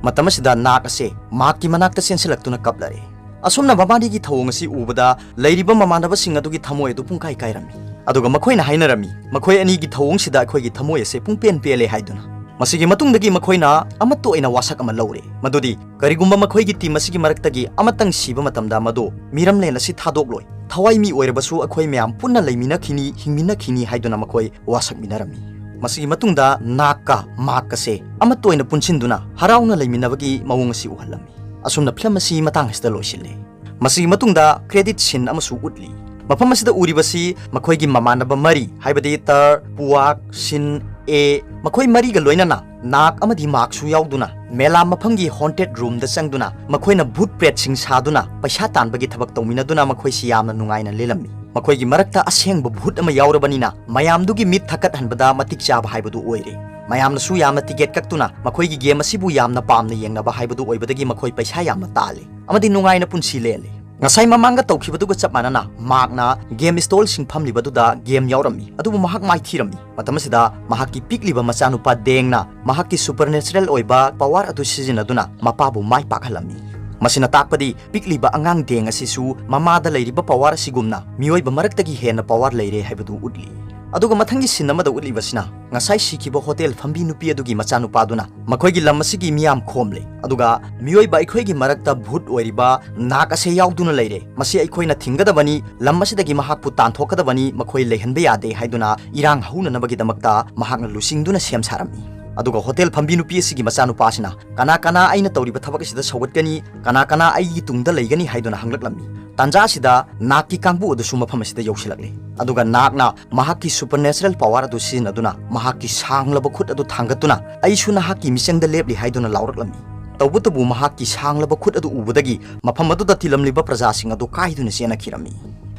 ꯃꯇꯝ ꯑꯁꯤꯗ ꯅꯥꯛ ꯑꯁꯦ ꯃꯥꯛꯀꯤ ꯃꯅꯥꯛꯇ ꯆꯦꯟꯁꯤꯜꯂꯛꯇꯨꯅ ꯀꯞꯂꯔꯦ꯫ ꯑꯁꯨꯝꯅ ꯃꯕꯥꯅꯤꯒꯤ ꯊꯧꯑꯣꯡ ꯑꯁꯤ ꯎꯕꯗ ꯂꯩꯔꯤꯕ ꯃꯃꯥꯟꯅꯕꯁꯤꯡ ꯑꯗꯨꯒꯤ ꯊꯃꯣꯏ ꯑꯗꯨ ꯄꯨꯡꯀꯥꯏ ꯀꯥꯏꯔꯝꯃꯤ꯫ ꯑꯗꯨꯒ ꯃꯈꯣꯏꯅ ꯍꯥꯏꯅꯔꯝꯃꯤ, "ꯃꯈꯣꯏ ꯑꯅꯤꯒꯤ ꯊꯧꯑꯣꯡꯁꯤꯗ ꯑꯩꯈꯣꯏꯒꯤ ꯊꯃꯣꯏ ꯑꯁꯦ ꯄꯨꯡꯄꯦꯟ ꯄꯦꯜꯂꯦ" ꯍꯥꯏꯗꯨꯅ꯫ ꯃꯁꯤꯒꯤ ꯃꯇꯨꯡꯗꯒꯤ ꯃꯈꯣꯏꯅ ꯑꯃꯠꯇ ꯑꯣꯏꯅ ꯋꯥꯁꯛ ꯑꯃ ꯂꯧꯔꯦ, ꯃꯗꯨꯗꯤ ꯀꯔꯤꯒꯨꯝꯕ ꯃꯈꯣꯏꯒꯤ ꯇꯤꯝ ꯑꯁꯤꯒꯤ ꯃꯔꯛꯇꯒꯤ ꯑꯃꯇꯪ ꯁꯤꯕ ꯃꯇꯝꯗ ꯃꯗꯨ ꯃꯤꯔꯝꯂꯦꯟ ꯑꯁꯤ ꯊꯥꯗꯣꯛꯂꯣꯏ, ꯊꯋꯥꯏ ꯃꯤ ꯑꯣꯏꯔꯕꯁꯨ ꯑꯩꯈꯣꯏ ꯃꯌꯥꯝ ꯄꯨꯟꯅ ꯂꯩꯃꯤꯟꯅꯈꯤꯅꯤ, ꯍꯤꯡꯃꯤꯟꯅꯈꯤꯅꯤ ꯍꯥꯏꯗꯨꯅ ꯃꯈꯣꯏ ꯋꯥꯁꯛꯃꯤꯟꯅꯔꯝꯃꯤ꯫ ꯃꯁꯤꯒꯤ ꯃꯇꯨꯡꯗ ꯅꯥꯛꯀ ꯃꯥꯛꯀꯁꯦ ꯑꯃꯠꯇ ꯑꯣꯏꯅ ꯄꯨꯟꯁꯤꯟꯗꯨꯅ ꯍꯔꯥꯎꯅ ꯂꯩꯃꯤꯟꯅꯕꯒꯤ ꯃꯑꯣꯡ ꯑꯁꯤ ꯎꯍꯜꯂꯝꯃꯤ꯫ ꯑꯁꯨꯝꯅ ꯐꯤꯂꯝ ꯑꯁꯤ ꯃꯇꯥꯡ ꯑꯁꯤꯗ ꯂꯣꯏꯁꯤꯜꯂꯦ꯫ ꯃꯁꯤꯒꯤ ꯃꯇꯨꯡꯗ credit scene ꯑꯃꯁꯨ ꯎꯠꯂꯤ꯫ ꯃꯐꯝ ꯑꯁꯤꯗ ꯎꯔꯤꯕꯁꯤ ꯃꯈꯣꯏꯒꯤ ꯃꯃꯥꯟꯅꯕ ꯃꯔꯤ, ꯍꯥꯏꯕꯗꯤ ꯇꯔ, ꯄꯨꯋꯥꯛ, ꯁꯤꯟ, ꯑꯦ, ꯃꯈꯣꯏ ꯃꯔꯤꯒ ꯂꯣꯏꯅꯅ ꯅꯥꯛ ꯑꯃꯗꯤ ꯃꯥꯛꯁꯨ ꯌꯥꯎꯗꯨꯅ ꯃꯦꯂꯥ ꯃꯐꯝꯒꯤ haunted roomꯗ ꯆꯪꯗꯨꯅ ꯃꯈꯣꯏꯅ ꯚꯨꯠ ꯄ꯭ꯔꯦꯠꯁꯤꯡ ꯁꯥꯗꯨꯅ ꯄꯩꯁꯥ ꯇꯥꯟꯕꯒꯤ ꯊꯕꯛ ꯇꯧꯃꯤꯟꯅꯗꯨꯅ ꯃꯈꯣꯏꯁꯤ ꯌꯥꯝꯅ ꯅꯨꯡꯉꯥꯏꯅ ꯂꯦꯜꯂꯝꯃꯤ꯫ ꯃꯈꯣꯏꯒꯤ ꯃꯔꯛꯇ ꯑꯁꯦꯡꯕ ꯚꯨꯠ ꯑꯃ ꯌꯥꯎꯔꯕꯅꯤꯅ ꯃꯌꯥꯝꯗꯨꯒꯤ ꯃꯤꯠ ꯊꯛꯀꯠꯍꯟꯕꯗ ꯃꯇꯤꯛ ꯆꯥꯕ ꯍꯥꯏꯕꯗꯨ ꯑꯣꯏꯔꯦ꯫ ꯃꯌꯥꯝꯅꯁꯨ ꯌꯥꯝꯅ ꯇꯤꯀꯦꯠ ꯀꯛꯇꯨꯅ ꯃꯈꯣꯏꯒꯤ ꯒꯦꯝ ꯑꯁꯤꯕꯨ ꯌꯥꯝꯅ ꯄꯥꯝꯅ ꯌꯦꯡꯅꯕ ꯍꯥꯏꯕꯗꯨ ꯑꯣꯏꯕꯗꯒꯤ ꯃꯈꯣꯏ ꯄꯩꯁꯥ ꯌꯥꯝꯅ ꯇꯥꯜꯂꯤ ꯑꯃꯗꯤ ꯅꯨꯡꯉꯥꯏꯅ ꯄꯨꯟꯁꯤ ꯂꯦꯜꯂꯤ꯫ ꯉꯁꯥꯏ ꯃꯃꯥꯡꯗ ꯇꯧꯈꯤꯕꯗꯨꯒ ꯆꯞ ꯃꯥꯟꯅꯅ ꯃꯥꯛꯅ ꯒꯦꯝ ꯁ꯭ꯇꯣꯜꯁꯤꯡ ꯐꯝꯂꯤꯕꯗꯨꯗ ꯒꯦꯝ ꯌꯥꯎꯔꯝꯃꯤ, ꯑꯗꯨꯕꯨ ꯃꯍꯥꯛ ꯃꯥꯏꯊꯤꯔꯝꯃꯤ꯫ ꯃꯇꯝ ꯑꯁꯤꯗ ꯃꯍꯥꯛꯀꯤ ꯄꯤꯛꯂꯤꯕ ꯃꯆꯥꯅꯨꯄꯥ ꯗꯦꯡꯅ ꯃꯍꯥꯛꯀꯤ supernatural ꯑꯣꯏꯕ ꯄꯋꯥꯔ ꯑꯗꯨ ꯁꯤꯖꯤꯟꯅꯗꯨꯅ ꯃꯄꯥꯕꯨ ꯃꯥꯏ ꯄꯥꯛꯍꯜꯂꯝꯃꯤ꯫ ꯃꯁꯤꯅ ꯇꯥꯛꯄꯗꯤ ꯄꯤꯛꯂꯤꯕ ꯑꯉꯥꯡ ꯗꯦꯡ ꯑꯁꯤꯁꯨ ꯃꯃꯥꯗ ꯂꯩꯔꯤꯕ ꯄꯋꯥꯔ ꯑꯁꯤꯒꯨꯝꯅ ꯃꯤꯑꯣꯏꯕ ꯃꯔꯛꯇꯒꯤ ꯍꯦꯟꯅ ꯄꯋꯥꯔ ꯂꯩꯔꯦ ꯍꯥꯏꯕꯗꯨ ꯎꯠꯂꯤ꯫ ꯑꯗꯨꯒ ꯃꯊꯪꯒꯤ ꯁꯤꯟ ꯑꯃꯗ ꯎꯠꯂꯤꯕꯁꯤꯅ ꯉꯁꯥꯏ ꯁꯤꯈꯤꯕ ꯍꯣꯇꯦꯜ ꯐꯝꯕꯤ ꯅꯨꯄꯤ ꯑꯗꯨꯒꯤ ꯃꯆꯥꯅꯨꯄꯥꯗꯨꯅ ꯃꯈꯣꯏꯒꯤ ꯂꯝ ꯑꯁꯤꯒꯤ ꯃꯤꯌꯥꯝ ꯈꯣꯝꯂꯦ, ꯑꯗꯨꯒ ꯃꯤꯑꯣꯏꯕ ꯑꯩꯈꯣꯏꯒꯤ ꯃꯔꯛꯇ ꯚꯨꯠ ꯑꯣꯏꯔꯤꯕ ꯅꯥꯛ ꯑꯁꯦ ꯌꯥꯎꯗꯨꯅ ꯂꯩꯔꯦ, ꯃꯁꯤ ꯑꯩꯈꯣꯏꯅ ꯊꯤꯡꯒꯗꯕꯅꯤ, ꯂꯝ ꯑꯁꯤꯗꯒꯤ ꯃꯍꯥꯛꯄꯨ ꯇꯥꯟꯊꯣꯛꯀꯗꯕꯅꯤ, ꯃꯈꯣꯏ ꯂꯩꯍꯟꯕ ꯌꯥꯗꯦ ꯍꯥꯏꯗꯨꯅ ꯏꯔꯥꯡ ꯍꯧꯅꯅꯕꯒꯤꯗꯃꯛꯇ ꯃꯍꯥꯛꯅ ꯂꯨꯆꯤꯡꯗꯨꯅ ꯁꯦꯝ ꯁꯥꯔꯝꯃꯤ꯫ ꯑꯗꯨꯒ ꯍꯣꯇꯦꯜ ꯐꯝꯕꯤ ꯅꯨꯄꯤ ꯑꯁꯤꯒꯤ ꯃꯆꯥꯅꯨꯄꯥꯁꯤꯅ, "ꯀꯅꯥ ꯀꯅꯥ ꯑꯩꯅ ꯇꯧꯔꯤꯕ ꯊꯕꯛ ꯑꯁꯤꯗ ꯁꯧꯒꯠꯀꯅꯤ? ꯀꯅꯥ ꯀꯅꯥ ꯑꯩꯒꯤ ꯇꯨꯡꯗ ꯂꯩꯒꯅꯤ?" ꯍꯥꯏꯗꯨꯅ ꯍꯪꯂꯛꯂꯝꯃꯤ꯫ ꯇꯥꯟꯖꯥ ꯑꯁꯤꯗ ꯅꯥꯛꯀꯤ ꯀꯥꯡꯕꯨ ꯑꯗꯨꯁꯨ ꯃꯐꯝ ꯑꯁꯤꯗ ꯌꯧꯁꯤꯜꯂꯛꯂꯦ꯫ ꯑꯗꯨꯒ ꯅꯥꯛꯅ ꯃꯍꯥꯛꯀꯤ supernatural power ꯑꯗꯨ ꯁꯤꯖꯤꯟꯅꯗꯨꯅ ꯃꯍꯥꯛꯀꯤ ꯁꯥꯡꯂꯕ ꯈꯨꯠ ꯑꯗꯨ ꯊꯥꯡꯒꯠꯇꯨꯅ, "ꯑꯩꯁꯨ ꯅꯍꯥꯛꯀꯤ ꯃꯤꯆꯪꯗ ꯂꯦꯞꯂꯤ" ꯍꯥꯏꯗꯨꯅ ꯂꯥꯎꯔꯛꯂꯝꯃꯤ꯫ ꯇꯧꯕꯇꯕꯨ ꯃꯍꯥꯛꯀꯤ ꯁꯥꯡꯂꯕ ꯈꯨꯠ ꯑꯗꯨ ꯎꯕꯗꯒꯤ ꯃꯐꯝ ꯑꯗꯨꯗ ꯇꯤꯜꯂꯝꯂꯤꯕ ꯄ꯭ꯔꯖꯥꯁꯤꯡ ꯑꯗꯨ ꯀꯥꯏꯗꯨꯅ ꯆꯦꯟꯅꯈꯤꯔꯝꯃꯤ꯫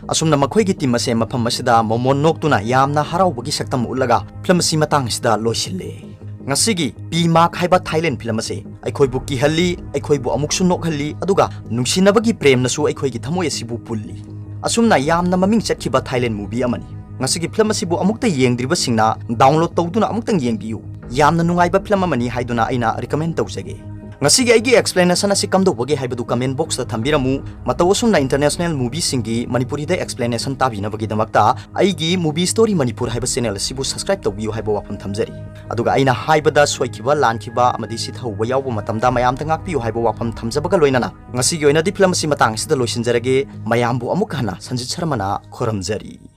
ꯑꯁꯨꯝꯅ ꯃꯈꯣꯏꯒꯤ ꯇꯤꯝ ꯑꯁꯦ ꯃꯐꯝ ꯑꯁꯤꯗ ꯃꯣꯃꯣꯟ ꯅꯣꯛꯇꯨꯅ ꯌꯥꯝꯅ ꯍꯔꯥꯎꯕꯒꯤ ꯁꯛꯇꯝ ꯎꯠꯂꯒ ꯐꯤꯂꯝ ꯑꯁꯤ ꯃꯇꯥꯡ ꯑꯁꯤꯗ ꯂꯣꯏꯁꯤꯜꯂꯦ꯫ ꯉꯁꯤꯒꯤ ꯄꯤ ꯃꯥꯛ ꯍꯥꯏꯕ ꯊꯥꯏꯂꯦꯟ ꯐꯤꯂꯝ ꯑꯁꯦ ꯑꯩꯈꯣꯏꯕꯨ ꯀꯤꯍꯜꯂꯤ, ꯑꯩꯈꯣꯏꯕꯨ ꯑꯃꯨꯛꯁꯨ ꯅꯣꯛꯍꯜꯂꯤ, ꯑꯗꯨꯒ ꯅꯨꯡꯁꯤꯅꯕꯒꯤ ꯄ꯭ꯔꯦꯝꯅꯁꯨ ꯑꯩꯈꯣꯏꯒꯤ ꯊꯃꯣꯏ ꯑꯁꯤꯕꯨ ꯄꯨꯜꯂꯤ꯫ ꯑꯁꯨꯝꯅ ꯌꯥꯝꯅ ꯃꯃꯤꯡ ꯆꯠꯈꯤꯕ ꯊꯥꯏꯂꯦꯟ ꯃꯨꯚꯤ ꯑꯃꯅꯤ꯫ ꯉꯁꯤꯒꯤ ꯐꯤꯂꯝ ꯑꯁꯤꯕꯨ ꯑꯃꯨꯛꯇ ꯌꯦꯡꯗ꯭ꯔꯤꯕꯁꯤꯡꯅ ꯗꯥꯎꯟꯂꯣꯗ ꯇꯧꯗꯨꯅ ꯑꯃꯨꯛꯇꯪ ꯌꯦꯡꯕꯤꯌꯨ꯫ ꯌꯥꯝꯅ ꯅꯨꯡꯉꯥꯏꯕ ꯐꯤꯂꯝ ꯑꯃꯅꯤ ꯍꯥꯏꯗꯨꯅ ꯑꯩꯅ ꯔꯤꯀꯃꯦꯟ ꯇꯧꯖꯒꯦ꯫ ꯉꯁꯤꯒꯤ ꯑꯩꯒꯤ ꯑꯦꯛꯁꯄ꯭ꯂꯦꯅꯦꯁꯟ ꯑꯁꯤ ꯀꯝꯗꯧꯕꯒꯦ ꯍꯥꯏꯕꯗꯨ ꯀꯃꯦꯟ ꯕꯣꯛꯁꯇ ꯊꯝꯕꯤꯔꯝꯃꯨ꯫ ꯃꯇꯧ ꯑꯁꯨꯝꯅ ꯏꯟꯇꯔꯅꯦꯁꯅꯦꯜ ꯃꯨꯚꯤꯁꯤꯡꯒꯤ ꯃꯅꯤꯄꯨꯔꯤꯗ ꯑꯦꯛꯁꯄ꯭ꯂꯦꯅꯦꯁꯟ ꯇꯥꯕꯤꯅꯕꯒꯤꯗꯃꯛꯇ ꯑꯩꯒꯤ ꯃꯨꯚꯤ ꯁ꯭ꯇꯣꯔꯤ ꯃꯅꯤꯄꯨꯔ ꯍꯥꯏꯕ ꯆꯦꯅꯦꯜ ꯑꯁꯤꯕꯨ ꯁꯕꯁꯀ꯭ꯔꯥꯏꯕ ꯇꯧꯕꯤꯌꯨ ꯍꯥꯏꯕ ꯋꯥꯐꯝ ꯊꯝꯖꯔꯤ꯫ ꯑꯗꯨꯒ ꯑꯩꯅ ꯍꯥꯏꯕꯗ ꯁꯣꯏꯈꯤꯕ, ꯂꯥꯟꯈꯤꯕ ꯑꯃꯗꯤ ꯁꯤꯊꯍꯧꯕ ꯌꯥꯎꯕ ꯃꯇꯝꯗ ꯃꯌꯥꯝꯗ ꯉꯥꯛꯄꯤꯌꯨ ꯍꯥꯏꯕ ꯋꯥꯐꯝ ꯊꯝꯖꯕꯒ ꯂꯣꯏꯅꯅ ꯉꯁꯤꯒꯤ ꯑꯣꯏꯅꯗꯤ ꯐꯤꯂꯝ ꯑꯁꯤ ꯃꯇꯥꯡ ꯑꯁꯤꯗ ꯂꯣꯏꯁꯤꯟꯖꯔꯒꯦ꯫ ꯃꯌꯥꯝꯕꯨ ꯑꯃꯨꯛ ꯍꯟꯅ ꯁꯟꯖꯤꯠ ꯁꯔꯃꯅ ꯈꯣꯏꯔꯝꯖꯔꯤ꯫